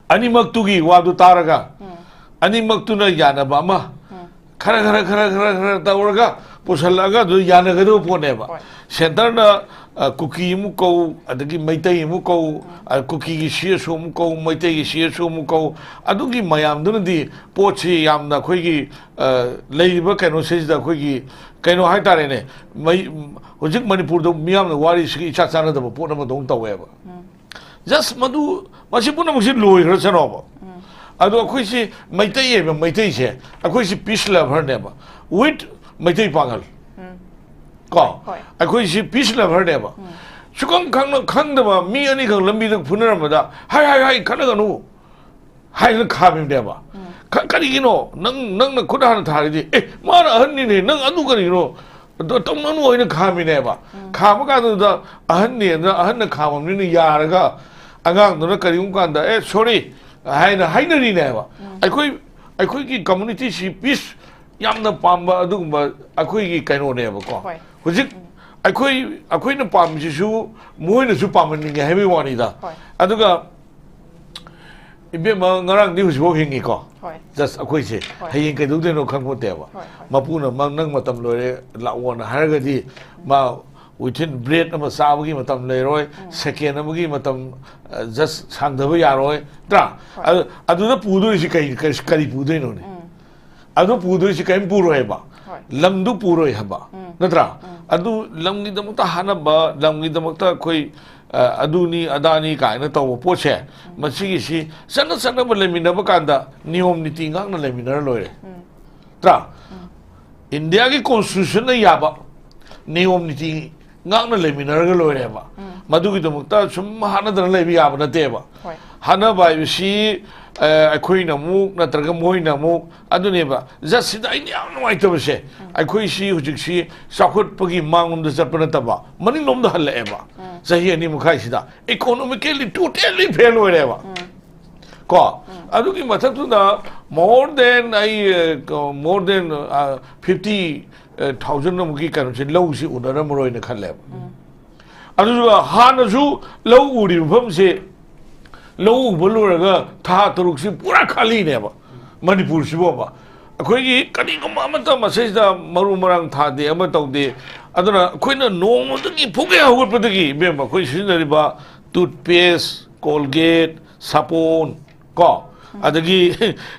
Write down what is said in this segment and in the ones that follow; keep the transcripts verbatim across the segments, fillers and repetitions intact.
ꯑꯅꯤꯃꯛꯇꯨꯒꯤ ꯋꯥꯗꯨ ꯇꯥꯔꯒ, ꯑꯅꯤꯃꯛꯇꯨꯅ ꯌꯥꯅꯕ ꯑꯃ ꯈꯔ ꯈꯔ ꯈꯔ ꯈꯔ ꯈꯔ ꯇꯧꯔꯒ ꯄꯨꯁꯜꯂꯛꯑꯒ ꯑꯗꯨ ꯌꯥꯅꯒꯗꯕ ꯄꯣꯠꯅꯦꯕ꯫ ꯍꯣꯏ꯫ ꯁꯦꯟꯇꯔꯅ, ꯑ, ꯀꯨꯀꯤ ꯑꯃꯨꯛ ꯀꯧ, ꯑꯗꯒꯤ ꯃꯩꯇꯩ ꯑꯃꯨꯛ ꯀꯧ, ꯑ, ꯀꯨꯀꯤꯒꯤ ꯁꯤ ꯑꯦꯁ ꯑꯣ ꯑꯃꯨꯛ ꯀꯧ, ꯃꯩꯇꯩꯒꯤ ꯁꯤ ꯑꯦꯁ ꯑꯣ ꯑꯃꯨꯛ ꯀꯧ, ꯑꯗꯨꯒꯤ ꯃꯌꯥꯝꯗꯨꯅꯗꯤ ꯄꯣꯠꯁꯤ ꯌꯥꯝꯅ ꯑꯩꯈꯣꯏꯒꯤ, ꯑ, ꯂꯩꯔꯤꯕ ꯀꯩꯅꯣꯁꯤꯗ ꯑꯩꯈꯣꯏꯒꯤ ꯀꯩꯅꯣ ꯍꯥꯏꯇꯥꯔꯦꯅꯦ, ꯃꯩ-, ꯍꯧꯖꯤꯛ ꯃꯅꯤꯄꯨꯔꯗ ꯃꯤꯌꯥꯝꯅ ꯋꯥꯔꯤꯁꯤꯒ ꯏꯆꯥ ꯆꯥꯟꯅꯗꯕ ꯄꯣꯠ ꯑꯃꯗꯧꯅ ꯇꯧꯋꯦꯕ꯫ ꯖꯁ ꯃꯗꯨ, ꯃꯁꯤ ꯄꯨꯝꯅꯃꯛꯁꯤ ꯂꯣꯏꯈ꯭ꯔꯁꯅꯣꯕ꯫ ꯑꯗꯣ ꯑꯩꯈꯣꯏꯁꯤ ꯃꯩꯇꯩ ꯍꯥꯏꯕ ꯃꯩꯇꯩꯁꯦ, ꯑꯩꯈꯣꯏꯁꯤ ꯄꯤꯁ ꯂꯚꯔꯅꯦꯕ, ꯋꯤꯠ ꯃꯩꯇꯩ ꯄꯥꯉꯜ꯫ ꯀꯣ? ꯍꯣꯏ꯫ ꯑꯩꯈꯣꯏꯁꯤ ꯄꯤꯁ ꯂꯚꯔꯅꯦꯕ꯫ ꯁꯨꯈꯪ ꯈꯪꯅ ꯈꯪꯗꯕ ꯃꯤ ꯑꯅꯤꯈꯛ ꯂꯝꯕꯤꯗ ꯐꯨꯅꯔꯝꯕꯗ, "ꯍꯥꯏ, ꯍꯥꯏ, ꯍꯥꯏ, ꯈꯠꯅꯒꯅꯨ" ꯍꯥꯏꯅ ꯈꯥꯝꯃꯤꯕꯅꯦꯕ꯫ ꯀ-, ꯀꯔꯤꯒꯤꯅꯣ? ꯅꯪ, ꯅꯪꯅ ꯈꯨꯠ ꯍꯥꯟꯅ ꯊꯥꯔꯤꯗꯤ, "ꯑꯦ, ꯃꯥꯅ ꯑꯍꯟꯅꯤꯅꯦ, ꯅꯪ ꯑꯗꯨ ꯀꯔꯤꯒꯤꯅꯣ? ꯑꯗꯣ ꯇꯧꯅꯅꯨ" ꯍꯥꯏꯅ ꯈꯥꯝꯃꯤꯅꯦꯕ꯫ ꯈꯥꯝꯕ ꯀꯥꯟꯗꯨꯗ ꯑꯍꯟꯅꯦꯅ, ꯑꯍꯟꯅ ꯈꯥꯝꯃꯕꯅꯤꯅ ꯌꯥꯔꯒ, ꯑꯉꯥꯡꯗꯨꯅ ꯀꯔꯤꯒꯨꯝꯕ ꯀꯥꯟꯗ, "ꯑꯦ, ꯁꯣꯔꯤ" ꯍꯥꯏꯅ ꯍꯥꯏꯅꯔꯤꯅꯦꯕ꯫ ꯑꯩꯈꯣꯏ, ꯑꯩꯈꯣꯏꯒꯤ ꯀꯝꯃꯨꯅꯤꯇꯤꯁꯤ ꯄꯤꯁ ꯌꯥꯝꯅ ꯄꯥꯝꯕ ꯑꯗꯨꯒꯨꯝꯕ ꯑꯩꯈꯣꯏꯒꯤ ꯀꯩꯅꯣꯅꯦꯕꯀꯣ꯫ ꯍꯣꯏ꯫ ꯍꯧꯖꯤꯛ ꯑꯩꯈꯣꯏ, ꯑꯩꯈꯣꯏꯅ ꯄꯥꯝꯃꯤꯁꯤꯁꯨ ꯃꯣꯏꯅꯁꯨ ꯄꯥꯝꯍꯟꯅꯤꯡꯉꯦ ꯍꯥꯏꯕꯒꯤ ꯋꯥꯅꯤꯗ꯫ ꯍꯣꯏ꯫ ꯑꯗꯨꯒ ꯏꯕꯦꯝꯃ, ꯉꯔꯥꯡꯗꯤ ꯍꯧꯖꯤꯛꯐꯥꯎ ꯍꯤꯡꯉꯤꯀꯣ꯫ ꯍꯣꯏ꯫ ꯖꯁ ꯑꯩꯈꯣꯏꯁꯦ ꯍꯣꯏ꯫ ꯍꯌꯦꯡ ꯀꯩꯗꯧꯗꯣꯏꯅꯣ ꯈꯪꯄꯣꯠꯇꯦꯕ꯫ ꯍꯣꯏ, ꯍꯣꯏ꯫ ꯃꯄꯨꯅ, "ꯃꯪ, ꯅꯪ ꯃꯇꯝ ꯂꯣꯏꯔꯦ, ꯂꯥꯛꯑꯣꯅ" ꯍꯥꯏꯔꯒꯗꯤ, ꯃꯥ within breath ꯑꯃ ꯆꯥꯕꯒꯤ ꯃꯇꯝ ꯂꯩꯔꯣꯏ, second ꯑꯃꯒꯤ ꯃꯇꯝ, ꯑ, just ꯁꯥꯡꯊꯕ ꯌꯥꯔꯣꯏ, ꯅꯠꯇ꯭ꯔꯥ? ꯍꯣꯏ꯫ ꯑꯗꯨ, ꯑꯗꯨꯗ ꯄꯨꯗꯣꯏꯁꯤ ꯀꯔꯤ, ꯀꯔꯤ, ꯀꯔꯤ ꯄꯨꯗꯣꯏꯅꯣꯅꯦ? ꯑꯗꯨ ꯄꯨꯗꯣꯏꯁꯤ ꯀꯔꯤꯝ ꯄꯨꯔꯣꯏ ꯍꯥꯏꯕ꯫ ꯍꯣꯏ꯫ ꯂꯝꯗꯨ ꯄꯨꯔꯣꯏ ꯍꯥꯏꯕ꯫ ꯅꯠꯇ꯭ꯔꯥ? ꯑꯗꯨ ꯂꯝꯒꯤꯗꯃꯛꯇ ꯍꯥꯠꯅꯕ, ꯂꯝꯒꯤꯗꯃꯛꯇ ꯑꯩꯈꯣꯏ, ꯑ, ꯑꯗꯨꯅꯤ ꯑꯗꯥꯅꯤ ꯀꯥꯏꯅ ꯇꯧꯕ ꯄꯣꯠꯁꯦ, ꯃꯁꯤꯒꯤꯁꯤ ꯆꯠꯅ ꯆꯠꯅꯕ ꯂꯩꯃꯤꯟꯅꯕ ꯀꯥꯟꯗ ꯅꯤꯌꯣꯝ ꯅꯤꯇꯤ ꯉꯥꯛꯅ ꯂꯩꯃꯤꯟꯅꯔ ꯂꯣꯏꯔꯦ꯫ ꯅꯠꯇ꯭ꯔꯥ? ꯏꯟꯗꯤꯌꯥꯒꯤ ꯀꯣꯟꯁꯇꯤꯇ꯭ꯌꯨꯁꯟꯅ ꯌꯥꯕ ꯅꯤꯌꯣꯝ ꯅꯤꯇꯤ ꯉꯥꯛꯅ ꯂꯩꯃꯤꯟꯅꯔꯒ ꯂꯣꯏꯔꯦꯕ꯫ ꯃꯗꯨꯒꯤꯗꯃꯛꯇ ꯁꯨꯝ ꯍꯥꯠꯅꯗꯅ ꯂꯩꯕ ꯌꯥꯕ ꯅꯠꯇꯦꯕ꯫ ꯍꯣꯏ꯫ ꯍꯥꯠꯅꯕ ꯍꯥꯏꯕꯁꯤ, ꯑ, ꯑꯩꯈꯣꯏꯅ ꯑꯃꯨꯛ ꯅꯠꯇ꯭ꯔꯒ ꯃꯣꯏꯅ ꯑꯃꯨꯛ, ꯑꯗꯨꯅꯦꯕ꯫ ꯖꯁꯁꯤꯗ ꯑꯩꯅ ꯌꯥꯝ ꯅꯨꯡꯉꯥꯏꯇꯕꯁꯦ, ꯑꯩꯈꯣꯏꯁꯤ ꯍꯧꯖꯤꯛꯁꯤ ꯆꯥꯎꯈꯠꯄꯒꯤ ꯃꯥꯡꯂꯣꯝꯗ ꯆꯠꯄ ꯅꯠꯇꯕ, ꯃꯅꯤꯡꯂꯣꯝꯗ ꯍꯜꯂꯛꯑꯦꯕ꯫ ꯆꯍꯤ ꯑꯅꯤ ꯃꯈꯥꯏꯁꯤꯗ economically totally fail ꯑꯣꯏꯔꯦꯕ꯫ ꯀꯣ? ꯑꯗꯨꯒꯤ ꯃꯊꯛꯇꯨꯗ more than, ꯑꯩ, ꯑ, more than, ꯑ, fifty, ꯑ, thousand ꯑꯃꯨꯛꯀꯤ ꯀꯩꯅꯣꯁꯦ, ꯂꯧꯁꯤ ꯎꯅꯔꯝꯃꯔꯣꯏꯅ ꯈꯜꯂꯦꯕ꯫ ꯑꯗꯨꯒ ꯍꯥꯟꯅꯁꯨ ꯂꯧ ꯎꯔꯤꯕ ꯃꯐꯝꯁꯦ ꯂꯧ ꯎꯕ ꯂꯣꯏꯔꯒ ꯊꯥ ꯇꯔꯨꯛꯁꯤ ꯄꯨꯔꯥ ꯈꯥꯂꯤꯅꯦꯕ ꯃꯅꯤꯄꯨꯔꯁꯤꯕꯣꯕ꯫ ꯑꯩꯈꯣꯏꯒꯤ ꯀꯔꯤꯒꯨꯝꯕ ꯑꯃꯠꯇ ꯃꯁꯤꯗꯩꯁꯤꯗ ꯃꯔꯨ ꯃꯔꯥꯡ ꯊꯥꯗꯦ, ꯑꯃ ꯇꯧꯗꯦ꯫ ꯑꯗꯨꯅ ꯑꯩꯈꯣꯏꯅ ꯅꯣꯡꯃꯗꯒꯤ ꯐꯨꯒꯦ ꯍꯧꯒꯠꯄꯗꯒꯤ, ꯏꯕꯦꯝꯃ, ꯑꯩꯈꯣꯏ ꯁꯤꯖꯤꯟꯅꯔꯤꯕ toothpaste, Colgate, ꯁꯥꯄꯣꯟ, ꯀꯣ, ꯑꯗꯒꯤ,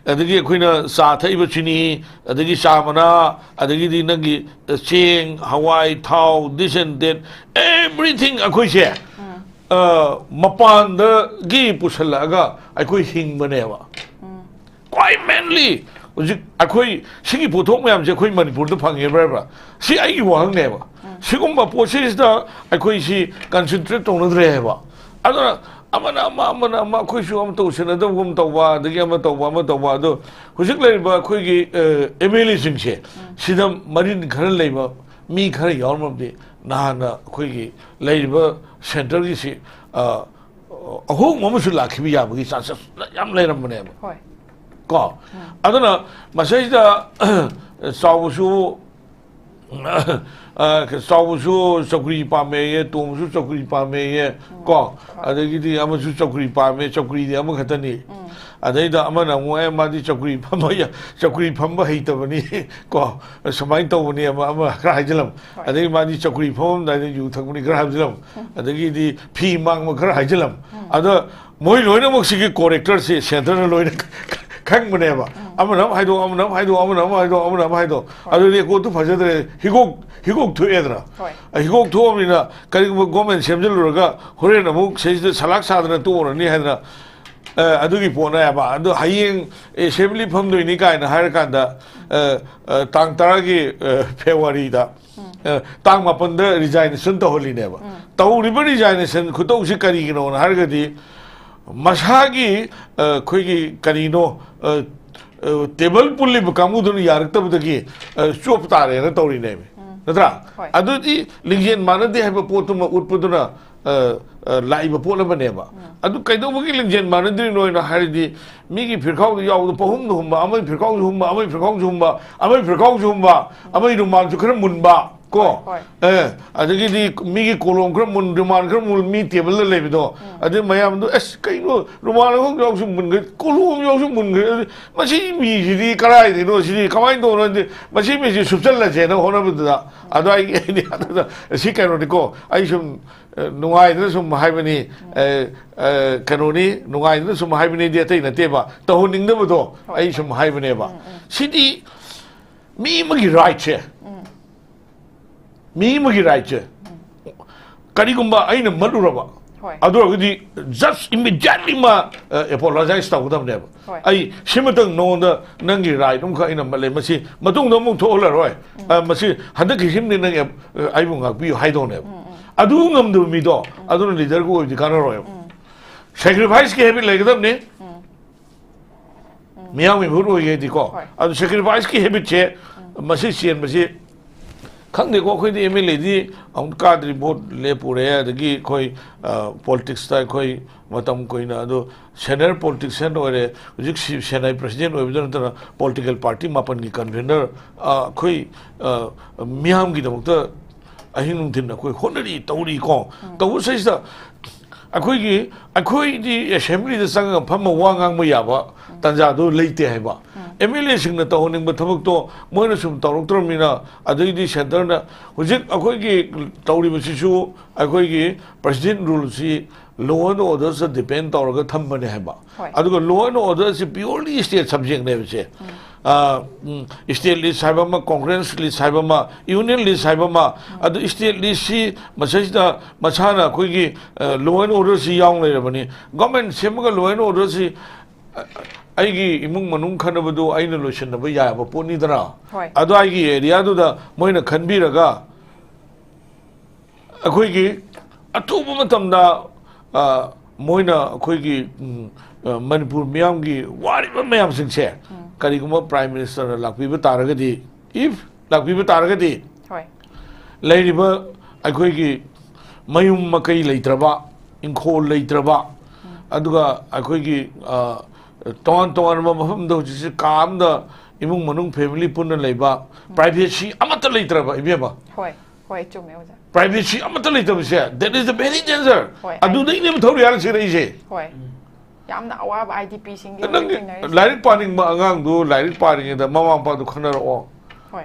ꯑꯗꯒꯤ ꯑꯩꯈꯣꯏꯅ ꯆꯥ ꯊꯛꯏꯕ ꯆꯤꯅꯤ, ꯑꯗꯒꯤ ꯆꯥ ꯃꯅꯥ, ꯑꯗꯒꯤꯗꯤ ꯅꯪꯒꯤ, ꯑ, ꯆꯦꯡ, ꯍꯋꯥꯏ, ꯊꯥꯎ, this and that, everything ꯑꯩꯈꯣꯏꯁꯦ, ꯑ, ꯃꯄꯥꯟꯗꯒꯤ ꯄꯨꯁꯜꯂꯛꯑꯒ ꯑꯩꯈꯣꯏ ꯍꯤꯡꯕꯅꯦꯕ꯫ ꯈ꯭ꯋꯥꯏ mainly ꯍꯧꯖꯤꯛ ꯑꯩꯈꯣꯏ ꯁꯤꯒꯤ ꯄꯣꯠꯊꯣꯛ ꯃꯌꯥꯝꯁꯦ ꯑꯩꯈꯣꯏ ꯃꯅꯤꯄꯨꯔꯗ ꯐꯪꯉꯦꯕ꯭ꯔꯕ? ꯁꯤ ꯑꯩꯒꯤ ꯋꯥꯍꯪꯅꯦꯕ꯫ ꯁꯤꯒꯨꯝꯕ ꯄꯣꯠꯁꯤꯗ ꯑꯩꯈꯣꯏ ꯁꯤ concentrate ꯇꯧꯅꯗ꯭ꯔꯦ ꯍꯥꯏꯕ꯫ ꯑꯗꯨꯅ ꯑꯃꯅ ꯑꯃ, ꯑꯃꯅ ꯑꯃ, ꯑꯩꯈꯣꯏꯁꯨ ꯑꯃ ꯇꯧꯁꯤꯟꯅꯗꯕꯒꯨꯝ ꯇꯧꯕ, ꯑꯗꯒꯤ ꯑꯃ ꯇꯧꯕ, ꯑꯃ ꯇꯧꯕ꯫ ꯑꯗꯣ ꯍꯧꯖꯤꯛ ꯂꯩꯔꯤꯕ ꯑꯩꯈꯣꯏꯒꯤ, ꯑ, MLA ꯁꯤꯡꯁꯦ, ꯁꯤꯗ ꯃꯔꯤꯟ ꯈꯔ ꯂꯩꯕ ꯃꯤ ꯈꯔ ꯌꯥꯎꯔꯝꯃꯕꯗꯤ ꯅꯍꯥꯟꯅ ꯑꯩꯈꯣꯏꯒꯤ ꯂꯩꯔꯤꯕ centre ꯒꯤꯁꯤ, ꯑ, ꯑꯍꯣꯡꯕ ꯑꯃꯁꯨ ꯂꯥꯛꯈꯤꯕ ꯌꯥꯕꯒꯤ chances ꯌꯥꯝ ꯂꯩꯔꯝꯕꯅꯦꯕ꯫ ꯍꯣꯏ꯫ ꯀꯣ? ꯑꯗꯨꯅ ꯃꯁꯤꯗ ꯆꯥꯎꯕꯁꯨ, ꯑ, ꯆꯥꯎꯕꯁꯨ ꯆꯧꯀ꯭ꯔꯤ ꯄꯥꯝꯃꯦꯌꯦ, ꯇꯣꯝꯕꯁꯨ ꯆꯧꯀ꯭ꯔꯤ ꯄꯥꯝꯃꯦꯌꯦ, ꯀꯣ? ꯍꯣꯏ꯫ ꯑꯗꯒꯤꯗꯤ ꯑꯃꯁꯨ ꯆꯧꯀ꯭ꯔꯤ ꯄꯥꯝꯃꯦ, ꯆꯧꯀ꯭ꯔꯤꯗꯤ ꯑꯃꯈꯛꯇꯅꯤ꯫ ꯑꯗꯩꯗ ꯑꯃꯅ ꯑꯃꯨꯛ, "ꯑꯦ, ꯃꯥꯗꯤ ꯆꯧꯀ꯭ꯔꯤ ꯐꯝꯕ ꯌꯥ-, ꯆꯧꯀ꯭ꯔꯤ ꯐꯝꯕ ꯍꯩꯇꯕꯅꯤ", ꯀꯣ? "ꯁꯨꯃꯥꯏꯅ ꯇꯧꯕꯅꯤ", ꯑꯃ, ꯑꯃ ꯈꯔ ꯍꯥꯏꯖꯤꯜꯂꯝ꯫ ꯍꯣꯏ꯫ ꯑꯗꯒꯤ ꯃꯥꯗꯤ ꯆꯧꯀ꯭ꯔꯤ ꯐꯝꯃꯝꯗꯥꯏꯗ ꯌꯨ ꯊꯛꯄꯅꯤ ꯈꯔ ꯍꯥꯏꯖꯤꯜꯂꯝ꯫ ꯑꯗꯒꯤꯗꯤ ꯐꯤ ꯃꯥꯡꯕ ꯈꯔ ꯍꯥꯏꯖꯤꯜꯂꯝ꯫ ꯑꯗ ꯃꯣꯏ ꯂꯣꯏꯅꯃꯛꯁꯤꯒꯤ character ꯁꯦ centre ꯅ ꯂꯣꯏꯅ ꯈꯪꯕꯅꯦꯕ꯫ ꯑꯃꯅ ꯑꯃ ꯍꯥꯏꯗꯣꯛ, ꯑꯃꯅ ꯑꯃ ꯍꯥꯏꯗꯣꯛ, ꯑꯃꯅ ꯑꯃ ꯍꯥꯏꯗꯣꯛ, ꯑꯃꯅ ꯑꯃ ꯍꯥꯏꯗꯣꯛ꯫ ꯍꯣꯏ꯫ ꯑꯗꯨꯗꯤ record ꯇꯨ ꯐꯖꯗ꯭ꯔꯦ꯫ ꯍꯤꯒꯣꯛ, ꯍꯤꯒꯣꯛ ꯊꯣꯛꯑꯦꯗꯅ꯫ ꯍꯣꯏ꯫ ꯍꯤꯒꯣꯛ ꯊꯣꯛꯑꯕꯅꯤꯅ ꯀꯔꯤꯒꯨꯝꯕ government ꯁꯦꯝꯖꯤꯜꯂꯨꯔꯒ ꯍꯣꯔꯦꯟ ꯑꯃꯨꯛ ꯁꯤꯗꯩꯁꯤꯗ ꯁꯂꯥꯛ ꯁꯥꯗꯅ ꯇꯣꯛꯎꯔꯅꯤ ꯍꯥꯏꯗꯅ, ꯑ, ꯑꯗꯨꯒꯤ ꯄꯣꯠꯅꯦꯕ꯫ ꯑꯗꯣ ꯍꯌꯦꯡ assembly ꯐꯝꯗꯣꯏꯅꯤ ꯀꯥꯏꯅ ꯍꯥꯏꯔꯀꯥꯟꯗ, ꯑ, ꯑ, ꯇꯥꯡ ꯇꯔꯥꯒꯤ, ꯑ, February ꯗ, ꯑ, ꯇꯥꯡ ꯃꯥꯄꯟꯗ resignation ꯇꯧꯍꯜꯂꯤꯅꯦꯕ꯫ ꯇꯧꯔꯤꯕ resignation ꯈꯨꯇꯧꯁꯤ ꯀꯔꯤꯒꯤꯅꯣꯅ ꯍꯥꯏꯔꯒꯗꯤ, ꯃꯁꯥꯒꯤ, ꯑ, ꯑꯩꯈꯣꯏꯒꯤ ꯀꯔꯤꯅꯣ, ꯑ, ꯑ, table ꯄꯨꯜꯂꯤꯕ ꯀꯥꯡꯕꯨꯗꯨꯅ ꯌꯥꯔꯛꯇꯕꯗꯒꯤ, ꯑ, ꯆꯣꯞ ꯇꯥꯔꯦꯅ ꯇꯧꯔꯤꯅꯦꯕ꯫ ꯅꯠꯇ꯭ꯔꯥ? ꯍꯣꯏ꯫ ꯑꯗꯨꯗꯤ ꯂꯤꯡꯖꯦꯜ ꯃꯥꯟꯅꯗꯦ ꯍꯥꯏꯕ ꯄꯣꯠꯇꯨꯃ ꯎꯠꯄꯗꯨꯅ, ꯑ, ꯑ, ꯂꯥꯛꯏꯕ ꯄꯣꯠ ꯑꯃꯅꯦꯕ꯫ ꯑꯗꯨ ꯀꯩꯗꯧꯕꯒꯤ ꯂꯤꯡꯖꯦꯜ ꯃꯥꯟꯅꯗ꯭ꯔꯤꯅꯣ ꯍꯥꯏꯅ ꯍꯥꯏꯔꯗꯤ, ꯃꯤꯒꯤ ꯐꯤꯔꯈꯥꯎꯗ ꯌꯥꯎꯕꯗꯣ ꯄꯍꯨꯝꯗ ꯍꯨꯝꯕ, ꯑꯃꯒꯤ ꯐꯤꯔꯈꯥꯎꯁꯨ ꯍꯨꯝꯕ, ꯑꯃꯒꯤ ꯐꯤꯔꯈꯥꯎꯁꯨ ꯍꯨꯝꯕ, ꯑꯃꯒꯤ ꯐꯤꯔꯈꯥꯎꯁꯨ ꯍꯨꯝꯕ, ꯑꯃꯒꯤ ꯔꯨꯃꯥꯜꯁꯨ ꯈꯔ ꯃꯨꯟꯕ, ꯀꯣ? ꯍꯣꯏ, ꯍꯣꯏ꯫ ꯑꯦ, ꯑꯗꯒꯤꯗꯤ ꯃꯤꯒꯤ ꯀꯣꯂꯣꯝ ꯈꯔ ꯃꯨꯟ, ꯔꯨꯃꯥꯟ ꯈꯔ ꯃꯨꯟ, ꯃꯤ ꯇꯦꯕꯜꯗ ꯂꯩꯕꯗꯣ, ꯎꯝ꯫ ꯑꯗꯩ ꯃꯌꯥꯝꯗꯣ, "ꯑꯁ, ꯀꯩꯅꯣ, ꯔꯨꯃꯥꯟ ꯑꯃꯈꯛ ꯌꯥꯎꯁꯨ ꯃꯨꯟꯈ꯭ꯔꯦ, ꯀꯣꯂꯣꯝ ꯌꯥꯎꯁꯨ ꯃꯨꯟꯈ꯭ꯔꯦ, ꯑꯗꯨ ꯃꯁꯤ ꯃꯤꯁꯤꯗꯤ ꯀꯗꯥꯏꯗꯩꯅꯣ, ꯁꯤꯗꯤ ꯀꯃꯥꯏꯅ ꯇꯧꯕꯅꯣ?" ꯍꯥꯏꯗꯤ, "ꯃꯁꯤ ꯃꯤꯁꯤ ꯁꯨꯞꯆꯜꯂꯁꯦꯅ" ꯍꯣꯠꯅꯕꯗꯨꯗ, ꯑꯗꯣ ꯑꯩꯒꯤ ꯑꯩꯗꯤ ꯑꯗꯨꯗ, ꯁꯤ ꯀꯩꯅꯣꯅꯤꯀꯣ, ꯑꯩ ꯁꯨꯝ, ꯑ, ꯅꯨꯡꯉꯥꯏꯗꯅ ꯁꯨꯝ ꯍꯥꯏꯕꯅꯤ, ꯎꯝ꯫ ꯑ, ꯑ, ꯀꯩꯅꯣꯅꯤ, ꯅꯨꯡꯉꯥꯏꯗꯅ ꯁꯨꯝ ꯍꯥꯏꯕꯅꯤꯗꯤ ꯑꯇꯩ ꯅꯠꯇꯦꯕ, ꯇꯧꯍꯟꯅꯤꯡꯗꯕꯗꯣ ꯍꯣꯏ, ꯑꯩ ꯍꯣꯏ꯫ ꯁꯨꯝ ꯍꯥꯏꯕꯅꯦꯕ꯫ ꯎꯝ, ꯎꯝ꯫ ꯁꯤꯗꯤ ꯃꯤ ꯑꯃꯒꯤ ꯔꯥꯏꯠꯁꯦ, ꯎꯝ꯫ ꯃꯤ ꯑꯃꯒꯤ ꯔꯥꯏꯠꯁꯦ, ꯀꯔꯤꯒꯨꯝꯕ ꯑꯩꯅ ꯃꯠꯂꯨꯔꯕ, ꯍꯣꯏ꯫ ꯑꯗꯨ ꯑꯣꯏꯔꯒꯗꯤ just immediately ꯃꯥ, ꯑ, apologize ꯇꯧꯒꯗꯕꯅꯦꯕ꯫ ꯍꯣꯏ꯫ "ꯑꯩ ꯁꯤꯃꯇꯪ ꯅꯉꯣꯟꯗ ꯅꯪꯒꯤ ꯔꯥꯏꯠ ꯑꯃꯈꯛ ꯑꯩꯅ ꯃꯠꯂꯦ, ꯃꯁꯤ ꯃꯇꯨꯡꯗ ꯑꯃꯨꯛ ꯊꯣꯛꯍꯜꯂꯔꯣꯏ꯫ ꯎꯝ꯫ ꯑ, ꯃꯁꯤ ꯍꯟꯗꯛꯀꯤ ꯁꯤꯃꯗꯤ ꯅꯪ ꯑꯦꯞ-, ꯑ, ꯑꯩꯕꯨ ꯉꯥꯛꯄꯤꯌꯨ" ꯍꯥꯏꯗꯧꯅꯦꯕ꯫ ꯎꯝ, ꯎꯝ꯫ ꯑꯗꯨ ꯉꯝꯗꯕ ꯃꯤꯗꯣ, ꯎꯝ꯫ ꯑꯗꯨꯅ ꯂꯤꯗꯔꯒ ꯑꯣꯏꯕꯗꯤ ꯀꯥꯟꯅꯔꯣꯏꯕ꯫ ꯎꯝ꯫ Sacrifice ꯀꯤ habit ꯂꯩꯒꯗꯕꯅꯤ꯫ ꯎꯝ꯫ ꯎꯝ꯫ ꯃꯤꯌꯥꯝꯒꯤ ꯃꯤꯍꯨꯠ ꯑꯣꯏꯒꯦꯗꯤꯀꯣ꯫ ꯍꯣꯏ꯫ ꯑꯗꯨ sacrifice ꯀꯤ habit ꯁꯦ, ꯎꯝ꯫ ꯃꯁꯤ ꯆꯦꯟꯕꯁꯤ ꯈꯪꯗꯦꯀꯣ, ꯑꯩꯈꯣꯏꯗꯤ ꯑꯦꯝ ꯑꯦꯜ ꯑꯦꯗꯤ ꯑꯃꯨꯛ ꯀꯥꯗ꯭ꯔꯤ, ꯚꯣꯠ ꯂꯦꯞꯄꯨꯔꯦ, ꯑꯗꯒꯤ ꯑꯩꯈꯣꯏ, ꯑ, ꯄꯣꯂꯤꯇꯤꯛꯁꯇ ꯑꯩꯈꯣꯏ ꯃꯇꯝ ꯀꯨꯏꯅ, ꯑꯗꯨ ꯁꯦꯅꯤꯌꯔ ꯄꯣꯂꯤꯇꯤꯁꯤꯌꯥꯟ ꯑꯣꯏꯔꯦ, ꯍꯧꯖꯤꯛ ꯁꯤ ꯁꯦꯅꯥꯏ ꯄ꯭ꯔꯁꯤꯗꯦꯟ ꯑꯣꯏꯕꯗ ꯅꯠꯇꯅ ꯄꯣꯂꯤꯇꯤꯀꯦꯜ ꯄꯥꯔꯇꯤ ꯃꯥꯄꯟꯒꯤ ꯀꯟꯚꯦꯅꯔ, ꯑ, ꯑꯩꯈꯣꯏ, ꯑ, ꯃꯤꯌꯥꯝꯒꯤꯗꯃꯛꯇ ꯑꯍꯤꯡ ꯅꯨꯡꯊꯤꯜ ꯑꯩꯈꯣꯏ ꯍꯣꯠꯅꯔꯤ, ꯇꯧꯔꯤꯀꯣ꯫ ꯎꯝ꯫ ꯇꯧꯕꯁꯤꯗꯩꯁꯤꯗ ꯑꯩꯈꯣꯏꯒꯤ, ꯑꯩꯈꯣꯏꯗꯤ ꯑꯦꯁꯦꯝꯕ꯭ꯂꯤꯗ ꯆꯪꯉꯒ ꯐꯝꯃ ꯋꯥ ꯉꯥꯡꯕ ꯌꯥꯕ ꯎꯝ꯫ ꯇꯥꯟꯖꯥꯗꯣ ꯂꯩꯇꯦ ꯍꯥꯏꯕ꯫ ꯎꯝ꯫ ꯑꯦꯝ ꯑꯦꯜ ꯑꯦꯁꯤꯡꯅ ꯇꯧꯍꯟꯅꯤꯡꯕ ꯊꯕꯛꯇꯣ ꯃꯣꯏꯅ ꯁꯨꯝ ꯇꯧꯔꯛꯇ꯭ꯔꯕꯅꯤꯅ, ꯑꯗꯩꯗꯤ ꯁꯦꯟꯇꯔꯅ ꯍꯧꯖꯤꯛ ꯑꯩꯈꯣꯏꯒꯤ ꯇꯧꯔꯤꯕꯁꯤꯁꯨ ꯑꯩꯈꯣꯏꯒꯤ ꯄ꯭ꯔꯁꯤꯗꯦꯟ ꯔꯨꯜꯁꯤ law and order ꯗ depend ꯇꯧꯔꯒ ꯊꯝꯕꯅꯦ ꯍꯥꯏꯕ꯫ ꯍꯣꯏ꯫ ꯑꯗꯨꯒ law and order ꯁꯤ purely state subject ꯅꯦꯕꯁꯦ꯫ ꯎꯝ꯫ ꯑ, ꯎꯝ, state list ꯍꯥꯏꯕ ꯑꯃ, congress list ꯍꯥꯏꯕ ꯑꯃ, union list ꯍꯥꯏꯕ ꯑꯃ, ꯎꯝ꯫ ꯑꯗꯨ state list ꯁꯤ ꯃꯁꯤꯗ ꯃꯁꯥꯅ ꯑꯩꯈꯣꯏꯒꯤ, ꯑ, law and order ꯁꯤ ꯌꯥꯎꯅ ꯂꯩꯔꯕꯅꯤ꯫ Government ꯁꯦꯝꯃꯒ law and order ꯁꯤ, ꯑ, ꯑꯩꯒꯤ ꯏꯃꯨꯡ ꯃꯅꯨꯡ ꯈꯠꯅꯕꯗꯨ ꯑꯩꯅ ꯂꯣꯏꯁꯤꯟꯅꯕ ꯌꯥꯕ ꯄꯣꯠꯅꯤꯗꯅ꯫ ꯍꯣꯏ꯫ ꯑꯗꯨꯋꯥꯏꯒꯤ area ꯗꯨꯗ ꯃꯣꯏꯅ ꯈꯟꯕꯤꯔꯒ ꯑꯩꯈꯣꯏꯒꯤ ꯑꯊꯨꯕ ꯃꯇꯝꯗ, ꯑ, ꯃꯣꯏꯅ ꯑꯩꯈꯣꯏꯒꯤ, ꯎꯝ, ꯑ, ꯃꯅꯤꯄꯨꯔ ꯃꯤꯌꯥꯝꯒꯤ ꯋꯥꯔꯤꯕ ꯃꯌꯥꯝꯁꯤꯡꯁꯦ ꯎꯝ꯫ ꯀꯔꯤꯒꯨꯝꯕ Prime Minister ꯅ ꯂꯥꯛꯄꯤꯕ ꯇꯥꯔꯒꯗꯤ, if ꯂꯥꯛꯄꯤꯕ ꯇꯥꯔꯒꯗꯤ, ꯍꯣꯏ꯫ ꯂꯩꯔꯤꯕ ꯑꯩꯈꯣꯏꯒꯤ ꯃꯌꯨꯝ ꯃꯀꯩ ꯂꯩꯇ꯭ꯔꯕ, ꯏꯪꯈꯣꯜ ꯂꯩꯇ꯭ꯔꯕ, ꯎꯝ꯫ ꯑꯗꯨꯒ ꯑꯩꯈꯣꯏꯒꯤ, ꯑ, ꯇꯣꯉꯥꯟ ꯇꯣꯉꯥꯟꯕ ꯃꯐꯝꯗ ꯍꯧꯖꯤꯛꯁꯦ ꯀꯥ ꯑꯃꯗ ꯏꯃꯨꯡ ꯃꯅꯨꯡ family ꯄꯨꯟꯅ ꯂꯩꯕ, ꯎꯝ꯫ Privacy ꯑꯃꯠꯇ ꯂꯩꯇ꯭ꯔꯕ, ꯏꯕꯦꯝꯃ꯫ ꯍꯣꯏ, ꯍꯣꯏ, ꯆꯨꯝꯃꯦ ꯑꯣꯖꯥ. Privacy ꯑꯃꯠꯇ ꯂꯩꯇꯕꯁꯦ, that is the very danger. ꯍꯣꯏ. ꯑꯗꯨꯗꯩꯅꯦꯕ ꯊꯧꯔꯤ ꯍꯥꯜꯂ ꯁꯤꯔꯛꯏꯁꯦ. ꯍꯣꯏ, ꯌꯥꯝꯅ ꯑꯋꯥꯕ IDPꯁꯤꯡꯒꯤ ꯅꯪꯒꯤ ꯊꯦꯡꯅꯔꯤꯁꯦ. ꯂꯥꯏꯔꯤꯛ ꯄꯥꯅꯤꯡꯕ ꯑꯉꯥꯡꯗꯨ ꯂꯥꯏꯔꯤꯛ ꯄꯥꯔꯤꯉꯩꯗ ꯃꯃꯥ ꯃꯄꯥꯗꯨ ꯈꯟꯅꯔꯛꯑꯣ, ꯍꯣꯏ.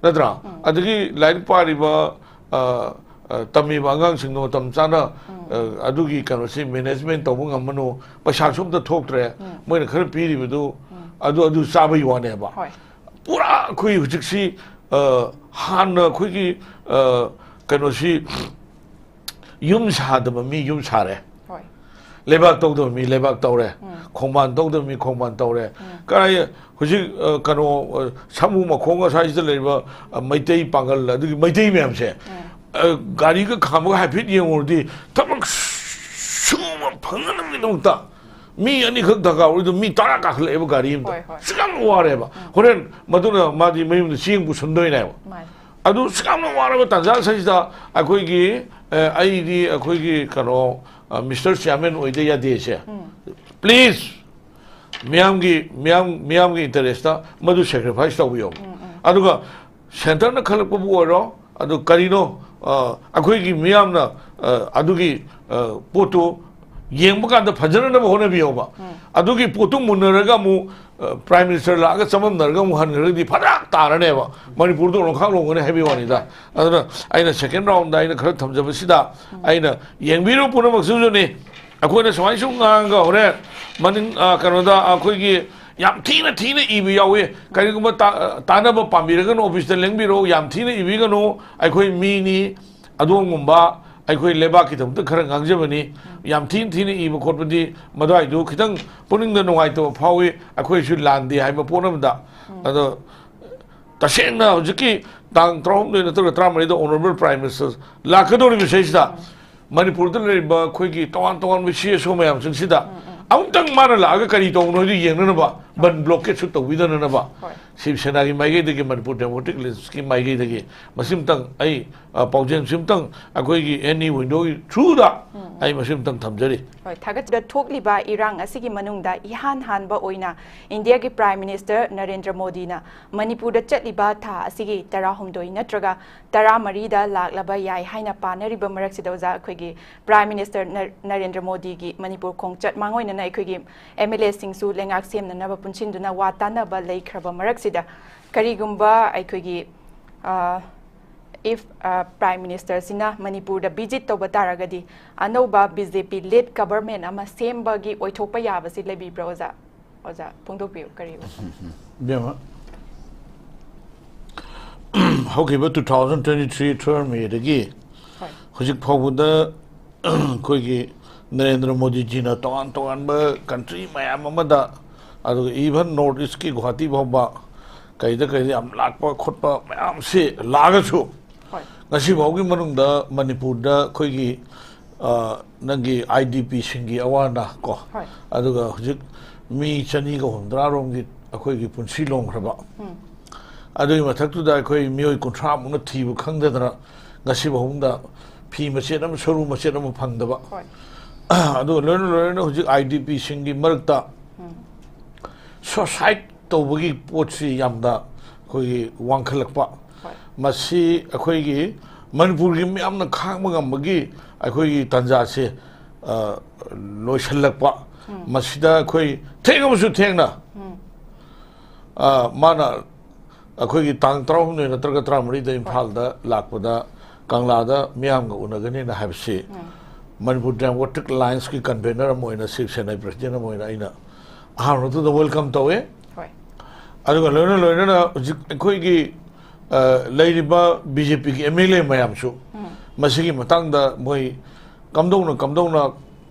ꯅꯠꯇ꯭ꯔꯥ? ꯑꯗꯒꯤ ꯂꯥꯏꯔꯤꯛ ꯄꯥꯔꯤꯕ, ꯑ, ꯑ, ꯇꯝꯃꯤꯕ ꯑꯉꯥꯡꯁꯤꯡꯗꯣ ꯃꯇꯝ ꯆꯥꯅ, ꯑ, ꯑꯗꯨꯒꯤ ꯀꯩꯅꯣꯁꯤ management ꯇꯧꯕ ꯉꯝꯃꯅꯨ, ꯄꯩꯁꯥꯁꯨ ꯑꯝꯇ ꯊꯣꯛꯇ꯭ꯔꯦ, ꯃꯣꯏꯅ ꯈꯔ ꯄꯤꯔꯤꯕꯗꯨ ꯑꯗꯨ, ꯑꯗꯨ ꯆꯥꯕꯒꯤ ꯋꯥꯅꯦꯕ꯫ ꯍꯣꯏ. ꯄꯨꯔꯥ ꯑꯩꯈꯣꯏ ꯍꯧꯖꯤꯛꯁꯤ, ꯑ, ꯍꯥꯟꯅ ꯑꯩꯈꯣꯏꯒꯤ, ꯑ, ꯀꯩꯅꯣꯁꯤ, ꯌꯨꯝ ꯁꯥꯗꯕ ꯃꯤ ꯌꯨꯝ ꯁꯥꯔꯦ, ꯍꯣꯏ. ꯂꯩꯕꯥꯛ ꯇꯧꯗꯕ ꯃꯤ ꯂꯩꯕꯥꯛ ꯇꯧꯔꯦ, ꯈꯣꯡꯕꯥꯟ ꯇꯧꯗꯕ ꯃꯤ ꯈꯣꯡꯕꯥꯟ ꯇꯧꯔꯦ꯫ ꯀꯥꯏ ꯍꯧꯖꯤꯛ, ꯑ, ꯀꯩꯅꯣ, ꯑ, ꯁꯥꯃꯨ ꯃꯈꯣꯡ ꯑꯁ꯭ꯋꯥꯏꯁꯤꯗ ꯂꯩꯔꯤꯕ, ꯑ, ꯃꯩꯇꯩ ꯄꯥꯡꯒꯜ, ꯑꯗꯨꯒꯤ ꯃꯩꯇꯩ ꯃꯌꯥꯝꯁꯦ, ꯑ, ꯒꯥꯔꯤꯒ ꯈꯥꯝꯃꯒ ꯍꯥꯏꯐꯦꯠ ꯌꯦꯡꯉꯨꯔꯗꯤ ꯊꯕꯛ ꯁꯨꯕ ꯐꯪꯅꯅꯕꯒꯤꯗꯃꯛꯇ ꯃꯤ ꯑꯅꯤꯈꯛ ꯗꯔꯀꯥꯔ ꯑꯣꯏꯗꯣ ꯃꯤ ꯇꯔꯥ ꯀꯥꯈꯠꯂꯛꯑꯦꯕ ꯒꯥꯔꯤ ꯑꯃꯗ꯫ ꯍꯣꯏ, ꯍꯣꯏ. ꯁꯨꯛꯌꯥꯝ ꯋꯥꯔꯦꯕ꯫ ꯍꯣꯔꯦꯟ ꯃꯗꯨꯅ ꯃꯥꯗꯤ ꯃꯌꯨꯝꯗ ꯆꯦꯡ ꯄꯨꯁꯟꯗꯣꯏꯅꯦꯕ꯫ ꯃꯥꯅꯤ. ꯑꯗꯨ ꯁꯨꯛꯌꯥꯝꯅ ꯋꯥꯔꯕ ꯇꯥꯟꯖꯥ ꯁꯤꯗ ꯑꯩꯈꯣꯏꯒꯤ, ꯑ, ꯑꯩꯗꯤ ꯑꯩꯈꯣꯏꯒꯤ ꯀꯩꯅꯣ, ꯑ, Mister Chairman ꯑꯣꯏꯗ ꯌꯥꯗꯦꯁꯦ꯫ Please, ꯃꯤꯌꯥꯝꯒꯤ, ꯃꯤꯌꯥꯝ, ꯃꯤꯌꯥꯝꯒꯤ interest ꯃꯗꯨ sacrifice ꯇꯧꯕꯤꯌꯣ꯫ ꯑꯗꯨꯒ centreꯅ ꯈꯜꯂꯛꯄꯕꯨ ꯑꯣꯏꯔꯣ, ꯑꯗꯨ ꯀꯔꯤꯅꯣ, ꯑ, ꯑꯩꯈꯣꯏꯒꯤ ꯃꯤꯌꯥꯝꯅ, ꯑ, ꯑꯗꯨꯒꯤ, ꯑ, ꯄꯣꯠꯇꯨ ꯌꯦꯡꯕ ꯀꯥꯟꯗ ꯐꯖꯅꯅꯕ ꯍꯣꯠꯅꯕꯤꯌꯣꯕ꯫ ꯑꯗꯨꯒꯤ ꯄꯣꯠꯇꯨ ꯃꯨꯟꯅꯔꯒ ꯑꯃꯨꯛ, ꯑ, Prime Minister ꯂꯥꯛꯑꯒ ꯆꯃꯝꯅꯔꯒ ꯑꯃꯨꯛ ꯍꯟꯈ꯭ꯔꯒꯗꯤ ꯐꯔꯛ ꯇꯥꯔꯅꯦꯕ꯫ ꯃꯅꯤꯄꯨꯔꯗ ꯑꯣꯟꯈꯥꯛ ꯂꯣꯡꯒꯅꯤ ꯍꯥꯏꯕꯒꯤ ꯋꯥꯅꯤꯗ꯫ ꯑꯗꯨꯅ ꯑꯩꯅ second roundꯗ ꯑꯩꯅ ꯈꯔ ꯊꯝꯖꯕꯁꯤꯗ, ꯑꯩꯅ ꯌꯦꯡꯕꯤꯔꯤꯕ ꯄꯨꯝꯅꯃꯛꯁꯤꯁꯨꯅꯤ, ꯑꯩꯈꯣꯏꯅ ꯁꯨꯃꯥꯏꯅ ꯁꯨꯝ ꯉꯥꯡꯉꯒ ꯍꯣꯔꯦꯟ ꯃꯅꯤꯡ, ꯑ, ꯀꯩꯅꯣꯗ ꯑꯩꯈꯣꯏꯒꯤ ꯌꯥꯝ ꯊꯤꯅ ꯊꯤꯅ ꯏꯕ ꯌꯥꯎꯏ꯫ ꯀꯔꯤꯒꯨꯝꯕ ꯇꯥ-, ꯇꯥꯅꯕ ꯄꯥꯝꯕꯤꯔꯒꯅ officeꯇ ꯂꯦꯡꯕꯤꯔꯛꯎ, ꯌꯥꯝ ꯊꯤꯅ ꯏꯕꯤꯒꯅꯨ, ꯑꯩꯈꯣꯏ ꯃꯤꯅꯤ, ꯑꯗꯣꯝꯒꯨꯝꯕ ꯑꯩꯈꯣꯏ ꯂꯩꯕꯥꯛꯀꯤꯗꯃꯛꯇ ꯈꯔ ꯉꯥꯡꯖꯕꯅꯤ꯫ ꯌꯥꯝ ꯊꯤꯅ ꯊꯤꯅ ꯏꯕ ꯈꯣꯠꯄꯗꯤ ꯃꯗꯨꯋꯥꯏꯗꯨ ꯈꯤꯇꯪ ꯄꯨꯛꯅꯤꯡꯗ ꯅꯨꯡꯉꯥꯏꯇꯕ ꯐꯥꯎꯏ, ꯑꯩꯈꯣꯏꯁꯨ ꯂꯥꯟꯗꯦ ꯍꯥꯏꯕ ꯄꯣꯠ ꯑꯃꯗ꯫ ꯑꯗꯣ ꯇꯁꯦꯡꯅ ꯍꯧꯖꯤꯛꯀꯤ ꯇꯥꯡ ꯇꯔꯥꯍꯨꯝꯗꯣꯏ ꯅꯠꯇ꯭ꯔꯒ ꯇꯔꯥꯃꯔꯤꯗ Honourable Prime Minister ꯂꯥꯛꯀꯗꯧꯔꯤꯕꯁꯤꯗꯩꯁꯤꯗ ꯃꯅꯤꯄꯨꯔꯗ ꯂꯩꯔꯤꯕ ꯑꯩꯈꯣꯏꯒꯤ ꯇꯣꯉꯥꯟ ꯇꯣꯉꯥꯟꯕ CSO ꯃꯌꯥꯝꯁꯤꯡꯁꯤꯗ ꯑꯃꯨꯛꯇꯪ ꯃꯥꯅ ꯂꯥꯛꯑꯒ ꯀꯔꯤ ꯇꯧꯕꯅꯣ ꯍꯥꯏꯗꯨ ꯌꯦꯡꯅꯅꯕ ꯕꯟ ꯕ꯭ꯂꯣꯀꯦꯠꯁꯨ ꯇꯧꯕꯤꯗꯅꯅꯕ, ꯍꯣꯏ꯫ ꯁꯤꯕ ꯁꯦꯅꯥꯒꯤ ꯃꯥꯏꯀꯩꯗꯒꯤ, ꯃꯅꯤꯄꯨꯔ ꯗꯦꯃꯣꯀ꯭ꯔꯦꯇꯤꯛ ꯑꯦꯂꯥꯏꯟꯁꯀꯤ ꯃꯥꯏꯀꯩꯗꯒꯤ ꯃꯁꯤꯃꯇꯪ ꯑꯩ, ꯑ, ꯄꯥꯎꯖꯦꯜꯁꯤꯃꯇꯪ ꯑꯩꯈꯣꯏꯒꯤ ꯑꯦꯅꯤ ꯋꯤꯟꯗꯣꯒꯤ ꯊ꯭ꯔꯨꯗ ꯑꯩ ꯃꯁꯤꯃꯇꯪ ꯊꯝꯖꯔꯤ꯫ ꯍꯣꯏ, ꯊꯥꯒꯠꯆꯗ ꯊꯣꯛꯂꯤꯕ ꯏꯔꯥꯡ ꯑꯁꯤꯒꯤ ꯃꯅꯨꯡꯗ ꯏꯍꯥꯟ ꯍꯥꯟꯕ ꯑꯣꯏꯅ ꯏꯟꯗꯤꯌꯥꯒꯤ ꯄ꯭ꯔꯥꯏꯝ ꯃꯤꯅꯤꯁꯇꯔ ꯅꯔꯦꯟꯗ꯭ꯔ ꯃꯣꯗꯤꯅ ꯃꯅꯤꯄꯨꯔꯗ ꯆꯠꯂꯤꯕ ꯊꯥ ꯑꯁꯤꯒꯤ ꯇꯔꯥꯍꯨꯝꯗꯣꯏ ꯅꯠꯇ꯭ꯔꯒ ꯇꯔꯥꯃꯔꯤꯗ ꯂꯥꯛꯂꯕ ꯌꯥꯏ ꯍꯥꯏꯅ ꯄꯥꯅꯔꯤꯕ ꯃꯔꯛꯁꯤꯗ, ꯑꯣꯖꯥ, ꯑꯩꯈꯣꯏꯒꯤ ꯄ꯭ꯔꯥꯏꯝ ꯃꯤꯅꯤꯁꯇꯔ ꯅꯔ-, ꯅꯔꯦꯟꯗ꯭ꯔ ꯃꯣꯗꯤꯒꯤ ꯃꯅꯤꯄꯨꯔ ꯈꯣꯡꯆꯠ ꯃꯥꯡꯑꯣꯏꯅꯅ ꯑꯩꯈꯣꯏꯒꯤ ꯑꯦꯝ ꯑꯦꯜ ꯑꯦꯁꯤꯡꯁꯨ ꯂꯩꯉꯥꯛ ꯁꯦꯝꯅꯅꯕ ꯄꯨꯟꯁꯤꯟꯗꯨꯅ ꯋꯥ ꯇꯥꯅꯕ ꯂꯩꯈ꯭ꯔꯕ ꯃꯔꯛꯁꯤꯗ, ꯀꯔꯤꯒꯨꯝꯕ ꯑꯩꯈꯣꯏꯒꯤ, ꯑ, if, ꯑ, ꯄ꯭ꯔꯥꯏꯝ ꯃꯤꯅꯤꯁꯇꯔꯁꯤꯅ ꯃꯅꯤꯄꯨꯔꯗ ꯚꯤꯖꯤꯠ ꯇꯧꯕ ꯇꯥꯔꯒꯗꯤ ꯑꯅꯧꯕ ꯕꯤ ꯖꯦ ꯄꯤ ꯂꯦꯗ ꯒꯚꯔꯟꯃꯦꯟ ꯑꯃ ꯁꯦꯝꯕꯒꯤ ꯑꯣꯏꯊꯣꯛꯄ ꯌꯥꯕꯁꯤ ꯂꯩꯕꯤꯕ꯭ꯔꯥ, ꯑꯣꯖꯥ? ꯑꯣꯖꯥ, ꯐꯣꯡꯗꯣꯛꯄꯤꯌꯨ, ꯀꯔꯤ ꯑꯣꯏ? ꯏꯕꯦꯝꯃ, ꯍꯧꯈꯤꯕ two thousand twenty three three ꯃꯦꯗꯒꯤ ꯍꯣꯏ꯫ ꯍꯧꯖꯤꯛ ꯐꯥꯎꯕꯗ ꯑꯩꯈꯣꯏꯒꯤ ꯅꯔꯦꯟꯗ꯭ꯔ ꯃꯣꯗꯤꯖꯤꯅ ꯇꯣꯉꯥꯟ ꯇꯣꯉꯥꯟꯕ ꯀꯟꯇ꯭ꯔꯤ ꯃꯌꯥꯝ ꯑꯃꯗ, ꯑꯗꯨꯒ even ꯅꯣꯔꯠ ꯏꯁꯀꯤ ꯒꯨꯍꯥꯇꯤ ꯐꯥꯎꯕ ꯀꯩꯗ ꯀꯩꯗ ꯌꯥꯝ ꯂꯥꯛꯄ ꯈꯣꯠꯄ ꯃꯌꯥꯝꯁꯤ ꯂꯥꯛꯑꯒꯁꯨ, ꯍꯣꯏ꯫ ꯉꯁꯤ ꯐꯥꯎꯒꯤ ꯃꯅꯨꯡꯗ ꯃꯅꯤꯄꯨꯔꯗ ꯑꯩꯈꯣꯏꯒꯤ, ꯑ, ꯅꯪꯒꯤ ꯑꯥꯏ ꯗꯤ ꯄꯤꯁꯤꯡꯒꯤ ꯑꯋꯥ ꯑꯅꯥ ꯀꯣ, ꯍꯣꯏ꯫ ꯑꯗꯨꯒ ꯍꯧꯖꯤꯛ ꯃꯤ ꯆꯅꯤꯒ ꯍꯨꯝꯗ꯭ꯔꯥ ꯔꯣꯝꯒꯤ ꯑꯩꯈꯣꯏꯒꯤ ꯄꯨꯟꯁꯤ ꯂꯣꯝꯈ꯭ꯔꯕ, ꯑꯗꯨꯒꯤ ꯃꯊꯛꯇꯨꯗ ꯑꯩꯈꯣꯏ ꯃꯤꯑꯣꯏ ꯀꯨꯟꯊ꯭ꯔꯥ ꯃꯨꯛꯅ ꯊꯤꯕ ꯈꯪꯗꯗꯅ ꯉꯁꯤ ꯐꯥꯎꯕꯗ ꯐꯤ ꯃꯆꯦꯠ ꯑꯃ, ꯁꯔꯨ ꯃꯆꯦꯠ ꯑꯃ ꯐꯪꯗꯕ, ꯍꯣꯏ꯫ ꯑꯗꯨꯒ ꯂꯣꯏꯅ ꯂꯣꯏꯅꯅ ꯍꯧꯖꯤꯛ ꯑꯥꯏ ꯗꯤ ꯄꯤꯁꯤꯡꯒꯤ ꯃꯔꯛꯇ ꯁꯨꯁꯥꯏꯠ ꯇꯧꯕꯒꯤ ꯄꯣꯠꯁꯤ ꯌꯥꯝꯅ ꯑꯩꯈꯣꯏꯒꯤ ꯋꯥꯡꯈꯠꯂꯛꯄ, ꯍꯣꯏ꯫ ꯃꯁꯤ ꯑꯩꯈꯣꯏꯒꯤ ꯃꯅꯤꯄꯨꯔꯒꯤ ꯃꯤꯌꯥꯝꯅ ꯈꯥꯡꯕ ꯉꯝꯕꯒꯤ ꯑꯩꯈꯣꯏꯒꯤ ꯇꯥꯟꯖꯥꯁꯦ, ꯑ, ꯂꯣꯏꯁꯤꯜꯂꯛꯄ, ꯃꯁꯤꯗ ꯑꯩꯈꯣꯏ ꯊꯦꯡꯉꯕꯁꯨ ꯊꯦꯡꯅ, ꯑ, ꯃꯥꯅ ꯑꯩꯈꯣꯏꯒꯤ ꯇꯥꯡ ꯇꯔꯥꯍꯨꯝꯗꯣꯏ ꯅꯠꯇ꯭ꯔꯒ ꯇꯔꯥꯃꯔꯤꯗ ꯏꯝꯐꯥꯜꯗ ꯂꯥꯛꯄꯗ ꯀꯪꯂꯥꯗ ꯃꯤꯌꯥꯝꯒ ꯎꯅꯒꯅꯤꯅ ꯍꯥꯏꯕꯁꯤ ꯃꯅꯤꯄꯨꯔ ꯗꯦꯃꯣꯀ꯭ꯔꯦꯇꯤꯛ ꯑꯦꯂꯥꯏꯟꯁꯀꯤ ꯀꯟꯚꯦꯅꯔ ꯑꯃ ꯑꯣꯏꯅ, ꯁꯤꯕ ꯁꯦꯅꯥꯒꯤ ꯄ꯭ꯔꯁꯤꯗꯦꯟ ꯑꯃ ꯑꯣꯏꯅ ꯑꯩꯅ ꯑꯍꯥꯟꯕꯗꯨꯗ ꯋꯦꯜꯀꯝ ꯇꯧꯋꯦ꯫ ꯍꯣꯏ꯫ ꯑꯗꯨꯒ ꯂꯣꯏꯅ ꯂꯣꯏꯅꯅ ꯍꯧꯖꯤꯛ ꯑꯩꯈꯣꯏꯒꯤ, ꯑ, ꯂꯩꯔꯤꯕ ꯕꯤ ꯖꯦ ꯄꯤꯒꯤ ꯑꯦꯝ ꯑꯦꯜ ꯑꯦ ꯃꯌꯥꯝꯁꯨ ꯃꯁꯤꯒꯤ ꯃꯇꯥꯡꯗ ꯃꯣꯏ ꯀꯝꯗꯧꯅ ꯀꯝꯗꯧꯅ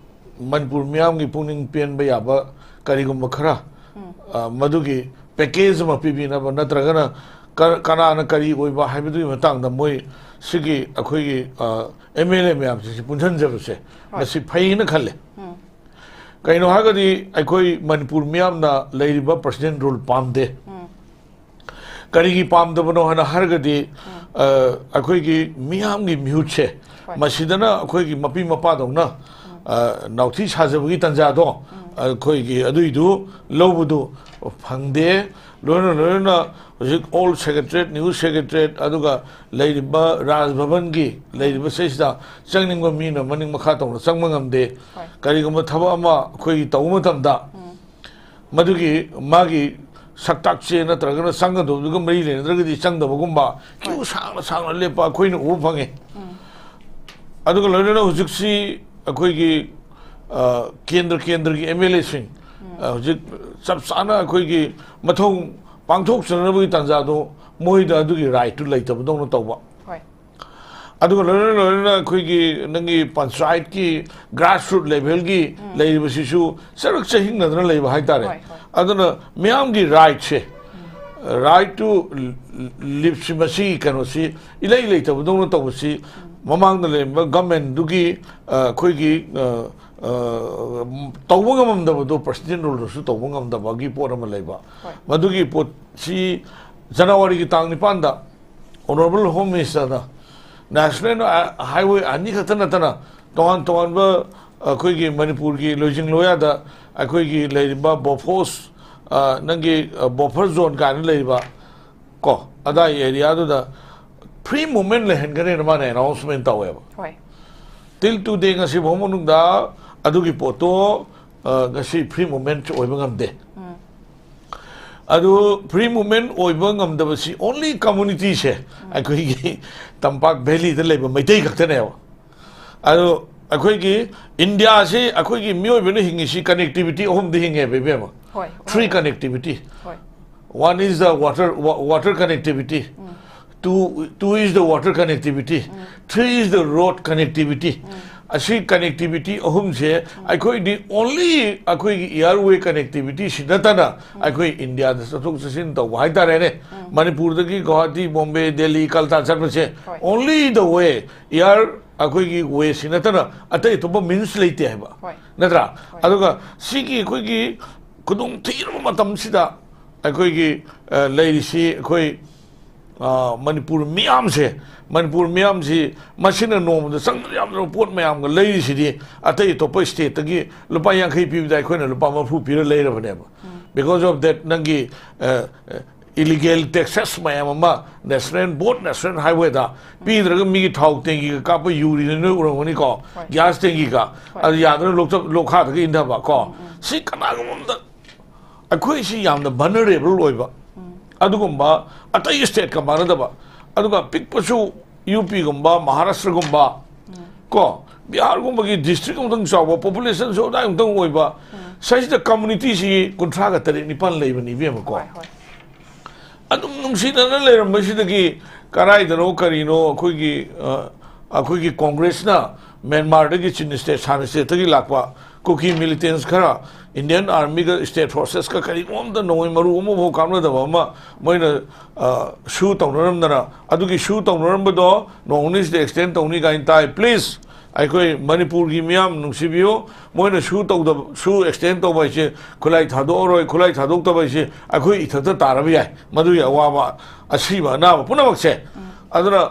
ꯃꯅꯤꯄꯨꯔ ꯃꯤꯌꯥꯝꯒꯤ ꯄꯨꯛꯅꯤꯡ ꯄꯦꯟꯕ ꯌꯥꯕ ꯀꯔꯤꯒꯨꯝꯕ ꯈꯔ, ꯑ, ꯃꯗꯨꯒꯤ ꯄꯦꯀꯦꯖ ꯑꯃ ꯄꯤꯕꯤꯅꯕ, ꯅꯠꯇ꯭ꯔꯒꯅ ꯀ-, ꯀꯅꯥꯅ ꯀꯔꯤ ꯑꯣꯏꯕ ꯍꯥꯏꯕꯗꯨꯒꯤ ꯃꯇꯥꯡꯗ ꯃꯣꯏ ꯁꯤꯒꯤ ꯑꯩꯈꯣꯏꯒꯤ, ꯑ, ꯑꯦꯝ ꯑꯦꯜ ꯑꯦ ꯃꯌꯥꯝꯁꯤꯡꯁꯤ ꯄꯨꯟꯁꯤꯟꯖꯕꯁꯦ, ꯍꯣꯏ꯫ ꯃꯁꯤ ꯐꯩꯅ ꯈꯜꯂꯦ꯫ ꯀꯩꯅꯣ ꯍꯥꯏꯔꯒꯗꯤ, ꯑꯩꯈꯣꯏ ꯃꯅꯤꯄꯨꯔ ꯃꯤꯌꯥꯝꯅ ꯂꯩꯔꯤꯕ President Rule ꯄꯥꯝꯗꯦ꯫ ꯀꯔꯤꯒꯤ ꯄꯥꯝꯗꯕꯅꯣ ꯍꯥꯏꯅ ꯍꯥꯏꯔꯒꯗꯤ, ꯑ, ꯑꯩꯈꯣꯏꯒꯤ ꯃꯤꯌꯥꯝꯒꯤ ꯃꯤꯍꯨꯠꯁꯦ, ꯍꯣꯏ꯫ ꯃꯁꯤꯗꯅ ꯑꯩꯈꯣꯏꯒꯤ ꯃꯄꯤ ꯃꯄꯥꯗꯧꯅ, ꯑ, ꯅꯥꯎꯊꯤ ꯁꯥꯖꯕꯒꯤ ꯇꯥꯟꯖꯥꯗꯣ, ꯑꯩꯈꯣꯏꯒꯤ ꯑꯗꯨꯏꯗꯨ ꯂꯧꯕꯗꯨ ꯐꯪꯗꯦ꯫ ꯂꯣꯏꯅ ꯂꯣꯏꯅꯅ ꯍꯧꯖꯤꯛ Old Secretariat, New Secretariat, ꯑꯗꯨꯒ ꯂꯩꯔꯤꯕ ꯔꯥꯖ ꯚꯕꯟꯒꯤ ꯂꯩꯔꯤꯕ ꯁꯤꯗꯩꯁꯤꯗ ꯆꯪꯅꯤꯡꯕ ꯃꯤꯅ ꯃꯅꯤꯡ ꯃꯈꯥ ꯇꯧꯅ ꯆꯪꯕ ꯉꯝꯗꯦ꯫ ꯍꯣꯏ꯫ ꯀꯔꯤꯒꯨꯝꯕ ꯊꯕꯛ ꯑꯃ ꯑꯩꯈꯣꯏꯒꯤ ꯇꯧꯕ ꯃꯇꯝꯗ, ꯃꯗꯨꯒꯤ ꯃꯥꯒꯤ ꯁꯛꯇꯥꯛꯁꯦ ꯅꯠꯇ꯭ꯔꯒꯅ ꯆꯪꯒꯗꯕꯗꯨꯒ ꯃꯔꯤ ꯂꯩꯅꯗ꯭ꯔꯒꯗꯤ ꯆꯪꯗꯕꯒꯨꯝꯕ, ꯀ꯭ꯌꯨ ꯍꯣꯏ꯫ ꯁꯥꯡꯅ ꯁꯥꯡꯅ ꯂꯦꯞꯄ ꯑꯩꯈꯣꯏꯅ ꯎꯕ ꯐꯪꯉꯤ꯫ ꯑꯗꯨꯒ ꯂꯣꯏꯅꯅ ꯍꯧꯖꯤꯛꯁꯤ ꯑꯩꯈꯣꯏꯒꯤ, ꯑ, ꯀꯦꯟꯗ꯭ꯔ ꯀꯦꯟꯗ꯭ꯔꯒꯤ ꯑꯦꯝ ꯑꯦꯜ ꯑꯦꯁꯤꯡ, ꯑ, ꯍꯧꯖꯤꯛ ꯆꯞ ꯆꯥꯅ ꯑꯩꯈꯣꯏꯒꯤ ꯃꯊꯧ ꯄꯥꯡꯊꯣꯛꯆꯅꯕꯒꯤ ꯇꯥꯟꯖꯥꯗꯣ ꯃꯣꯏꯗ ꯑꯗꯨꯒꯤ ꯔꯥꯏꯠꯇꯨ ꯂꯩꯇꯕꯗꯧꯅ ꯇꯧꯕ꯫ ꯍꯣꯏ꯫ ꯑꯗꯨꯒ ꯂꯣꯏꯅ ꯂꯣꯏꯅꯅ ꯑꯩꯈꯣꯏꯒꯤ ꯅꯪꯒꯤ ꯄꯟꯆꯥꯌꯠꯀꯤ grassroot levelꯒꯤ ꯂꯩꯔꯤꯕꯁꯤꯁꯨ ꯆꯔꯛ ꯆꯍꯤꯡꯅꯗꯅ ꯂꯩꯕ ꯍꯥꯏꯇꯥꯔꯦ꯫ ꯍꯣꯏ, ꯍꯣꯏ꯫ ꯑꯗꯨꯅ ꯃꯤꯌꯥꯝꯒꯤ ꯔꯥꯏꯠꯁꯦ, ꯔꯥꯏꯠ ꯇꯨ ꯂꯤꯞꯁꯤ, ꯃꯁꯤꯒꯤ ꯀꯩꯅꯣꯁꯤ ꯏꯂꯩ ꯂꯩꯇꯕꯗꯧꯅ ꯇꯧꯕꯁꯤ ꯃꯃꯥꯡꯗ ꯂꯩꯔꯝꯕ ꯒꯃꯦꯟꯗꯨꯒꯤ, ꯑ, ꯑꯩꯈꯣꯏꯒꯤ, ꯑ, ꯑ, ꯇꯧꯕ ꯉꯝꯃꯝꯗꯕꯗꯣ President Ruleꯗꯁꯨ ꯇꯧꯕ ꯉꯝꯗꯕꯒꯤ ꯄꯣꯠ ꯑꯃ ꯂꯩꯕ꯫ ꯍꯣꯏ꯫ ꯃꯗꯨꯒꯤ ꯄꯣꯠꯁꯤ ꯖꯅꯋꯥꯔꯤꯒꯤ ꯇꯥꯡ ꯅꯤꯄꯥꯟꯗ Honourable Home Ministerꯅ National Highway ꯑꯅꯤꯈꯛꯇ ꯅꯠꯇꯅ ꯇꯣꯉꯥꯟ ꯇꯣꯉꯥꯟꯕ ꯑꯩꯈꯣꯏꯒꯤ ꯃꯅꯤꯄꯨꯔꯒꯤ ꯂꯣꯏꯖꯤꯡ ꯂꯣꯌꯥꯗ ꯑꯩꯈꯣꯏꯒꯤ ꯂꯩꯔꯤꯕ ꯕꯣꯐꯣꯁ, ꯑ, ꯅꯪꯒꯤ, ꯑ, buffer zone ꯀꯥꯏꯅ ꯂꯩꯔꯤꯕ ꯀꯣ, ꯑꯗꯥꯏ areaꯗꯨꯗ free movement ꯂꯩꯍꯟꯒꯅꯦꯅ ꯃꯥꯅ announcement ꯇꯧꯋꯦꯕ꯫ ꯍꯣꯏ꯫ Till today, ꯉꯁꯤꯐꯥꯎ ꯃꯅꯨꯡꯗ ꯑꯗꯨꯒꯤ ꯄꯣꯠꯇꯣ, ꯑ, ꯉꯁꯤ free movement ꯑꯣꯏꯕ ꯉꯝꯗꯦ꯫ ꯑꯗꯨ free movement ꯑꯣꯏꯕ ꯉꯝꯗꯕꯁꯤ only communityꯁꯦ ꯑꯩꯈꯣꯏꯒꯤ ꯇꯝꯄꯥꯛ valleyꯗ ꯂꯩꯕ ꯃꯩꯇꯩ ꯈꯛꯇꯅꯦꯕ꯫ ꯑꯗꯣ ꯑꯩꯈꯣꯏꯒꯤ ꯏꯟꯗꯤꯌꯥꯁꯤ ꯑꯩꯈꯣꯏꯒꯤ ꯃꯤꯑꯣꯏꯕꯅ ꯍꯤꯡꯉꯤꯁꯤ connectivity ꯑꯍꯨꯝꯗ ꯍꯤꯡꯉꯦꯕ, ꯏꯕꯦꯝꯃ꯫ ꯍꯣꯏ, ꯍꯣꯏ꯫ Three connectivity. ꯍꯣꯏ꯫ One is the water, wa-, water connectivity. Two, two is the water connectivity. Three is the road connectivity. ꯑꯁꯤ connectivity ꯑꯍꯨꯝꯁꯦ ꯑꯩꯈꯣꯏꯗꯤ only ꯑꯩꯈꯣꯏꯒꯤ airway connectivity ꯁꯤ ꯅꯠꯇꯅ ꯑꯩꯈꯣꯏ ꯏꯟꯗꯤꯌꯥꯗ ꯆꯠꯊꯣꯛ ꯆꯠꯁꯤꯟ ꯇꯧꯕ ꯍꯥꯏꯇꯥꯔꯦꯅꯦ, ꯃꯅꯤꯄꯨꯔꯗꯒꯤ ꯒꯨꯋꯥꯍꯥꯇꯤ, ꯕꯣꯝꯕꯦ, ꯗꯦꯜꯂꯤ, ꯀꯜꯀꯇꯥ ꯆꯠꯄꯁꯦ ꯍꯣꯏ꯫ Only the way, air ꯑꯩꯈꯣꯏꯒꯤ way ꯁꯤ ꯅꯠꯇꯅ ꯑꯇꯩ ꯑꯇꯣꯞꯄ means ꯂꯩꯇꯦ ꯍꯥꯏꯕ, ꯍꯣꯏ꯫ ꯅꯠꯇ꯭ꯔꯥ? ꯍꯣꯏ꯫ ꯑꯗꯨꯒ ꯁꯤꯒꯤ ꯑꯩꯈꯣꯏꯒꯤ ꯈꯨꯗꯣꯡꯊꯤꯔꯕ ꯃꯇꯝꯁꯤꯗ ꯑꯩꯈꯣꯏꯒꯤ ꯑ, ꯂꯩꯔꯤꯁꯤ ꯑꯩꯈꯣꯏ ꯑ, ꯃꯅꯤꯄꯨꯔ ꯃꯤꯌꯥꯝꯁꯦ, ꯃꯅꯤꯄꯨꯔ ꯃꯤꯌꯥꯝꯁꯤ ꯃꯁꯤꯅ ꯅꯣꯡꯃꯗ ꯆꯪꯕꯗ ꯌꯥꯝꯗ꯭ꯔꯕ ꯄꯣꯠ ꯃꯌꯥꯝꯒ ꯂꯩꯔꯤꯁꯤꯗꯤ ꯑꯇꯩ ꯑꯇꯣꯞꯄ stateꯇꯒꯤ ꯂꯨꯄꯥ ꯌꯥꯡꯈꯩ ꯄꯤꯕꯗ ꯑꯩꯈꯣꯏꯅ ꯂꯨꯄꯥ ꯃꯔꯤꯐꯨ ꯄꯤꯔ ꯂꯩꯔꯕꯅꯦꯕ꯫ Because of that ꯅꯪꯒꯤ ꯑ, ꯑ, illegal taxes ꯃꯌꯥꯝ ꯑꯃ national, both national highwayꯗ ꯄꯤꯗ꯭ꯔꯒ ꯃꯤꯒꯤ ꯊꯥꯎ tankyꯒ ꯀꯥꯞꯄ ꯌꯨꯔꯤꯅ ꯅꯣꯏ ꯎꯔꯝꯒꯅꯤꯀꯣ, ꯍꯣꯏ꯫ Gas tankyꯒ꯫ ꯍꯣꯏ꯫ ꯑꯗꯨ ꯌꯥꯗ꯭ꯔꯒ ꯂꯣꯛꯆ-, ꯂꯣꯛꯈꯥꯗꯒ ꯏꯟꯊꯕ ꯀꯣ꯫ ꯁꯤ ꯀꯅꯥꯒꯨꯝꯕ ꯑꯝꯇ ꯑꯩꯈꯣꯏꯁꯤ ꯌꯥꯝꯅ vulnerable ꯑꯣꯏꯕ ꯑꯗꯨꯒꯨꯝꯕ ꯑꯇꯩ stateꯀ ꯃꯥꯟꯅꯗꯕ, ꯑꯗꯨꯒ ꯄꯤꯛꯄꯁꯨ UPꯒꯨꯝꯕ, ꯃꯍꯥꯔꯥꯁꯇ꯭ꯔꯒꯨꯝꯕ ꯀꯣ, ꯕꯤꯍꯥꯔꯒꯨꯝꯕꯒꯤ district ꯑꯃꯨꯛꯇꯪ ꯆꯥꯎꯕ, populationꯁꯨ ꯑꯗꯥꯏ ꯑꯃꯨꯛꯇꯪ ꯑꯣꯏꯕ, ꯁꯤꯁꯤꯗ communityꯁꯤ ꯀꯨꯟꯊ꯭ꯔꯥꯒ ꯇꯔꯦꯠ ꯅꯤꯄꯥꯟ ꯂꯩꯕꯅꯤ ꯏꯕꯦꯝꯃ ꯀꯣ꯫ ꯍꯣꯏ, ꯍꯣꯏ꯫ ꯑꯗꯨꯝ ꯅꯨꯡꯁꯤꯅꯅ ꯂꯩꯔꯝꯕꯁꯤꯗꯒꯤ ꯀꯔꯥꯏꯗꯅꯣ ꯀꯔꯤꯅꯣ ꯑꯩꯈꯣꯏꯒꯤ, ꯑ, ꯑꯩꯈꯣꯏꯒꯤ Congressꯅ ꯃ꯭ꯌꯥꯟꯃꯥꯔꯗꯒꯤ, ꯆꯤꯟ state, ꯁꯥꯟ stateꯇꯒꯤ ꯂꯥꯛꯄ ꯀꯨꯀꯤ militants ꯈꯔ Indian Armyꯒ state forcesꯀ ꯀꯔꯤꯒꯨꯝꯕ ꯑꯝꯇ ꯅꯣꯡꯃꯩ ꯃꯔꯨ ꯑꯃꯐꯥꯎ ꯀꯥꯞꯅꯗꯕ ꯑꯃ ꯃꯣꯏꯅ, ꯑ, ꯁꯨ ꯇꯧꯅꯔꯝꯗꯅ, ꯑꯗꯨꯒꯤ ꯁꯨ ꯇꯧꯅꯔꯝꯕꯗꯣ ꯅꯣꯡ ꯅꯤꯅꯤꯁꯤꯗ extend ꯇꯧꯅꯤ ꯀꯥꯏꯅ ꯇꯥꯏ꯫ Please, ꯑꯩꯈꯣꯏ ꯃꯅꯤꯄꯨꯔꯒꯤ ꯃꯤꯌꯥꯝ ꯅꯨꯡꯁꯤꯕꯤꯌꯨ, ꯃꯣꯏꯅ ꯁꯨ ꯇꯧꯗꯕ, ꯁꯨ extend ꯇꯧꯕ ꯍꯥꯏꯁꯦ ꯈꯨꯠꯂꯥꯏ ꯊꯥꯗꯣꯛꯑꯔꯣꯏ, ꯈꯨꯠꯂꯥꯏ ꯊꯥꯗꯣꯛꯇꯕ ꯍꯥꯏꯁꯦ ꯑꯩꯈꯣꯏ ꯏꯊꯛꯇ ꯇꯥꯔꯕ ꯌꯥꯏ, ꯃꯗꯨꯒꯤ ꯑꯋꯥꯕ, ꯑꯁꯤꯕ, ꯑꯅꯥꯕ ꯄꯨꯝꯅꯃꯛꯁꯦ꯫ ꯑꯗꯨꯅ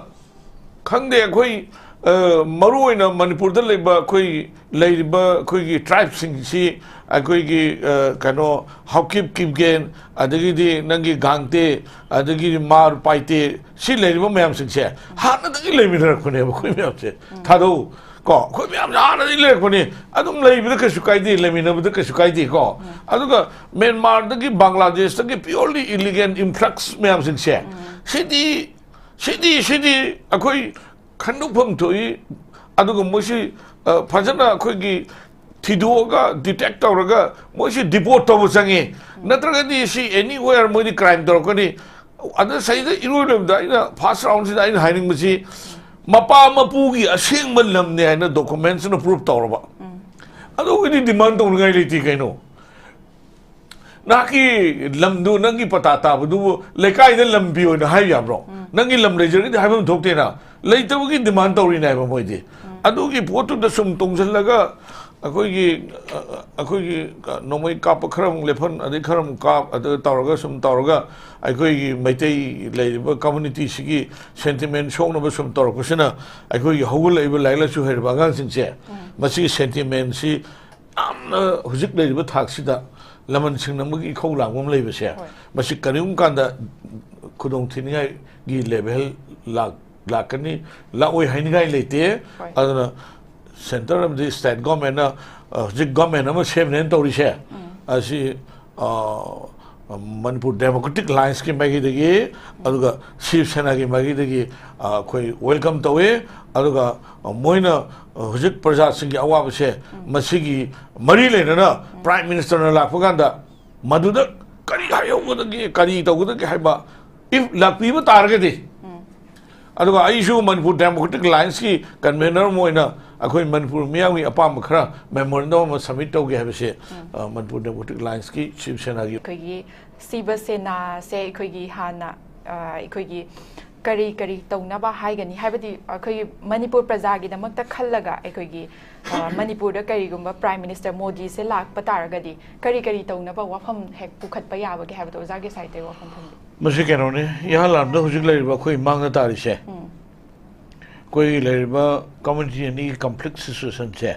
ꯈꯪꯗꯦ, ꯑꯩꯈꯣꯏ, ꯑ, ꯃꯔꯨꯑꯣꯏꯅ ꯃꯅꯤꯄꯨꯔꯗ ꯂꯩꯕ ꯑꯩꯈꯣꯏ ꯂꯩꯔꯤꯕ ꯑꯩꯈꯣꯏꯒꯤ tribeꯁꯤꯡꯁꯤ, ꯑꯩꯈꯣꯏꯒꯤ, ꯑ, ꯀꯩꯅꯣ, ꯍꯥꯎꯀꯤꯞ ꯀꯤꯞꯒꯦꯟ, ꯑꯗꯒꯤꯗꯤ ꯅꯪꯒꯤ ꯒꯥꯡꯇꯦ, ꯑꯗꯒꯤꯗꯤ ꯃꯥꯔ ꯄꯥꯏꯇꯦ, ꯁꯤ ꯂꯩꯔꯤꯕ ꯃꯌꯥꯝꯁꯤꯡꯁꯦ ꯍꯥꯟꯅꯗꯒꯤ ꯂꯩꯃꯤꯟꯅꯔꯛꯄꯅꯦꯕ ꯑꯩꯈꯣꯏ ꯃꯌꯥꯝꯁꯦ꯫ ꯊꯥꯗꯧ ꯀꯣ, ꯑꯩꯈꯣꯏ ꯃꯌꯥꯝꯁꯦ ꯍꯥꯟꯅꯗꯒꯤ ꯂꯩꯔꯛꯄꯅꯤ꯫ ꯑꯗꯨꯝ ꯂꯩꯕꯗ ꯀꯩꯁꯨ ꯀꯥꯏꯗꯦ, ꯂꯩꯃꯤꯟꯅꯕꯗ ꯀꯩꯁꯨ ꯀꯥꯏꯗꯦ ꯀꯣ꯫ ꯑꯗꯨꯒ ꯃ꯭ꯌꯥꯟꯃꯥꯔꯗꯒꯤ, ꯕꯪꯒ꯭ꯂꯥꯗꯦꯁꯇꯒꯤ purely illegal influx ꯃꯌꯥꯝꯁꯤꯡꯁꯦ, ꯁꯤꯗꯤ, ꯁꯤꯗꯤ, ꯁꯤꯗꯤ ꯑꯩꯈꯣꯏ ꯈꯟꯗꯣꯛꯐꯝ ꯊꯣꯛꯏ꯫ ꯑꯗꯨꯒ ꯃꯣꯏꯁꯤ, ꯑ, ꯐꯖꯅ ꯑꯩꯈꯣꯏꯒꯤ ꯊꯤꯗꯣꯛꯑꯒ detect ꯇꯧꯔꯒ ꯃꯣꯏꯁꯤ deport ꯇꯧꯕ ꯆꯪꯉꯤ꯫ ꯅꯠꯇ꯭ꯔꯒꯗꯤ ꯁꯤ anywhere ꯃꯣꯏꯗꯤ crime ꯇꯧꯔꯛꯀꯅꯤ꯫ ꯑꯗ ꯁꯤꯗ ꯏꯔꯣꯏ ꯂꯣꯏꯕꯗ ꯑꯩꯅ first roundꯁꯤꯗ ꯑꯩꯅ ꯍꯥꯏꯅꯤꯡꯕꯁꯤ, ꯃꯄꯥ ꯃꯄꯨꯒꯤ ꯑꯁꯦꯡꯕ ꯂꯝꯅꯦ ꯍꯥꯏꯅ ꯗꯣꯀꯨꯃꯦꯟꯁꯅ ꯄ꯭ꯔꯨꯐ ꯇꯧꯔꯕ, ꯑꯗꯨꯒꯤꯗꯤ ꯗꯤꯃꯥꯟ ꯇꯧꯅꯤꯡꯉꯥꯏ ꯂꯩꯇꯦ ꯀꯩꯅꯣ꯫ ꯅꯍꯥꯛꯀꯤ ꯂꯝꯗꯨ ꯅꯪꯒꯤ ꯄꯇꯥ ꯇꯥꯕꯗꯨꯕꯨ ꯂꯩꯀꯥꯏꯗ ꯂꯝꯕꯤ ꯑꯣꯏꯅ ꯍꯥꯏ ꯌꯥꯕ꯭ꯔꯣ? ꯅꯪꯒꯤ ꯂꯝ ꯂꯩꯖꯔꯒꯗꯤ ꯍꯥꯏꯐꯝ ꯊꯣꯛꯇꯦꯅ꯫ ꯂꯩꯇꯕꯒꯤ ꯗꯤꯃꯥꯟ ꯇꯧꯔꯤꯅꯦ ꯍꯥꯏꯕ ꯃꯣꯏꯗꯤ꯫ ꯑꯗꯨꯒꯤ ꯄꯣꯠꯇꯨꯗ ꯁꯨꯝ ꯇꯣꯡꯁꯤꯜꯂꯒ ꯑꯩꯈꯣꯏꯒꯤ, ꯑ, ꯑꯩꯈꯣꯏꯒꯤ ꯅꯣꯡꯃꯩ ꯀꯥꯞꯄ ꯈꯔ ꯑꯃꯨꯛ ꯂꯦꯞꯍꯟ, ꯑꯗꯩ ꯈꯔ ꯑꯃꯨꯛ ꯀꯥꯞ, ꯑꯗꯨ ꯇꯧꯔꯒ ꯁꯨꯝ ꯇꯧꯔꯒ ꯑꯩꯈꯣꯏꯒꯤ ꯃꯩꯇꯩ ꯂꯩꯔꯤꯕ ꯀꯝꯃ꯭ꯌꯨꯅꯤꯇꯤꯁꯤꯒꯤ ꯁꯦꯟꯇꯤꯃꯦꯟ ꯁꯣꯛꯅꯕ ꯁꯨꯝ ꯇꯧꯔꯛꯄꯁꯤꯅ ꯑꯩꯈꯣꯏꯒꯤ ꯍꯧꯒꯠꯂꯛꯏꯕ ꯂꯥꯏꯔꯤꯛ ꯂꯥꯏꯁꯨ ꯍꯩꯔꯕ ꯑꯉꯥꯡꯁꯤꯡꯁꯦ ꯃꯁꯤꯒꯤ ꯁꯦꯟꯇꯤꯃꯦꯟꯁꯤ ꯌꯥꯝꯅ ꯍꯧꯖꯤꯛ ꯂꯩꯔꯤꯕ ꯊꯥꯛꯁꯤꯗ ꯂꯃꯟ ꯁꯤꯡꯅꯕꯒꯤ ꯏꯈꯧ ꯂꯥꯡꯕ ꯑꯃ ꯂꯩꯕꯁꯦ, ꯍꯣꯏ꯫ ꯃꯁꯤ ꯀꯔꯤꯒꯨꯝꯕ ꯀꯥꯟꯗ ꯈꯨꯗꯣꯡ ꯊꯤꯅꯤꯡꯉꯥꯏꯒꯤ ꯂꯦꯚꯦꯜ ꯂꯥꯛ-, ꯂꯥꯛꯀꯅꯤ, ꯂꯥꯛꯑꯣꯏ ꯍꯥꯏꯅꯤꯡꯉꯥꯏ ꯂꯩꯇꯦ꯫ ꯍꯣꯏ꯫ ꯑꯗꯨꯅ ꯁꯦꯟꯇꯔ ꯑꯃꯗꯤ ꯁ꯭ꯇꯦꯠ ꯒꯣꯔꯃꯦꯟꯅ, ꯑ, ꯍꯧꯖꯤꯛ ꯒꯣꯔꯃꯦꯟ ꯑꯃ ꯁꯦꯝꯅꯦꯅ ꯇꯧꯔꯤꯁꯦ, ꯑꯁꯤ, ꯑ, ꯃꯅꯤꯄꯨꯔ ꯗꯦꯃꯣꯀ꯭ꯔꯦꯇꯤꯛ ꯑꯦꯂꯥꯏꯟꯁꯀꯤ ꯃꯥꯏꯀꯩꯗꯒꯤ, ꯑꯗꯨꯒ ꯁꯤꯕ ꯁꯦꯅꯥꯒꯤ ꯃꯥꯏꯀꯩꯗꯒꯤ, ꯑ, ꯑꯩꯈꯣꯏ ꯋꯦꯜꯀꯝ ꯇꯧꯋꯤ꯫ ꯑꯗꯨꯒ, ꯑ, ꯃꯣꯏꯅ, ꯑ, ꯍꯧꯖꯤꯛ ꯄ꯭ꯔꯖꯥꯁꯤꯡꯒꯤ ꯑꯋꯥꯕꯁꯦ, ꯃꯁꯤꯒꯤ ꯃꯔꯤ ꯂꯩꯅꯅ ꯄ꯭ꯔꯥꯏꯝ ꯃꯤꯅꯤꯁꯇꯔꯅ ꯂꯥꯛꯄ ꯀꯥꯟꯗ ꯃꯗꯨꯗ ꯀꯔꯤ ꯍꯥꯏꯍꯧꯒꯗꯒꯦ, ꯀꯔꯤ ꯇꯧꯒꯗꯒꯦ ꯍꯥꯏꯕ, if ꯂꯥꯛꯄꯤꯕ ꯇꯥꯔꯒꯗꯤ, ꯑꯗꯨꯒ ꯑꯩꯁꯨ ꯃꯅꯤꯄꯨꯔ ꯗꯦꯃꯣꯀ꯭ꯔꯦꯇꯤꯛ ꯑꯦꯂꯥꯏꯟꯁꯀꯤ ꯀꯟꯚꯦꯅꯔ ꯑꯃ ꯑꯣꯏꯅ ꯑꯩꯈꯣꯏ ꯃꯅꯤꯄꯨꯔ ꯃꯤꯌꯥꯝꯒꯤ ꯑꯄꯥꯝꯕ ꯈꯔ ꯃꯦꯃꯣꯔꯦꯟꯗꯝ ꯑꯃ ꯁꯕꯃꯤꯠ ꯇꯧꯒꯦ ꯍꯥꯏꯕꯁꯦ, ꯑ, ꯃꯅꯤꯄꯨꯔ ꯗꯦꯃꯣꯀ꯭ꯔꯦꯇꯤꯛ ꯑꯦꯂꯥꯏꯟꯁꯀꯤ ꯁꯤꯕ ꯁꯦꯅꯥꯒꯤ ꯑꯩꯈꯣꯏꯒꯤ ꯁꯤꯕ ꯁꯦꯅꯥꯁꯦ ꯑꯩꯈꯣꯏꯒꯤ ꯍꯥꯟꯅ, ꯑ, ꯑꯩꯈꯣꯏꯒꯤ ꯀꯔꯤ ꯀꯔꯤ ꯇꯧꯅꯕ ꯍꯥꯏꯒꯅꯤ? ꯍꯥꯏꯕꯗꯤ ꯑꯩꯈꯣꯏꯒꯤ ꯃꯅꯤꯄꯨꯔ ꯄ꯭ꯔꯖꯥꯒꯤꯗꯃꯛꯇ ꯈꯜꯂꯒ ꯑꯩꯈꯣꯏꯒꯤ, ꯑ, ꯃꯅꯤꯄꯨꯔꯗ ꯀꯔꯤꯒꯨꯝꯕ ꯄ꯭ꯔꯥꯏꯝ ꯃꯤꯅꯤꯁꯇꯔ ꯃꯣꯗꯤꯁꯦ ꯂꯥꯛꯄ ꯇꯥꯔꯒꯗꯤ ꯀꯔꯤ ꯀꯔꯤ ꯇꯧꯅꯕ ꯋꯥꯐꯝ ꯍꯦꯛ ꯄꯨꯈꯠꯄ ꯌꯥꯕꯒꯦ ꯍꯥꯏꯕꯗꯣ ꯑꯣꯖꯥꯒꯤ ꯁꯥꯏꯠꯇꯒꯤ ꯋꯥꯐꯝ ꯊꯝꯕꯤꯌꯨ꯫ ꯃꯁꯤ ꯀꯩꯅꯣꯅꯤ, ꯏꯍꯥꯟ ꯍꯥꯟꯕꯗ ꯍꯧꯖꯤꯛ ꯂꯩꯔꯤꯕ ꯑꯩꯈꯣꯏ ꯏꯃꯥꯡꯗ ꯇꯥꯔꯤꯁꯦ, ꯑꯩꯈꯣꯏꯒꯤ ꯂꯩꯔꯤꯕ ꯀꯝꯃ꯭ꯌꯨꯅꯤꯇꯤ ꯑꯅꯤꯒꯤ ꯀꯟꯐ꯭ꯂꯤꯛ ꯁꯤꯆꯨꯋꯦꯁꯟꯁꯦ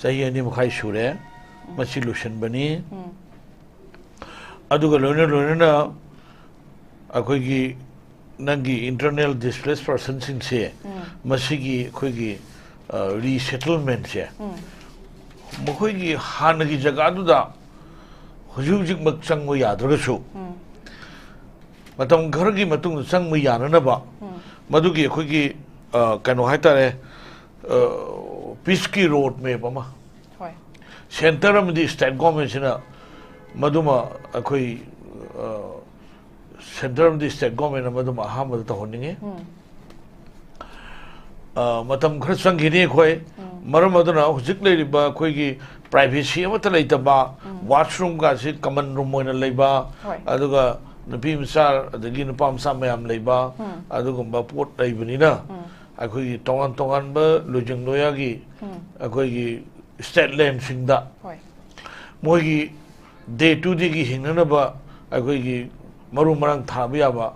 ꯆꯍꯤ ꯑꯅꯤ ꯃꯈꯥꯏ ꯁꯨꯔꯦ꯫ ꯃꯁꯤ ꯂꯣꯏꯁꯤꯟꯕꯅꯤ꯫ ꯑꯗꯨꯒ ꯂꯣꯏꯅ ꯂꯣꯏꯅꯅ ꯑꯩꯈꯣꯏꯒꯤ ꯅꯪꯒꯤ ꯏꯟꯇꯔꯅꯦꯜ ꯗꯤꯁꯄ꯭ꯂꯦꯁ ꯄꯔꯁꯟꯁꯤꯡꯁꯦ, ꯃꯁꯤꯒꯤ ꯑꯩꯈꯣꯏꯒꯤ, ꯑ, ꯔꯤꯁꯦꯇꯜꯃꯦꯟꯁꯦ, ꯃꯈꯣꯏꯒꯤ ꯍꯥꯟꯅꯒꯤ ꯖꯒꯥꯗꯨꯗ ꯍꯧꯖꯤꯛ ꯍꯧꯖꯤꯛꯃꯛ ꯆꯪꯕ ꯌꯥꯗ꯭ꯔꯒꯁꯨ, ꯃꯇꯝ ꯈꯔꯒꯤ ꯃꯇꯨꯡꯗ ꯆꯪꯕ ꯌꯥꯅꯅꯕ, ꯃꯗꯨꯒꯤ ꯑꯩꯈꯣꯏꯒꯤ, ꯑ, ꯀꯩꯅꯣ ꯍꯥꯏꯇꯥꯔꯦ, ꯑ, ꯄꯤꯁꯀꯤ ꯔꯣꯗ ꯃꯦꯞ ꯑꯃ ꯍꯣꯏ꯫ ꯁꯦꯟꯇꯔ ꯑꯃꯗꯤ ꯁ꯭ꯇꯦꯠ ꯒꯣꯔꯃꯦꯟꯁꯤꯅ ꯃꯗꯨꯃ ꯑꯩꯈꯣꯏ, ꯑ, ꯁꯦꯟꯇꯔ ꯑꯃꯗꯤ ꯁ꯭ꯇꯦꯠ ꯒꯣꯔꯃꯦꯟꯅ ꯃꯗꯨꯃ ꯑꯍꯥꯟꯕꯗ ꯇꯧꯍꯟꯅꯤꯡꯉꯤ꯫ ꯑ, ꯃꯇꯝ ꯈꯔ ꯆꯪꯈꯤꯅꯤ ꯑꯩꯈꯣꯏ꯫ ꯃꯔꯝ ꯑꯗꯨꯅ ꯍꯧꯖꯤꯛ ꯂꯩꯔꯤꯕ ꯑꯩꯈꯣꯏꯒꯤ privacy ꯑꯃꯠꯇ ꯂꯩꯇꯕ, washroomꯒꯁꯤ common room ꯑꯣꯏꯅ ꯂꯩꯕ, ꯍꯣꯏ꯫ ꯑꯗꯨꯒ ꯅꯨꯄꯤ ꯃꯆꯥ ꯑꯗꯒꯤ ꯅꯨꯄꯥ ꯃꯆꯥ ꯃꯌꯥꯝ ꯂꯩꯕ, ꯑꯗꯨꯒꯨꯝꯕ ꯄꯣꯠ ꯂꯩꯕꯅꯤꯅ ꯑꯩꯈꯣꯏꯒꯤ ꯇꯣꯉꯥꯟ ꯇꯣꯉꯥꯟꯕ ꯂꯨꯖꯤꯡ ꯂꯣꯌꯥꯒꯤ ꯑꯩꯈꯣꯏꯒꯤ state landꯁꯤꯡꯗ ꯍꯣꯏ꯫ ꯃꯣꯏꯒꯤ day to dayꯒꯤ ꯍꯤꯡꯅꯅꯕ ꯑꯩꯈꯣꯏꯒꯤ ꯃꯔꯨ ꯃꯔꯥꯡ ꯊꯥꯕ ꯌꯥꯕ,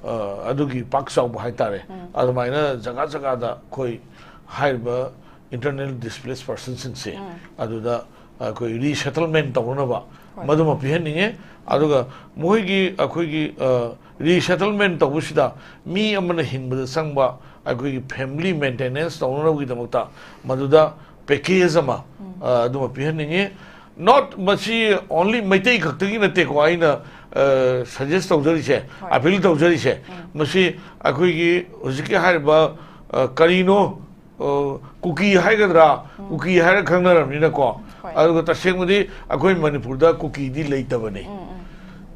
ꯑ, ꯑꯗꯨꯒꯤ ꯄꯥꯛ ꯆꯥꯎꯕ ꯍꯥꯏꯇꯥꯔꯦ꯫ ꯑꯗꯨꯃꯥꯏꯅ ꯖꯒꯥ ꯖꯒꯥꯗ ꯑꯩꯈꯣꯏ ꯍꯥꯏꯔꯤꯕ internally displaced personꯁꯤꯡꯁꯦ ꯑꯗꯨꯗ ꯑꯩꯈꯣꯏ resettlement ꯇꯧꯅꯅꯕ ꯃꯗꯨꯃ ꯄꯤꯍꯟꯅꯤꯡꯉꯦ꯫ ꯑꯗꯨꯒ ꯃꯣꯏꯒꯤ ꯑꯩꯈꯣꯏꯒꯤ, ꯑ, resettlement ꯇꯧꯕꯁꯤꯗ ꯃꯤ ꯑꯃꯅ ꯍꯤꯡꯕꯗ ꯆꯪꯕ ꯑꯩꯈꯣꯏꯒꯤ family maintenance ꯇꯧꯅꯅꯕꯒꯤꯗꯃꯛꯇ ꯃꯗꯨꯗ package ꯑꯃ, ꯑ, ꯑꯗꯨꯃ ꯄꯤꯍꯟꯅꯤꯡꯉꯤ꯫ Not ꯃꯁꯤ only ꯃꯩꯇꯩ ꯈꯛꯇꯒꯤ ꯅꯠꯇꯦꯀꯣ ꯑꯩꯅ, ꯑ, suggest ꯇꯧꯖꯔꯤꯁꯦ, ꯍꯣꯏ꯫ appeal ꯇꯧꯖꯔꯤꯁꯦ꯫ ꯃꯁꯤ ꯑꯩꯈꯣꯏꯒꯤ ꯍꯧꯖꯤꯛꯀꯤ ꯍꯥꯏꯔꯤꯕ, ꯑ, ꯀꯔꯤꯅꯣ, ꯑ, ꯀꯨꯀꯤ ꯍꯥꯏꯒꯗ꯭ꯔꯥ, ꯀꯨꯀꯤ ꯍꯥꯏꯔ ꯈꯪꯅꯔꯕꯅꯤꯅꯀꯣ꯫ ꯍꯣꯏ꯫ ꯑꯗꯨꯒ ꯇꯁꯦꯡꯕꯗꯤ ꯑꯩꯈꯣꯏ ꯃꯅꯤꯄꯨꯔꯗ ꯀꯨꯀꯤꯗꯤ ꯂꯩꯇꯕꯅꯤ꯫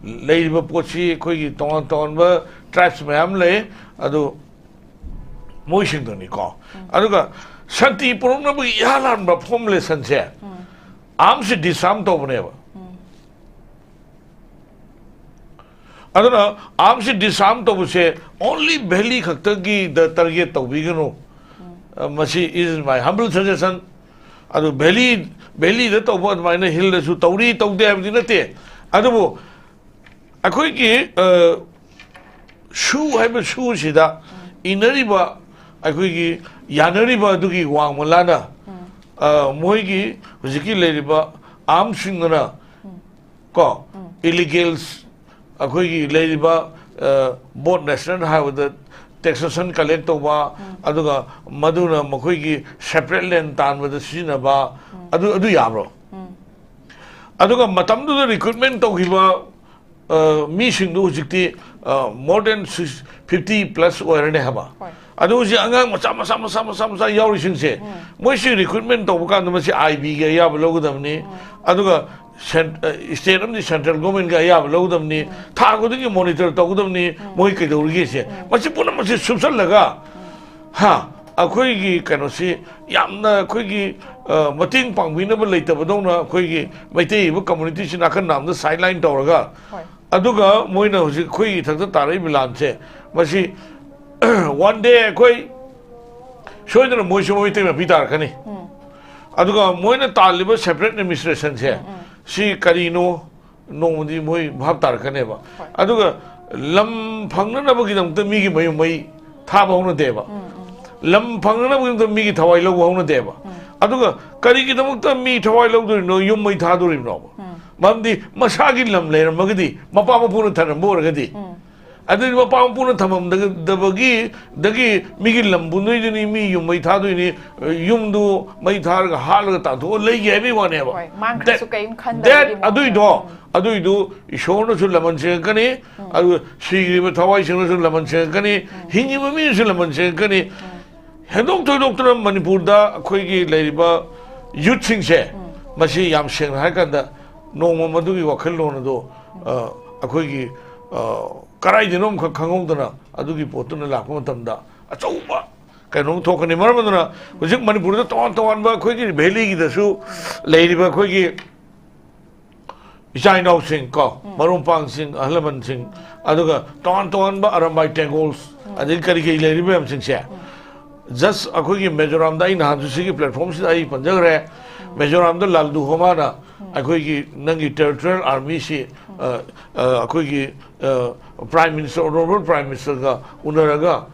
ꯂꯩꯔꯤꯕ ꯄꯣꯠꯁꯤ ꯑꯩꯈꯣꯏꯒꯤ ꯇꯣꯉꯥꯟ ꯇꯣꯉꯥꯟꯕ tribes ꯃꯌꯥꯝ ꯂꯩ꯫ ꯑꯗꯨ ꯃꯣꯏꯁꯤꯡꯗꯨꯅꯤꯀꯣ꯫ ꯑꯗꯨꯒ ꯁꯥꯟꯇꯤ ꯄꯨꯔꯛꯅꯕꯒꯤ ꯏꯍꯥꯟ ꯍꯥꯟꯕ formulationꯁꯦ armsꯁꯤ disarm ꯇꯧꯕꯅꯦꯕ꯫ ꯑꯗꯨꯅ armsꯁꯤ disarm ꯇꯧꯕꯁꯦ only valley ꯈꯛꯇꯒꯤꯗ target ꯇꯧꯕꯤꯒꯅꯨ꯫ ꯑ, ꯃꯁꯤ is my humble suggestion꯫ ꯑꯗꯨ valley, valleyꯗ ꯇꯧꯕ ꯑꯗꯨꯃꯥꯏꯅ hillꯗꯁꯨ ꯇꯧꯔꯤ ꯇꯧꯗꯦ ꯍꯥꯏꯕꯗꯤ ꯅꯠꯇꯦ꯫ ꯑꯗꯨꯕꯨ ꯑꯩꯈꯣꯏꯒꯤ, ꯑ, ꯁꯨ ꯍꯥꯏꯕ ꯁꯨꯁꯤꯗ ꯏꯅꯔꯤꯕ ꯑꯩꯈꯣꯏꯒꯤ ꯌꯥꯅꯔꯤꯕ ꯑꯗꯨꯒꯤ ꯋꯥꯡꯃ ꯂꯥꯟꯅ, ꯑ, ꯃꯣꯏꯒꯤ ꯍꯧꯖꯤꯛꯀꯤ ꯂꯩꯔꯤꯕ armꯁꯤꯡꯗꯨꯅ ꯀꯣ, illegals ꯑꯩꯈꯣꯏꯒꯤ ꯂꯩꯔꯤꯕ, ꯑ, both national highwayꯗ taxation collect ꯇꯧꯕ, ꯑꯗꯨꯒ ꯃꯗꯨꯅ ꯃꯈꯣꯏꯒꯤ separate land ꯇꯥꯟꯕꯗ ꯁꯤꯖꯤꯟꯅꯕ, ꯑꯗꯨ, ꯑꯗꯨ ꯌꯥꯕ꯭ꯔꯣ? ꯑꯗꯨꯒ ꯃꯇꯝꯗꯨꯗ recruitment ꯇꯧꯈꯤꯕ, ꯑ, ꯃꯤꯁꯤꯡꯗꯨ ꯍꯧꯖꯤꯛꯇꯤ, ꯑ, more than fifty plus ꯑꯣꯏꯔꯅꯤ ꯍꯥꯏꯕ꯫ ꯍꯣꯏ꯫ ꯑꯗꯨ ꯍꯧꯖꯤꯛ ꯑꯉꯥꯡ ꯃꯆꯥ, ꯃꯆꯥ, ꯃꯆꯥ, ꯃꯆꯥ, ꯃꯆꯥ ꯌꯥꯎꯔꯤꯁꯤꯡꯁꯦ, ꯃꯣꯏꯁꯤ recruitment ꯇꯧꯕ ꯀꯥꯟꯗ ꯃꯁꯤ IBꯒꯤ ꯑꯌꯥꯕ ꯂꯧꯒꯗꯕꯅꯤ, ꯑꯗꯨꯒ cent-, ꯑ, state ꯑꯃꯗꯤ central governmentꯀꯤ ꯑꯌꯥꯕ ꯂꯧꯒꯗꯕꯅꯤ, ꯊꯥ ꯈꯨꯗꯤꯡꯒꯤ monitor ꯇꯧꯒꯗꯕꯅꯤ, ꯃꯣꯏ ꯀꯩꯗꯧꯔꯤꯒꯦꯁꯦ꯫ ꯃꯁꯤ ꯄꯨꯝꯅꯃꯛꯁꯦ ꯁꯨꯞꯆꯜꯂꯒ, ꯍꯥ, ꯑꯩꯈꯣꯏꯒꯤ ꯀꯩꯅꯣꯁꯤ ꯌꯥꯝꯅ ꯑꯩꯈꯣꯏꯒꯤ, ꯑ, ꯃꯇꯦꯡ ꯄꯥꯡꯕꯤꯅꯕ ꯂꯩꯇꯕꯗꯧꯅ ꯑꯩꯈꯣꯏꯒꯤ ꯃꯩꯇꯩ ꯑꯣꯏꯕ communityꯁꯤ ꯅꯥꯀꯟ ꯅꯥꯝꯗ sideline ꯇꯧꯔꯒ, ꯍꯣꯏ꯫ ꯑꯗꯨꯒ ꯃꯣꯏꯅ ꯍꯧꯖꯤꯛ ꯑꯩꯈꯣꯏꯒꯤ ꯏꯊꯛꯇ ꯇꯥꯔꯛꯏꯕ ꯂꯥꯟꯁꯦ, ꯃꯁꯤ one day ꯑꯩꯈꯣꯏ ꯁꯣꯏꯗꯅ ꯃꯣꯏꯁꯨ ꯃꯩꯇꯩ ꯃꯄꯤ ꯇꯥꯔꯛꯀꯅꯤ꯫ ꯑꯗꯨꯒ ꯃꯣꯏꯅ ꯇꯥꯜꯂꯤꯕ separate administrationꯁꯦ, ꯁꯤ ꯀꯔꯤꯅꯣ ꯅꯣꯡꯃꯗꯤ ꯃꯣꯏ ꯚꯥꯞ ꯇꯥꯔꯛꯀꯅꯦꯕ꯫ ꯍꯣꯏ꯫ ꯑꯗꯨꯒ ꯂꯝ ꯐꯪꯅꯅꯕꯒꯤꯗꯃꯛꯇ ꯃꯤꯒꯤ ꯃꯌꯨꯝ ꯃꯩ ꯊꯥꯕ ꯍꯧꯅꯗꯦꯕ꯫ ꯂꯝ ꯐꯪꯅꯅꯕꯒꯤꯗꯃꯛꯇ ꯃꯤꯒꯤ ꯊꯋꯥꯏ ꯂꯧꯕ ꯍꯧꯅꯗꯦꯕ꯫ ꯑꯗꯨꯒ ꯀꯔꯤꯒꯤꯗꯃꯛꯇ ꯃꯤ ꯊꯋꯥꯏ ꯂꯧꯗꯣꯔꯤꯅꯣ, ꯌꯨꯝ ꯃꯩ ꯊꯥꯗꯣꯔꯤꯕꯅꯣꯕ? ꯃꯔꯝꯗꯤ ꯃꯁꯥꯒꯤ ꯂꯝ ꯂꯩꯔꯝꯃꯒꯗꯤ, ꯃꯄꯥ ꯃꯄꯨꯅ ꯊꯝꯂꯝꯕ ꯑꯣꯏꯔꯒꯗꯤ, ꯑꯗꯨꯗꯤ ꯃꯄꯥ ꯃꯄꯨꯅ ꯊꯝꯃꯝꯗꯕꯒꯤ, ꯗꯒꯤ ꯃꯤꯒꯤ ꯂꯝꯕꯨ ꯅꯣꯏꯗꯣꯏꯅꯤ, ꯃꯤ ꯌꯨꯝ ꯃꯩ ꯊꯥꯗꯣꯏꯅꯤ, ꯌꯨꯝꯗꯨ ꯃꯩ ꯊꯥꯔꯒ ꯍꯥꯠꯂꯒ ꯇꯥꯟꯊꯣꯛꯑ ꯂꯩꯒꯦ ꯍꯥꯏꯕꯒꯤ ꯋꯥꯅꯦꯕ꯫ ꯍꯣꯏ, ꯃꯥꯡꯈ꯭ꯔꯁꯨ That- ꯀꯔꯤꯝ ꯈꯟꯗꯕꯒꯤ that- ꯃꯑꯣꯡꯗ꯫ ꯑꯗꯨꯏꯗꯣ, ꯎꯝ꯫ ꯑꯗꯨꯏꯗꯨ ꯏꯁꯣꯔꯅꯁꯨ ꯂꯃꯟ ꯁꯦꯡꯉꯛꯀꯅꯤ, ꯑꯗꯨꯒ ꯁꯤꯈ꯭ꯔꯤꯕ ꯊꯋꯥꯏꯁꯤꯡꯅꯁꯨ ꯂꯃꯟ ꯁꯦꯡꯉꯛꯀꯅꯤ, ꯍꯤꯡꯉꯤꯕ ꯃꯤꯅꯁꯨ ꯂꯃꯟ ꯁꯦꯡꯉꯛꯀꯅꯤ꯫ ꯍꯦꯟꯗꯣꯛ ꯊꯣꯏꯗꯣꯛꯇꯅ ꯃꯅꯤꯄꯨꯔꯗ ꯑꯩꯈꯣꯏꯒꯤ ꯂꯩꯔꯤꯕ youthꯁꯤꯡꯁꯦ, ꯃꯁꯤ ꯌꯥꯝ ꯁꯦꯡꯅ ꯍꯥꯏꯔꯀꯥꯟꯗ ꯅꯣꯡꯃ ꯃꯗꯨꯒꯤ ꯋꯥꯈꯜꯂꯣꯟ ꯑꯗꯨ, ꯑ, ꯑꯩꯈꯣꯏꯒꯤ, ꯑ, ꯀꯗꯥꯏꯗꯅꯣ ꯑꯃꯈꯛ ꯈꯪꯍꯧꯗꯅ ꯑꯗꯨꯒꯤ ꯄꯣꯠꯇꯨꯅ ꯂꯥꯛꯄ ꯃꯇꯝꯗ ꯑꯆꯧꯕ ꯀꯩꯅꯣꯝ ꯊꯣꯛꯀꯅꯤ꯫ ꯃꯔꯝ ꯑꯗꯨꯅ ꯍꯧꯖꯤꯛ ꯃꯅꯤꯄꯨꯔꯗ ꯇꯣꯉꯥꯟ ꯇꯣꯉꯥꯟꯕ ꯑꯩꯈꯣꯏꯒꯤ valleyꯒꯤꯗꯁꯨ ꯂꯩꯔꯤꯕ ꯑꯩꯈꯣꯏꯒꯤ ꯏꯆꯥ ꯏꯅꯥꯎꯁꯤꯡ ꯀꯣ, ꯃꯔꯨꯞ ꯃꯄꯥꯡꯁꯤꯡ, ꯑꯍꯜ ꯂꯃꯟꯁꯤꯡ, ꯑꯗꯨꯒ ꯇꯣꯉꯥꯟ ꯇꯣꯉꯥꯟꯕ ꯑꯔꯝꯕꯥꯏ ꯇꯦꯡꯒꯣꯜ, ꯑꯗꯒꯤ ꯀꯔꯤ ꯀꯔꯤ ꯂꯩꯔꯤꯕ ꯃꯌꯥꯝꯁꯤꯡꯁꯦ, just ꯑꯩꯈꯣꯏꯒꯤ ꯃꯤꯖꯣꯔꯥꯝꯗ, ꯑꯩ ꯅꯍꯥꯟꯁꯨ ꯁꯤꯒꯤ platformꯁꯤꯗ ꯑꯩ ꯄꯟꯖꯈ꯭ꯔꯦ, ꯃꯤꯖꯣꯔꯥꯝꯗ ꯂꯥꯜꯗꯨ ꯍꯣꯃꯥꯅ ꯑꯩꯈꯣꯏꯒꯤ ꯅꯪꯒꯤ territorial armyꯁꯤ, ꯑ, ꯑ, ꯑꯩꯈꯣꯏꯒꯤ, ꯑ, Prime Minister, Honorable Prime Ministerꯒ ꯎꯅꯔꯒ,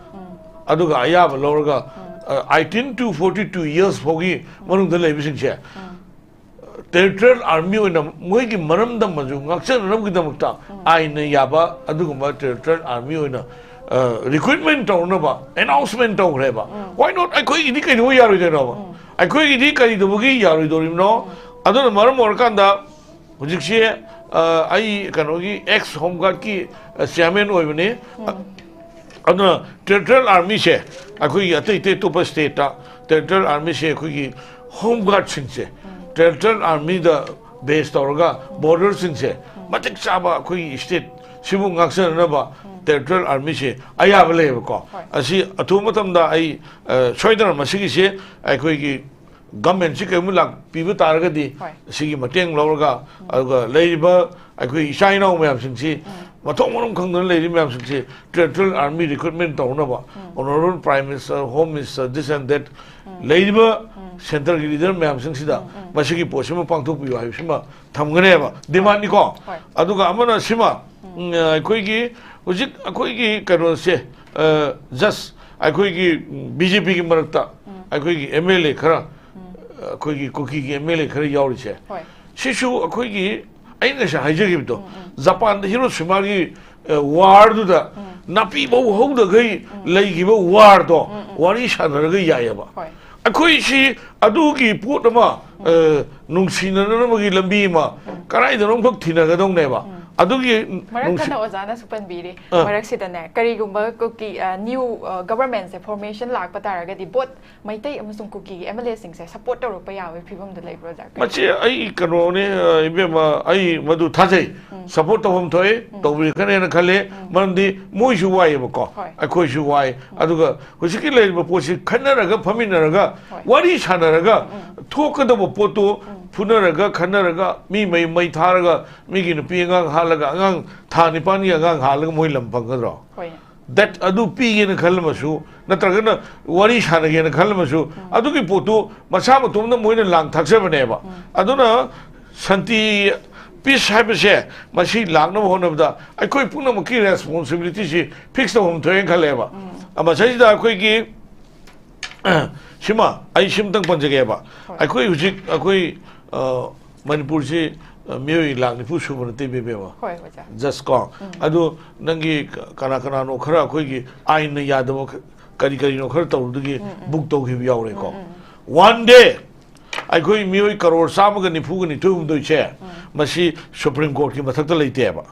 ꯑꯗꯨꯒ ꯑꯌꯥꯕ ꯂꯧꯔꯒ, ꯑ, eighteen to forty two years ꯐꯥꯎꯒꯤ ꯃꯅꯨꯡꯗ ꯂꯩꯕꯁꯤꯡꯁꯦ, territorial army ꯑꯣꯏꯅ ꯃꯣꯏꯒꯤ ꯃꯔꯝꯗꯝ ꯑꯗꯨ ꯉꯥꯛꯆꯅꯅꯕꯒꯤꯗꯃꯛꯇ ꯑꯥꯏꯟꯅ ꯌꯥꯕ ꯑꯗꯨꯒꯨꯝꯕ territorial army ꯑꯣꯏꯅ, ꯑ, recruitment ꯇꯧꯅꯕ announcement ꯇꯧꯈ꯭ꯔꯦꯕ꯫ Why not? ꯑꯩꯈꯣꯏꯒꯤꯗꯤ ꯀꯩꯗꯧꯕ ꯌꯥꯔꯣꯏꯗꯣꯏꯅꯣꯕ? ꯑꯩꯈꯣꯏꯒꯤꯗꯤ ꯀꯔꯤꯗꯧꯕꯒꯤ ꯌꯥꯔꯣꯏꯗꯧꯔꯤꯕꯅꯣ? ꯑꯗꯨꯅ ꯃꯔꯝ ꯑꯣꯏꯔꯀꯥꯟꯗ ꯍꯧꯖꯤꯛꯁꯦ, ꯑ, ꯑꯩ ꯀꯩꯅꯣꯒꯤ ex home guardꯀꯤ, ꯑ, chairman ꯑꯣꯏꯕꯅꯤ꯫ ꯑ, ꯑꯗꯨꯅ territorial armyꯁꯦ ꯑꯩꯈꯣꯏꯒꯤ ꯑꯇꯩ ꯑꯇꯩ ꯑꯇꯣꯞꯄ stateꯇ territorial armyꯁꯦ ꯑꯩꯈꯣꯏꯒꯤ home guardꯁꯤꯡꯁꯦ territorial armyꯗ base ꯇꯧꯔꯒ borderꯁꯤꯡꯁꯦ ꯃꯇꯤꯛ ꯆꯥꯕ ꯑꯩꯈꯣꯏꯒꯤ state ꯁꯤꯕꯨ ꯉꯥꯛꯆꯅꯅꯕ ꯇꯦꯔꯤꯇꯣꯔꯤꯌꯦꯜ ꯑꯥꯔꯃꯤꯁꯦ ꯑꯌꯥꯕ ꯂꯩꯌꯦꯕꯀꯣ꯫ ꯍꯣꯏ꯫ ꯑꯁꯤ ꯑꯊꯨꯕ ꯃꯇꯝꯗ ꯑꯩ ꯑ, ꯁꯣꯏꯗꯅ ꯃꯁꯤꯒꯤꯁꯦ ꯑꯩꯈꯣꯏꯒꯤ ꯒꯃꯦꯟꯁꯤ ꯀꯩꯒꯨꯝꯕ ꯂꯥꯛꯄꯤꯕ ꯇꯥꯔꯒꯗꯤ ꯍꯣꯏ꯫ ꯁꯤꯒꯤ ꯃꯇꯦꯡ ꯂꯧꯔꯒ ꯑꯗꯨꯒ ꯂꯩꯔꯤꯕ ꯑꯩꯈꯣꯏ ꯏꯆꯥ ꯏꯅꯥꯎ ꯃꯌꯥꯝꯁꯤꯡꯁꯤ ꯃꯊꯣꯡ ꯃꯔꯝ ꯈꯪꯗꯅ ꯂꯩꯔꯤꯕ ꯃꯌꯥꯝꯁꯤꯡꯁꯤ ꯇꯦꯔꯤꯇꯣꯔꯤꯌꯦꯜ ꯑꯥꯔꯃꯤ ꯔꯤꯀ꯭ꯔꯨꯠꯃꯦꯟ ꯇꯧꯅꯕ Honourable Prime Minister, Home Minister, this and that, ꯂꯩꯔꯤꯕ ꯁꯦꯟꯇꯔꯒꯤ ꯂꯤꯗꯔ ꯃꯌꯥꯝꯁꯤꯡꯁꯤꯗ ꯃꯁꯤꯒꯤ ꯄꯣꯠꯁꯤꯃ ꯄꯥꯡꯊꯣꯛꯄꯤꯌꯨ ꯍꯥꯏꯕꯁꯤꯃ ꯊꯝꯒꯅꯦꯕ, ꯗꯤꯃꯥꯟꯅꯤꯀꯣ꯫ ꯍꯣꯏ꯫ ꯑꯗꯨꯒ ꯑꯃꯅ ꯁꯤꯃ, ꯎꯝ, ꯑꯩꯈꯣꯏꯒꯤ ꯍꯧꯖꯤꯛ ꯑꯩꯈꯣꯏꯒꯤ ꯀꯩꯅꯣꯁꯦ, just ꯑꯩꯈꯣꯏꯒꯤ ꯕꯤ ꯖꯦ ꯄꯤꯒꯤ ꯃꯔꯛꯇ ꯑꯩꯈꯣꯏꯒꯤ ꯑꯦꯝ ꯑꯦꯜ ꯑꯦ ꯈꯔ, ꯑꯩꯈꯣꯏꯒꯤ ꯀꯨꯀꯤꯒꯤ ꯑꯦꯝ ꯑꯦꯜ ꯑꯦ ꯈꯔ ꯌꯥꯎꯔꯤꯁꯦ, ꯍꯣꯏ꯫ ꯁꯤꯁꯨ ꯑꯩꯈꯣꯏꯒꯤ, ꯑꯩꯅ ꯉꯁꯥꯏ ꯍꯥꯏꯖꯈꯤꯕꯗꯣ, ꯖꯄꯥꯟꯗ ꯍꯤꯔꯣꯁꯤꯃꯥꯒꯤ ꯋꯥꯔꯗꯨꯗ ꯅꯥꯄꯤ ꯐꯧ ꯍꯧꯗꯈꯩ ꯂꯩꯈꯤꯕ ꯋꯥꯔꯗꯣ ꯋꯥꯔꯤ ꯁꯥꯟꯅꯔꯒ ꯌꯥꯏꯑꯕ꯫ ꯍꯣꯏ꯫ ꯑꯩꯈꯣꯏꯁꯤ ꯑꯗꯨꯒꯤ ꯄꯣꯠ ꯑꯃ, ꯑ, ꯅꯨꯡꯁꯤꯅꯅꯕꯒꯤ ꯂꯝꯕꯤ ꯑꯃ ꯀꯗꯥꯏꯗꯅꯣꯝꯈꯛ ꯊꯤꯅꯒꯗꯧꯅꯦꯕ꯫ ꯑꯗꯨꯒꯤ ꯃꯔꯛ ꯅꯨꯡꯁꯤ- ꯊꯠꯅ ꯑꯣꯖꯥꯅꯁꯨ ꯄꯟꯕꯤꯔꯤ, ꯑ꯫ ꯃꯔꯛꯁꯤꯗꯅꯦ, ꯀꯔꯤꯒꯨꯝꯕ ꯀꯨꯀꯤ, ꯑ, new, ꯑ, government ꯁꯦ formation ꯂꯥꯛꯄ ꯇꯥꯔꯒꯗꯤ ꯚꯣꯠ ꯃꯩꯇꯩ ꯑꯃꯁꯨꯡ ꯀꯨꯀꯤꯒꯤ ꯑꯦꯝ ꯑꯦꯜ ꯑꯦꯁꯤꯡꯁꯦ ꯁꯞꯄꯣꯔꯠ ꯇꯧꯔꯛꯄ ꯌꯥꯕꯒꯤ ꯐꯤꯕꯝꯗ ꯂꯩꯕ꯭ꯔꯣ, ꯑꯣꯖꯥ? ꯀꯔꯤ- ꯃꯁꯤ ꯑꯩ ꯀꯩꯅꯣꯅꯦ, ꯑ, ꯏꯕꯦꯝꯃ, ꯑꯩ ꯃꯗꯨ ꯊꯥꯖꯩ꯫ ꯁꯞꯄꯣꯔꯠ ꯇꯧꯐꯝ ꯊꯣꯛꯏ, ꯇꯧꯕꯤꯔꯛꯀꯅꯦꯅ ꯈꯜꯂꯤ꯫ ꯃꯔꯝꯗꯤ ꯃꯣꯏꯁꯨ ꯋꯥꯏꯑꯦꯕꯀꯣ, ꯍꯣꯏ꯫ ꯑꯩꯈꯣꯏꯁꯨ ꯋꯥꯏ꯫ ꯑꯗꯨꯒ ꯍꯧꯖꯤꯛꯀꯤ ꯂꯩꯔꯤꯕ ꯄꯣꯠꯁꯤ ꯈꯟꯅꯔꯒ, ꯐꯝꯃꯤꯟꯅꯔꯒ, ꯍꯣꯏ꯫ ꯋꯥꯔꯤ ꯁꯥꯟꯅꯔꯒ, ꯊꯣꯛꯀꯗꯕ ꯄꯣꯠꯇꯨ ꯐꯨꯅꯔꯒ, ꯈꯟꯅꯔꯒ, ꯃꯤ ꯃꯩ, ꯃꯩ ꯊꯥꯔꯒ, ꯃꯤꯒꯤ ꯅꯨꯄꯤ ꯑꯉꯥꯡ ꯍꯥꯠꯂꯒ, ꯑꯉꯥꯡ ꯊꯥ ꯅꯤꯄꯥꯟꯒꯤ ꯑꯉꯥꯡ ꯍꯥꯠꯂꯒ ꯃꯣꯏ ꯂꯝ ꯐꯪꯒꯗ꯭ꯔꯣ? ꯍꯣꯏ꯫ ꯗꯦꯠ ꯑꯗꯨ ꯄꯤꯒꯦꯅ ꯈꯜꯂꯝꯃꯁꯨ, ꯅꯠꯇ꯭ꯔꯒꯅ ꯋꯥꯔꯤ ꯁꯥꯟꯅꯒꯦꯅ ꯈꯜꯂꯝꯃꯁꯨ, ꯑꯗꯨꯒꯤ ꯄꯣꯠꯇꯨ ꯃꯁꯥ ꯃꯇꯣꯝꯗ ꯃꯣꯏꯅ ꯂꯥꯡ ꯊꯥꯛꯆꯕꯅꯦꯕ꯫ ꯑꯗꯨꯅ ꯁꯥꯟꯇꯤ, ꯄꯤꯁ ꯍꯥꯏꯕꯁꯦ, ꯃꯁꯤ ꯂꯥꯛꯅꯕ ꯍꯣꯠꯅꯕꯗ ꯑꯩꯈꯣꯏ ꯄꯨꯝꯅꯃꯛꯀꯤ ꯔꯦꯁꯄꯣꯟꯁꯤꯕꯤꯂꯤꯇꯤꯁꯤ ꯐꯤꯛꯁ ꯇꯧꯐꯝ ꯊꯣꯛꯑꯦꯅ ꯈꯜꯂꯦꯕ꯫ ꯃꯁꯤꯗ ꯑꯩꯈꯣꯏꯒꯤ, ꯁꯤꯃ ꯑꯩ ꯁꯤꯝꯇꯪ ꯄꯟꯖꯒꯦꯕ꯫ ꯍꯣꯏ꯫ ꯑꯩꯈꯣꯏ ꯍꯧꯖꯤꯛ ꯑꯩꯈꯣꯏ, ꯑ, ꯃꯅꯤꯄꯨꯔꯁꯤ, ꯑ, ꯃꯤꯑꯣꯏ ꯂꯥꯛ ꯅꯤꯐꯨ ꯁꯨꯕ ꯅꯠꯇꯦ, ꯏꯕꯦꯝꯃ꯫ ꯍꯣꯏ, ꯑꯣꯖꯥ꯫ ꯖꯁ ꯀꯣ꯫ ꯑꯗꯨ ꯅꯪꯒꯤ ꯀ-, ꯀꯅꯥ ꯀꯅꯥꯅꯣ ꯈꯔ ꯑꯩꯈꯣꯏꯒꯤ ꯑꯥꯏꯟꯅ ꯌꯥꯗꯕ ꯈ-, ꯀꯔꯤ ꯀꯔꯤꯅꯣ ꯈꯔ ꯇꯧꯔꯨꯗꯒꯤ ꯕꯨꯛ ꯇꯧꯈꯤꯕ ꯌꯥꯎꯔꯦꯀꯣ꯫ One day ꯑꯩꯈꯣꯏ ꯃꯤꯑꯣꯏ ꯀꯔꯣꯔ ꯆꯥꯝꯃꯒ ꯅꯤꯐꯨꯒ ꯅꯤꯊꯣꯏ ꯍꯨꯝꯗꯣꯏꯁꯦ, ꯃꯁꯤ ꯁꯨꯄ꯭ꯔꯤꯝ ꯀꯣꯔꯠꯀꯤ ꯃꯊꯛꯇ ꯂꯩꯇꯦꯕ꯫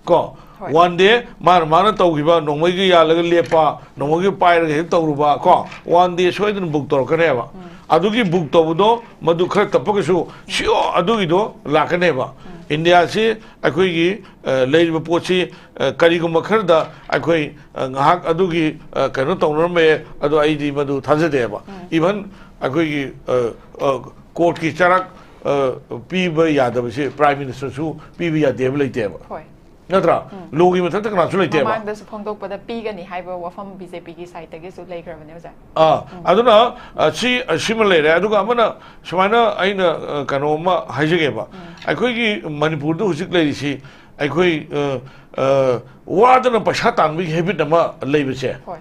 ꯀꯣ? ꯍꯣꯏ꯫ One day ꯃꯥꯅ, ꯃꯥꯅ ꯇꯧꯈꯤꯕ, ꯅꯣꯡꯃꯩꯒ ꯌꯥꯜꯂꯒ ꯂꯦꯞꯄ, ꯅꯣꯡꯃꯩꯒ ꯄꯥꯏꯔꯒ ꯍꯦꯛ ꯇꯧꯔꯨꯕ, ꯀꯣ? One day ꯁꯣꯏꯗꯅ ꯕꯨꯛ ꯇꯧꯔꯛꯀꯅꯦꯕ꯫ ꯑꯗꯨꯒꯤ ꯕꯨꯛ ꯇꯧꯕꯗꯣ, ꯃꯗꯨ ꯈꯔ ꯇꯞꯄꯒꯁꯨ, ꯁꯤꯑꯣ ꯑꯗꯨꯒꯤꯗꯣ ꯂꯥꯛꯀꯅꯦꯕ꯫ ꯏꯟꯗꯤꯌꯥꯁꯤ ꯑꯩꯈꯣꯏꯒꯤ ꯑ, ꯂꯩꯔꯤꯕ ꯄꯣꯠꯁꯤ ꯑ, ꯀꯔꯤꯒꯨꯝꯕ ꯈꯔꯗ ꯑꯩꯈꯣꯏ ꯑ, ꯉꯥꯏꯍꯥꯛ ꯑꯗꯨꯒꯤ ꯑ, ꯀꯩꯅꯣ ꯇꯧꯅꯔꯝꯕ ꯌꯥꯏ, ꯑꯗꯣ ꯑꯩꯗꯤ ꯃꯗꯨ ꯊꯥꯖꯗꯦꯕ꯫ ꯏꯚꯟ ꯑꯩꯈꯣꯏꯒꯤ ꯑ, ꯑ, ꯀꯣꯔꯠꯀꯤ ꯆꯔꯥꯛ ꯑ, ꯄꯤꯕ ꯌꯥꯗꯕꯁꯤ ꯄ꯭ꯔꯥꯏꯝ ꯃꯤꯅꯤꯁꯇꯔꯁꯨ ꯄꯤꯕ ꯌꯥꯗꯦꯕ ꯂꯩꯇꯦꯕ꯫ ꯍꯣꯏ꯫ ꯅꯠꯇ꯭ꯔꯥ? ꯂꯣꯒꯤ ꯃꯊꯛꯇ ꯀꯅꯥꯁꯨ ꯂꯩꯇꯦꯕ꯫ ꯃꯃꯥꯡꯗꯁꯨ ꯐꯣꯡꯗꯣꯛꯄꯗ ꯄꯤꯒꯅꯤ ꯍꯥꯏꯕ ꯋꯥꯐꯝ ꯕꯤ ꯖꯦ ꯄꯤꯒꯤ ꯁꯥꯏꯠꯇꯒꯤꯁꯨ ꯂꯩꯈ꯭ꯔꯕꯅꯦ ꯑꯣꯖꯥ꯫ ꯑꯥ ꯑꯗꯨꯅ ꯑ, ꯁꯤ ꯑ, ꯁꯤꯃ ꯂꯩꯔꯦ꯫ ꯑꯗꯨꯒ ꯑꯃꯅ ꯁꯨꯃꯥꯏꯅ ꯑꯩꯅ ꯑ, ꯀꯩꯅꯣ ꯑꯃ ꯍꯥꯏꯖꯒꯦꯕ꯫ ꯑꯩꯈꯣꯏꯒꯤ ꯃꯅꯤꯄꯨꯔꯗ ꯍꯧꯖꯤꯛ ꯂꯩꯔꯤꯁꯤ ꯑꯩꯈꯣꯏ ꯑ, ꯑ, ꯋꯥꯗꯅ ꯄꯩꯁꯥ ꯇꯥꯟꯕꯒꯤ ꯍꯦꯕꯤꯠ ꯑꯃ ꯂꯩꯕꯁꯦ꯫ ꯍꯣꯏ꯫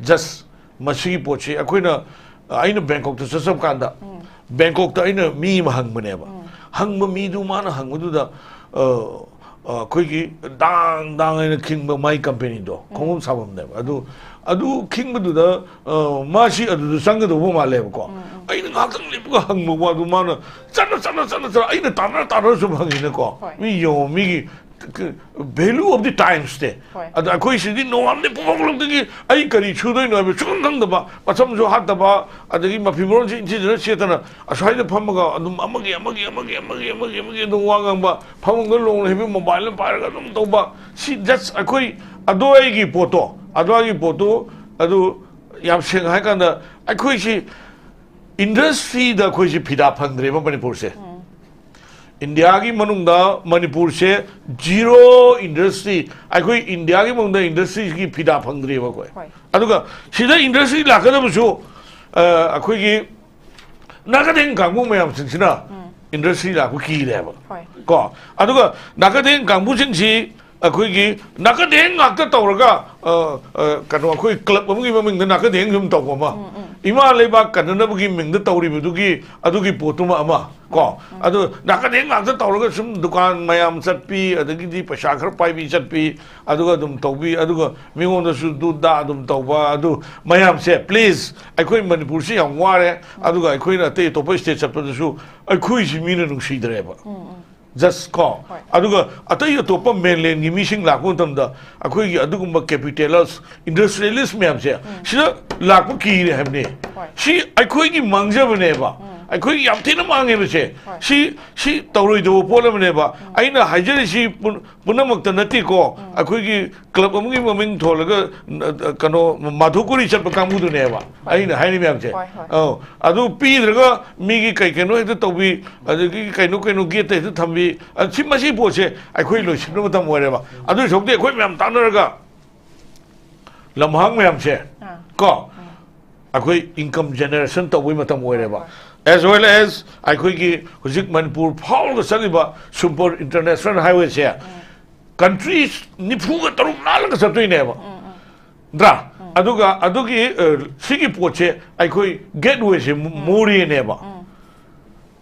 ꯖꯁ ꯃꯁꯤꯒꯤ ꯄꯣꯠꯁꯤ ꯑꯩꯈꯣꯏꯅ ꯑ, ꯑꯩꯅ ꯕꯦꯡꯀꯣꯛꯇ ꯆꯠꯆꯕ ꯀꯥꯟꯗ ꯕꯦꯡꯀꯣꯛꯇ ꯑꯩꯅ ꯃꯤ ꯑꯃ ꯍꯪꯕꯅꯦꯕ꯫ ꯍꯪꯕ ꯃꯤꯗꯨ ꯃꯥꯅ ꯍꯪꯕꯗꯨꯗ ꯑ, ꯑ, ꯑꯩꯈꯣꯏꯒꯤ ꯗꯥꯡ ꯗꯥꯡ ꯍꯥꯏꯅ ꯈꯤꯡꯕ ꯃꯥꯏ ꯀꯝꯄꯦꯅꯤꯗꯣ, ꯈꯣꯡꯎꯞ ꯁꯥꯐꯝꯅꯦꯕ꯫ ꯑꯗꯨ ꯑꯗꯨ ꯈꯤꯡꯕꯗꯨꯗ ꯑ, ꯃꯥꯁꯤ ꯑꯗꯨꯗ ꯆꯪꯒꯗꯧꯕ ꯃꯥꯜꯂꯦꯕꯀꯣ꯫ ꯑꯩꯅ ꯉꯥꯏꯍꯥꯛꯇꯪ ꯂꯦꯞꯄꯒ ꯍꯪꯕ ꯋꯥꯗꯨ ꯃꯥꯅ ꯆꯠꯅ ꯆꯠꯅ ꯆꯠꯅ ꯆꯠꯅ ꯑꯩꯅ ꯇꯥꯟꯅꯔ ꯇꯥꯟꯅꯔ ꯁꯨꯝ ꯍꯪꯉꯤꯅꯀꯣ꯫ ꯍꯣꯏ꯫ ꯃꯤ ꯌꯦꯡꯉꯣ, ꯃꯤꯒꯤ value of the times ꯁꯦ꯫ ꯍꯣꯏ꯫ ꯑꯗ ꯑꯩꯈꯣꯏ ꯁꯤꯗꯤ ꯅꯣꯡꯉꯥꯟꯕꯗꯩ ꯄꯨꯡꯐꯥꯎ ꯂꯧꯗꯒꯤ ꯑꯩ ꯀꯔꯤ ꯁꯨꯗꯣꯏꯅꯣ ꯍꯥꯏꯕ ꯁꯨꯈꯪ ꯈꯪꯗꯕ, ꯃꯁꯝꯁꯨ ꯍꯥꯠꯇꯕ, ꯑꯗꯒꯤ ꯃꯐꯤ ꯃꯔꯣꯟꯁꯤ ꯏꯟꯊꯤꯖꯅ ꯁꯦꯠꯇꯅ ꯑꯁ꯭ꯋꯥꯏꯗ ꯐꯝꯃꯒ ꯑꯗꯨꯝ ꯑꯃꯒꯤ ꯑꯃꯒꯤ ꯑꯃꯒꯤ ꯑꯃꯒꯤ ꯑꯃꯒꯤ ꯑꯃꯒꯤ ꯑꯗꯨꯝ ꯋꯥ ꯉꯥꯡꯕ, ꯐꯃꯨꯡꯗ ꯂꯣꯡꯅ ꯍꯤꯞꯄꯤ, ꯃꯣꯕꯥꯏꯜ ꯑꯃ ꯄꯥꯏꯔꯒ ꯑꯗꯨꯝ ꯇꯧꯕ꯫ ꯁꯤ ꯖꯁ ꯑꯩꯈꯣꯏ ꯑꯗꯣ ꯑꯩꯒꯤ ꯄꯣꯠꯇꯣ, ꯑꯗꯣ ꯑꯩꯒꯤ ꯄꯣꯠꯇꯣ ꯑꯗꯨ ꯌꯥꯝ ꯁꯦꯡꯅ ꯍꯥꯏꯀꯥꯟꯗ ꯑꯩꯈꯣꯏꯁꯤ ꯏꯟꯗꯁꯇ꯭ꯔꯤꯗ ꯑꯩꯈꯣꯏꯁꯤ ꯐꯤꯗꯥ ꯐꯪꯗ꯭ꯔꯦꯕ ꯃꯅꯤꯄꯨꯔꯁꯦ꯫ ꯏꯟꯗꯤꯌꯥꯒꯤ ꯃꯅꯨꯡꯗ ꯃꯅꯤꯄꯨꯔꯁꯦ ꯖꯤꯔꯣ ꯏꯟꯗꯁꯇ꯭ꯔꯤ, ꯑꯩꯈꯣꯏ ꯏꯟꯗꯤꯌꯥꯒꯤ ꯃꯅꯨꯡꯗ ꯏꯟꯗꯁꯇ꯭ꯔꯤꯒꯤ ꯐꯤꯗꯥ ꯐꯪꯗ꯭ꯔꯤꯕ ꯑꯩꯈꯣꯏ꯫ ꯍꯣꯏ꯫ ꯑꯗꯨꯒ ꯁꯤꯗ ꯏꯟꯗꯁꯇ꯭ꯔꯤ ꯂꯥꯛꯀꯗꯕꯁꯨ ꯑ, ꯑꯩꯈꯣꯏꯒꯤ ꯅꯥꯀꯗꯦꯡ ꯀꯥꯡꯕꯨ ꯃꯌꯥꯝꯁꯤꯡꯁꯤꯅ ꯏꯟꯗꯁꯇ꯭ꯔꯤ ꯂꯥꯛꯄ ꯀꯤꯔꯦꯕ꯫ ꯍꯣꯏ꯫ ꯀꯣ ꯑꯗꯨꯒ ꯅꯥꯀꯗꯦꯡ ꯀꯥꯡꯕꯨꯁꯤꯡꯁꯤ ꯑꯩꯈꯣꯏꯒꯤ ꯅꯥꯀꯗꯦꯡ ꯉꯥꯛꯇ ꯇꯧꯔꯒ ꯑ, ꯑ, ꯀꯩꯅꯣ ꯑꯩꯈꯣꯏ ꯀ꯭ꯂꯕ ꯑꯃꯒꯤ ꯃꯃꯤꯡꯗ ꯅꯥꯀꯗꯦꯡ ꯁꯨꯝ ꯇꯧꯕ ꯑꯃ, ꯏꯃꯥ ꯂꯩꯕꯥꯛ ꯀꯟꯅꯅꯕꯒꯤ ꯃꯤꯡꯗ ꯇꯧꯔꯤꯕꯗꯨꯒꯤ ꯑꯗꯨꯒꯤ ꯄꯣꯠꯇꯨꯃ ꯑꯃ ꯀꯣ ꯑꯗꯨ ꯅꯥꯀꯗꯦꯡ ꯉꯥꯛꯇ ꯇꯧꯔꯒ ꯁꯨꯝ ꯗꯨꯀꯥꯟ ꯃꯌꯥꯝ ꯆꯠꯄꯤ, ꯑꯗꯒꯤꯗꯤ ꯄꯩꯁꯥ ꯈꯔ ꯄꯥꯏꯕꯤ ꯆꯠꯄꯤ, ꯑꯗꯨꯒ ꯑꯗꯨꯝ ꯇꯧꯕꯤ, ꯑꯗꯨꯒ ꯃꯤꯉꯣꯟꯗꯁꯨ ꯗꯨ ꯗꯥ ꯑꯗꯨꯝ ꯇꯧꯕ꯫ ꯑꯗꯨ ꯃꯌꯥꯝꯁꯦ please, ꯑꯩꯈꯣꯏ ꯃꯅꯤꯄꯨꯔꯁꯤ ꯌꯥꯝ ꯋꯥꯔꯦ꯫ ꯑꯗꯨꯒ ꯑꯩꯈꯣꯏꯅ ꯑꯇꯩ ꯑꯇꯣꯞꯄ ꯁ꯭ꯇꯦꯠ ꯆꯠꯄꯗꯁꯨ ꯑꯩꯈꯣꯏꯁꯤ ꯃꯤꯅ ꯅꯨꯡꯁꯤꯗ꯭ꯔꯦꯕ꯫ ꯖꯁ ꯀꯣ ꯍꯣꯏ꯫ ꯑꯗꯨꯒ ꯑꯇꯩ ꯑꯇꯣꯞꯄ ꯃꯦꯟꯂꯦꯟꯒꯤ ꯃꯤꯁꯤꯡ ꯂꯥꯛꯄ ꯃꯇꯝꯗ ꯑꯩꯈꯣꯏꯒꯤ ꯑꯗꯨꯒꯨꯝꯕ ꯀꯦꯄꯤꯇꯦꯂꯤꯁ, ꯏꯟꯗꯁꯇ꯭ꯔꯤꯌꯦꯂꯤꯁ ꯃꯌꯥꯝꯁꯦ ꯁꯤꯗ ꯂꯥꯛꯄ ꯀꯤꯔꯦ ꯍꯥꯏꯕꯅꯤ꯫ ꯍꯣꯏ꯫ ꯁꯤ ꯑꯩꯈꯣꯏꯒꯤ ꯃꯥꯡꯖꯕꯅꯦꯕ꯫ ꯑꯩꯈꯣꯏꯒꯤ ꯌꯥꯝ ꯊꯤꯅ ꯃꯥꯡꯉꯦꯕ ꯁꯦ꯫ ꯍꯣꯏ꯫ ꯁꯤ, ꯁꯤ ꯇꯧꯔꯣꯏꯗꯕ ꯄꯣꯠ ꯑꯃꯅꯦꯕ꯫ ꯎꯝ꯫ ꯑꯩꯅ ꯍꯥꯏꯖꯔꯤꯁꯤ ꯄꯨꯝ-, ꯄꯨꯝꯅꯃꯛꯇ ꯅꯠꯇꯦꯀꯣ꯫ ꯎꯝ꯫ ꯑꯩꯈꯣꯏꯒꯤ club ꯑꯃꯒꯤ ꯃꯃꯤꯡ ꯊꯣꯜꯂꯒ, ꯑ, ꯀꯩꯅꯣ, ꯃꯥꯙꯣꯀꯨꯔꯤ ꯆꯠꯄ ꯀꯥꯡꯕꯨꯗꯨꯅꯦꯕ ꯍꯣꯏ꯫ ꯑꯩꯅ ꯍꯥꯏꯔꯤ ꯃꯌꯥꯝꯁꯦ꯫ ꯍꯣꯏ, ꯍꯣꯏ꯫ ꯑꯧ, ꯑꯗꯨ ꯄꯤꯗ꯭ꯔꯒ ꯃꯤꯒꯤ ꯀꯩ ꯀꯩꯅꯣ ꯍꯦꯛꯇ ꯇꯧꯕꯤ, ꯑꯗꯒꯤ ꯀꯩꯅꯣ ꯀꯩꯅꯣ gateꯇ ꯍꯦꯛꯇ ꯊꯝꯕꯤ꯫ ꯑ, ꯁꯤ, ꯃꯁꯤ ꯄꯣꯠꯁꯦ ꯑꯩꯈꯣꯏ ꯂꯣꯏꯁꯤꯟꯕ ꯃꯇꯝ ꯑꯣꯏꯔꯦꯕ꯫ ꯑꯗꯨ ꯁꯔꯨꯛꯇꯤ ꯑꯩꯈꯣꯏ ꯃꯌꯥꯝ ꯇꯥꯟꯅꯔꯒ ꯂꯝꯍꯥꯡ ꯃꯌꯥꯝꯁꯦ, ꯑꯥ꯫ ꯀꯣ, ꯎꯝ꯫ ꯑꯩꯈꯣꯏ income generation ꯇꯧꯕꯒꯤ ꯃꯇꯝ ꯑꯣꯏꯔꯦꯕ꯫ ꯍꯣꯏ, ꯍꯣꯏ꯫ As well as ꯑꯩꯈꯣꯏꯒꯤ ꯍꯧꯖꯤꯛ ꯃꯅꯤꯄꯨꯔ ꯐꯥꯎꯔꯒ ꯆꯠꯂꯤꯕ super international highwayꯁꯦ, ꯎꯝ꯫ Countries ꯅꯤꯐꯨꯒ ꯇꯔꯨꯛ ꯂꯥꯜꯂꯒ ꯆꯠꯇꯣꯏꯅꯦꯕ꯫ ꯎꯝ, ꯎꯝ꯫ ꯅꯠꯇ꯭ꯔꯥ? ꯎꯝ꯫ ꯑꯗꯨꯒ ꯑꯗꯨꯒꯤ, ꯑ, ꯁꯤꯒꯤ ꯄꯣꯠꯁꯦ ꯑꯩꯈꯣꯏ gatewayꯁꯦ ꯃꯣ-, ꯎꯝ꯫ ꯃꯣꯔꯦꯅꯦꯕ꯫ ꯎꯝ꯫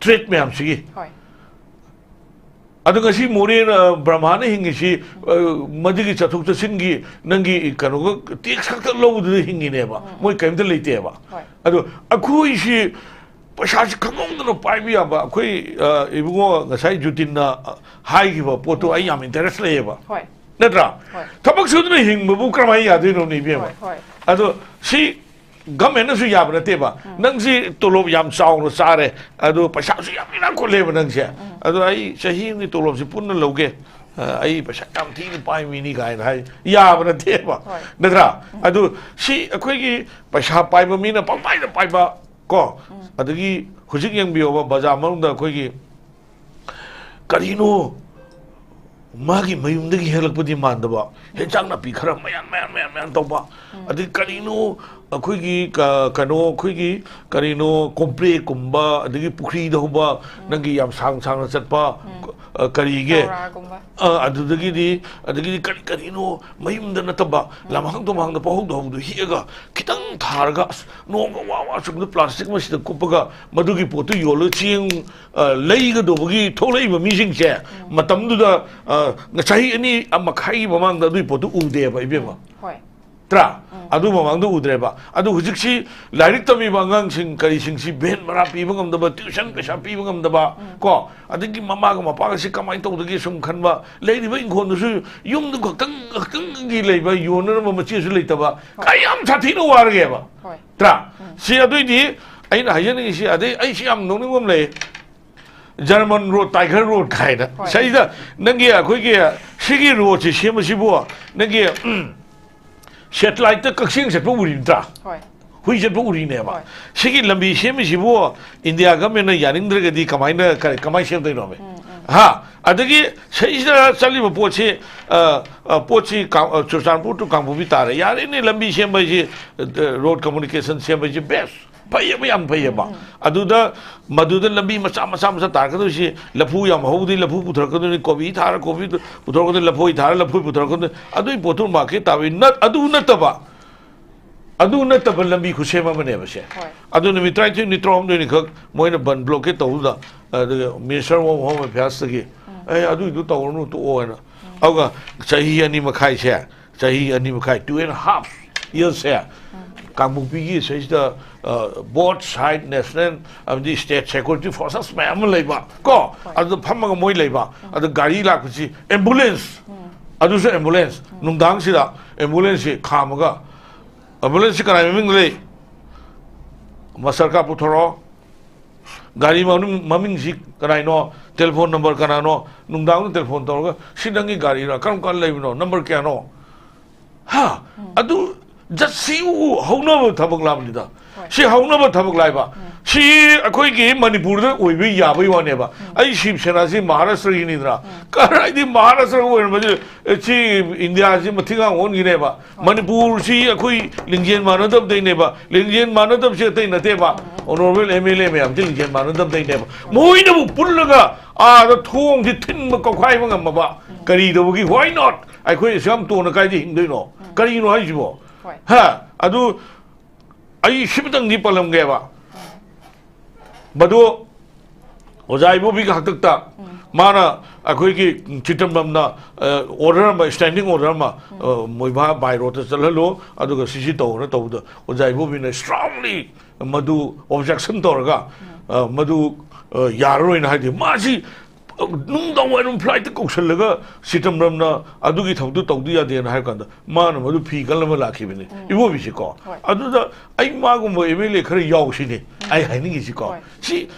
Trade ꯃꯌꯥꯝꯁꯤꯒꯤ꯫ ꯍꯣꯏ꯫ ꯑꯗꯣ ꯉꯁꯤ ꯃꯣꯔꯦꯅ, ꯕ꯭ꯔꯍꯃꯥꯅ ꯍꯤꯡꯉꯤꯁꯤ, ꯑ, ꯃꯗꯨꯒꯤ ꯆꯠꯊꯣꯛ ꯆꯠꯁꯤꯟꯒꯤ ꯅꯪꯒꯤ ꯀꯩꯅꯣꯒ tax ꯈꯛꯇ ꯂꯧꯕꯗꯨꯗ ꯍꯤꯡꯉꯤꯅꯦꯕ꯫ ꯎꯝ, ꯎꯝ꯫ ꯃꯣꯏ ꯀꯔꯤꯝꯇ ꯂꯩꯇꯦꯕ꯫ ꯍꯣꯏ꯫ ꯑꯗꯣ ꯑꯩꯈꯣꯏꯁꯤ ꯄꯩꯁꯥꯁꯤ ꯈꯪꯍꯧꯗꯅ ꯄꯥꯏꯕ ꯌꯥꯕ꯫ ꯑꯩꯈꯣꯏ, ꯑ, ꯏꯕꯨꯡꯉꯣ ꯉꯁꯥꯏ ꯖꯨꯇꯤꯟꯅ, ꯑ, ꯍꯥꯏꯈꯤꯕ ꯄꯣꯠꯇꯣ ꯑꯩ ꯌꯥꯝ interest ꯂꯩꯌꯦꯕ꯫ ꯍꯣꯏ꯫ ꯅꯠꯇ꯭ꯔꯥ? ꯍꯣꯏ꯫ ꯊꯕꯛ ꯁꯨꯗꯅ ꯍꯤꯡꯕꯕꯨ ꯀꯔꯝꯍꯥꯏꯅ ꯌꯥꯗꯣꯏꯅꯣꯅꯦ, ꯏꯕꯦꯝꯃ? ꯍꯣꯏ, ꯍꯣꯏ꯫ ꯑꯗꯣ ꯁꯤ governmentꯅꯁꯨ ꯌꯥꯕ ꯅꯠꯇꯦꯕ꯫ ꯎꯝ꯫ ꯅꯪꯁꯤ ꯇꯣꯂꯣꯞ ꯌꯥꯝ ꯆꯥꯎꯅ ꯆꯥꯔꯦ, ꯑꯗꯣ ꯄꯩꯁꯥꯁꯨ ꯌꯥꯝ ꯏꯅꯥꯛ ꯈꯨꯜꯂꯦꯕ ꯅꯪꯁꯦ꯫ ꯎꯝ꯫ ꯑꯗꯣ ꯑꯩ ꯆꯍꯤ ꯑꯃꯒꯤ ꯇꯣꯂꯣꯞꯁꯤ ꯄꯨꯟꯅ ꯂꯧꯒꯦ, ꯑ, ꯑꯩ ꯄꯩꯁꯥ ꯌꯥꯝ ꯊꯤꯅ ꯄꯥꯏ ꯃꯤꯅꯤ ꯀꯥꯏꯅ ꯍꯥꯏ, ꯌꯥꯕ ꯅꯠꯇꯦꯕ꯫ ꯍꯣꯏ꯫ ꯅꯠꯇ꯭ꯔꯥ? ꯎꯝ꯫ ꯑꯗꯨ ꯁꯤ ꯑꯩꯈꯣꯏꯒꯤ ꯄꯩꯁꯥ ꯄꯥꯏꯕ ꯃꯤꯅ ꯄꯪꯄꯥꯏꯗ ꯄꯥꯏꯕ, ꯀꯣ? ꯎꯝ꯫ ꯑꯗꯒꯤ ꯍꯧꯖꯤꯛ ꯌꯦꯡꯕꯤꯌꯣꯕ, ꯕꯖꯥꯔ ꯃꯅꯨꯡꯗ ꯑꯩꯈꯣꯏꯒꯤ ꯀꯔꯤꯅꯣ ꯃꯥꯒꯤ ꯃꯌꯨꯝꯗꯒꯤ ꯍꯦꯛꯂꯛꯄꯗꯤ ꯃꯥꯟꯗꯕ, ꯎꯝ꯫ ꯍꯦꯟꯖꯥꯡ ꯅꯥꯄꯤ ꯈꯔ ꯃꯌꯥꯟ, ꯃꯌꯥꯟ, ꯃꯌꯥꯟ, ꯃꯌꯥꯟ ꯇꯧꯕ, ꯎꯝ꯫ ꯑꯗꯒꯤ ꯀꯔꯤꯅꯣ ꯑꯩꯈꯣꯏꯒꯤ ꯀ-, ꯀꯩꯅꯣ, ꯑꯩꯈꯣꯏꯒꯤ ꯀꯔꯤꯅꯣ, ꯀꯣꯝꯄ꯭ꯔꯦꯛꯀꯨꯝꯕ, ꯑꯗꯒꯤ ꯄꯨꯈ꯭ꯔꯤꯗ ꯍꯧꯕ, ꯎꯝ꯫ ꯅꯪꯒꯤ ꯌꯥꯝ ꯁꯥꯡ ꯁꯥꯡꯅ ꯆꯠꯄ, ꯎꯝ꯫ ꯑ, ꯀꯔꯤꯒꯦ? ꯆꯧꯔꯥꯒꯨꯝꯕ꯫ ꯑ, ꯑꯗꯨꯗꯒꯤꯗꯤ, ꯑꯗꯒꯤꯗꯤ ꯀꯔꯤ ꯀꯔꯤꯅꯣ ꯃꯌꯨꯝꯗ ꯅꯠꯇꯕ, ꯎꯝ꯫ ꯂꯝꯍꯥꯡ ꯇꯨꯝꯍꯥꯡꯗ ꯄꯪꯍꯧꯗ ꯍꯧꯕꯗꯣ ꯍꯦꯛꯑꯒ ꯈꯤꯇꯪ ꯊꯥꯔꯒ, ꯑꯁ, ꯅꯣꯡꯒ ꯋꯥ ꯋꯥ ꯆꯨꯕꯗ plastic ꯑꯃꯁꯤꯗ ꯀꯨꯞꯄꯒ ꯃꯗꯨꯒꯤ ꯄꯣꯠꯇꯨ ꯌꯣꯜꯂꯒ ꯆꯦꯡ ꯑ, ꯂꯩꯒꯗꯧꯕꯒꯤ ꯊꯣꯛꯂꯛꯏꯕ ꯃꯤꯁꯤꯡꯁꯦ, ꯎꯝ꯫ ꯃꯇꯝꯗꯨꯗ, ꯑ, ꯆꯍꯤ ꯑꯅꯤ ꯃꯈꯥꯏꯒꯤ ꯃꯃꯥꯡꯗ ꯑꯗꯨꯒꯤ ꯄꯣꯠꯇꯨ ꯎꯗꯦꯕ, ꯏꯕꯦꯝꯃ꯫ ꯍꯣꯏ꯫ ꯅꯠꯇ꯭ꯔꯥ? ꯎꯝ꯫ ꯑꯗꯨ ꯃꯃꯥꯡꯗ ꯎꯗ꯭ꯔꯦꯕ꯫ ꯑꯗꯨ ꯍꯧꯖꯤꯛꯁꯤ ꯂꯥꯏꯔꯤꯛ ꯇꯝꯃꯤꯕ ꯑꯉꯥꯡꯁꯤꯡ ꯀꯔꯤꯁꯤꯡꯁꯤ van ꯚꯔꯥ ꯄꯤꯕ ꯉꯝꯗꯕ, tuition ꯄꯩꯁꯥ ꯄꯤꯕ ꯉꯝꯗꯕ, ꯎꯝ꯫ ꯀꯣ? ꯑꯗꯒꯤ ꯃꯃꯥꯒ ꯃꯄꯥꯒꯁꯤ ꯀꯃꯥꯏꯅ ꯇꯧꯗꯒꯦ ꯁꯨꯝ ꯈꯟꯕ, ꯂꯩꯔꯤꯕ ꯏꯪꯈꯣꯜꯗꯨꯁꯨ ꯌꯨꯝꯗꯨ ꯈꯛꯇꯪ, ꯈꯛꯇꯪꯒꯤ ꯂꯩꯕ, ꯌꯣꯟꯅꯅꯕ ꯃꯆꯦꯁꯨ ꯂꯩꯇꯕ, ꯍꯣꯏ꯫ ꯀꯌꯥꯝ ꯁꯥꯊꯤꯅ ꯋꯥꯔꯒꯦꯕ꯫ ꯍꯣꯏ꯫ ꯅꯠꯇ꯭ꯔꯥ? ꯎꯝ꯫ ꯁꯤ ꯑꯗꯨꯏꯗꯤ ꯑꯩꯅ ꯍꯥꯏꯖꯅꯤꯡꯉꯤꯁꯤ, ꯑꯗꯩ ꯑꯩꯁꯤ ꯌꯥꯝ ꯅꯣꯛꯅꯤꯡꯕ ꯑꯃ ꯂꯩ, ꯖꯔꯃꯟ ꯔꯣꯗ, ꯇꯥꯏꯒꯔ ꯔꯣꯗ ꯀꯥꯏꯅ꯫ ꯍꯣꯏ꯫ ꯁꯤꯗ ꯅꯪꯒꯤ, ꯑꯩꯈꯣꯏꯒꯤ ꯁꯤꯒꯤ ꯔꯣꯗꯁꯤ ꯁꯦꯝꯕꯁꯤꯕꯨ ꯅꯪꯒꯤ, ꯎꯝ, ꯁꯦꯇꯤꯂꯥꯏꯠꯇ ꯀꯛꯆꯦꯡ ꯆꯠꯄ ꯎꯔꯤ ꯅꯠꯇ꯭ꯔꯥ? ꯍꯣꯏ꯫ ꯍꯨꯏ ꯆꯠꯄ ꯎꯔꯤꯅꯦꯕ꯫ ꯍꯣꯏ꯫ ꯁꯤꯒꯤ ꯂꯝꯕꯤ ꯁꯦꯝꯃꯤꯁꯤꯕꯨ ꯏꯟꯗꯤꯌꯥ ꯒꯃꯦꯟꯅ ꯌꯥꯅꯤꯡꯗ꯭ꯔꯒꯗꯤ ꯀꯃꯥꯏꯅ, ꯀꯔꯤ, ꯀꯃꯥꯏꯅ ꯁꯦꯝꯗꯣꯏꯅꯣꯃꯤ? ꯎꯝ, ꯎꯝ꯫ ꯍꯥ? ꯑꯗꯒꯤ ꯁꯤꯗ ꯆꯠꯂꯤꯕ ꯄꯣꯠꯁꯤ, ꯑ, ꯑ, ꯄꯣꯠꯁꯤ ꯀꯥ-, ꯑ, ꯆꯨꯔꯆꯥꯟꯄꯨꯔ to ꯀꯥꯡꯄꯣꯛꯄꯤ ꯇꯥꯔꯦ꯫ ꯌꯥꯔꯦꯅꯦ, ꯂꯝꯕꯤ ꯁꯦꯝꯕ ꯍꯥꯏꯁꯤ, ꯑ, ꯔꯣꯗ ꯀꯝꯃꯨꯅꯤꯀꯦꯁꯟ ꯁꯦꯝꯕ ꯍꯥꯏꯁꯤ ꯕꯦꯁ꯫ ꯐꯩꯌꯦꯕ, ꯌꯥꯝ ꯐꯩꯌꯦꯕ꯫ ꯎꯝ꯫ ꯑꯗꯨꯗ, ꯃꯗꯨꯗ ꯂꯝꯕꯤ ꯃꯆꯥ, ꯃꯆꯥ, ꯃꯆꯥ ꯇꯥꯔꯛꯀꯗꯣꯏꯁꯤ, ꯂꯐꯨ ꯌꯥꯝ ꯍꯧꯕꯗꯤ ꯂꯐꯨ ꯄꯨꯊꯔꯛꯀꯗꯣꯏꯅꯤ, ꯀꯣꯕꯤ ꯊꯥꯔ ꯀꯣꯕꯤ ꯄꯨꯊꯔꯛꯀꯗꯣꯏꯅꯤ, ꯂꯐꯣꯏ ꯊꯥꯔ ꯂꯐꯣꯏ ꯄꯨꯊꯔꯛꯀꯗꯣꯏꯅꯤ꯫ ꯑꯗꯨꯒꯤ ꯄꯣꯠꯇꯨ ꯃꯥꯔꯀꯦꯠ ꯇꯥꯕꯩ ꯅꯠ-, ꯑꯗꯨ ꯅꯠꯇꯕ, ꯑꯗꯨ ꯅꯠꯇꯕ ꯂꯝꯕꯤ ꯈꯨꯠꯁꯦꯝ ꯑꯃꯅꯦꯕ ꯁꯦ꯫ ꯍꯣꯏ꯫ ꯑꯗꯨ ꯅꯨꯃꯤꯠ ꯇꯔꯥꯅꯤꯊꯣꯏꯅꯤ, ꯇꯔꯥꯍꯨꯝꯗꯣꯏꯅꯤꯈꯛ ꯃꯣꯏꯅ ꯕꯟ ꯕ꯭ꯂꯣꯀꯦꯠ ꯇꯧꯕꯗ, ꯑꯗꯨꯒ Minister of Home Affairsꯇꯒꯤ, ꯎꯝ꯫ "ꯑꯦ, ꯑꯗꯨꯏꯗꯨ ꯇꯧꯔꯅꯨ, ꯇꯣꯛꯑꯣ" ꯍꯥꯏꯅ꯫ ꯎꯝ꯫ ꯑꯗꯨꯒ ꯆꯍꯤ ꯑꯅꯤ ꯃꯈꯥꯏꯁꯦ, ꯆꯍꯤ ꯑꯅꯤ ꯃꯈꯥꯏ, two and a half yearsꯁꯦ, ꯎꯝ꯫ ꯀꯥꯡꯄꯣꯛꯄꯤꯒꯤ ꯁꯤꯗꯩꯁꯤꯗ, ꯑ, both side national ꯑꯃꯗꯤ state security forces ꯃꯌꯥꯝ ꯑꯃ ꯂꯩꯕ, ꯀꯣ? ꯍꯣꯏ꯫ ꯑꯗꯨꯗ ꯐꯝꯃꯒ ꯃꯣꯏ ꯂꯩꯕ꯫ ꯎꯝ꯫ ꯑꯗꯨ ꯒꯥꯔꯤ ꯂꯥꯛꯄꯁꯤ ambulance, ꯎꯝ꯫ ꯑꯗꯨꯁꯨ ambulance, ꯎꯝ꯫ ꯅꯨꯡꯗꯥꯡꯁꯤꯗ ambulanceꯁꯤ ꯈꯥꯝꯃꯒ, ambulanceꯁꯤ ꯀꯅꯥꯏ ꯃꯃꯤꯡꯗ ꯂꯩ? ꯃꯁꯇꯔ ꯀꯥꯔꯗ ꯄꯨꯊꯣꯔꯛꯑꯣ꯫ ꯒꯥꯔꯤ ꯃꯃꯤꯡ, ꯃꯃꯤꯡꯁꯤ ꯀꯅꯥꯏꯅꯣ? ꯇꯦꯂꯤꯐꯣꯟ ꯅꯝꯕꯔ ꯀꯅꯥꯅꯣ? ꯅꯨꯡꯗꯥꯡꯗ ꯇꯦꯂꯤꯐꯣꯟ ꯇꯧꯔꯒ, "ꯁꯤ ꯅꯪꯒꯤ ꯒꯥꯔꯤꯔꯥ? ꯀꯔꯝ ꯀꯥꯟꯗ ꯂꯩꯕꯅꯣ? ꯅꯝꯕꯔ ꯀꯌꯥꯅꯣ?" ꯍꯥ? ꯎꯝ꯫ ꯑꯗꯨ just ꯁꯤ ꯎ ꯍꯧꯅꯕ ꯊꯕꯛ ꯂꯥꯛꯄꯅꯤꯗ꯫ ꯍꯣꯏ꯫ ꯁꯤ ꯍꯧꯅꯕ ꯊꯕꯛ ꯂꯥꯛꯏꯕ꯫ ꯎꯝ꯫ ꯁꯤ ꯑꯩꯈꯣꯏꯒꯤ ꯃꯅꯤꯄꯨꯔꯗ ꯑꯣꯏꯕ ꯌꯥꯕꯩ ꯋꯥꯅꯦꯕ꯫ ꯎꯝ꯫ ꯑꯩ ꯁꯤꯕ ꯁꯦꯅꯥꯁꯤ ꯃꯍꯥꯔꯥꯁꯇ꯭ꯔꯒꯤꯅꯤꯗꯅ꯫ ꯎꯝ꯫ ꯀꯔꯥꯏꯗꯤ ꯃꯍꯥꯔꯥꯁꯇ꯭ꯔꯒ ꯑꯣꯏꯔꯝꯕꯁꯦ, ꯑꯦ, ꯁꯤ ꯏꯟꯗꯤꯌꯥꯁꯤ ꯃꯊꯤꯒꯥꯡ ꯑꯣꯟꯈꯤꯅꯦꯕ꯫ ꯃꯅꯤꯄꯨꯔꯁꯤ ꯑꯩꯈꯣꯏ ꯂꯤꯡꯖꯦꯜ ꯃꯥꯟꯅꯗꯕꯗꯩꯅꯦꯕ꯫ ꯂꯤꯡꯖꯦꯜ ꯃꯥꯟꯅꯗꯕꯁꯦ ꯑꯇꯩ ꯅꯠꯇꯦꯕ꯫ ꯎꯝ꯫ Honourable M L A ꯃꯌꯥꯝꯁꯤ ꯂꯤꯡꯖꯦꯜ ꯃꯥꯟꯅꯗꯕꯗꯩꯅꯦꯕ꯫ ꯃꯣꯏꯅꯕꯨ ꯄꯨꯜꯂꯒ ꯑꯥꯗ ꯊꯣꯡꯁꯤ ꯊꯤꯟꯕ ꯀꯧꯈꯥꯏꯕ ꯉꯝꯃꯕ ꯎꯝ꯫ ꯀꯔꯤ ꯇꯧꯕꯒꯤ? Why not? ꯑꯩꯈꯣꯏ ꯑꯁꯨꯛ ꯌꯥꯝ ꯇꯣꯟꯅ ꯀꯥꯏꯗ ꯍꯤꯡꯗꯣꯏꯅꯣ? ꯎꯝ꯫ ꯀꯔꯤꯅꯣ ꯍꯥꯏꯁꯤꯕꯣ? ꯍꯣꯏ꯫ ꯍꯥ? ꯑꯗꯨ ꯑꯩ ꯁꯤꯃꯇꯪꯗꯤ ꯄꯜꯂꯝꯒꯦꯕ꯫ ꯎꯝ꯫ ꯃꯗꯨ ꯑꯣꯖꯥ ꯏꯕꯣꯕꯤꯒꯤ ꯍꯥꯛꯇꯛꯇ ꯎꯝ꯫ ꯃꯥꯅ ꯑꯩꯈꯣꯏꯒꯤ ꯆꯤꯇꯝꯕꯝꯅ, ꯑ, order ꯑꯃ, standing order ꯑꯃ, ꯎꯝ꯫ ꯑ, ꯃꯣꯏꯕꯥ by roadꯇ ꯆꯠꯍꯜꯂꯨ, ꯑꯗꯨꯒ ꯁꯤꯁꯤ ꯇꯧꯑꯣꯅ ꯇꯧꯕꯗ ꯑꯣꯖꯥ ꯏꯕꯣꯕꯤꯅ strongly ꯃꯗꯨ objection ꯇꯧꯔꯒ, ꯎꯝ꯫ ꯑ, ꯃꯗꯨ, ꯑ, ꯌꯥꯔꯔꯣꯏꯅ ꯍꯥꯏꯗꯤ ꯃꯥꯁꯤ ꯅꯨꯡꯗꯥꯡ ꯋꯥꯏꯔꯝ ꯐ꯭ꯂꯥꯏꯠꯇ ꯀꯧꯁꯜꯂꯒ ꯁꯤꯇꯝꯕꯔꯝꯅ ꯑꯗꯨꯒꯤ ꯊꯕꯛꯇꯨ ꯇꯧꯗ ꯌꯥꯗꯦꯅ ꯍꯥꯏꯔ ꯀꯥꯟꯗ ꯃꯥꯅ ꯃꯗꯨ ꯐꯤ ꯀꯜꯂꯒ ꯂꯥꯛꯈꯤꯕꯅꯤ, ꯏꯕꯣꯕꯤꯁꯦꯀꯣ꯫ ꯍꯣꯏ꯫ ꯑꯗꯨꯗ ꯑꯩ ꯃꯥꯒꯨꯝꯕ ꯑꯦꯝ ꯑꯦꯜ ꯑꯦ ꯈꯔ ꯌꯥꯎꯁꯤꯅꯦ ꯑꯩ ꯍꯥꯏꯅꯤꯡꯉꯤꯁꯤꯀꯣ꯫ ꯍꯣꯏ꯫ ꯁꯤ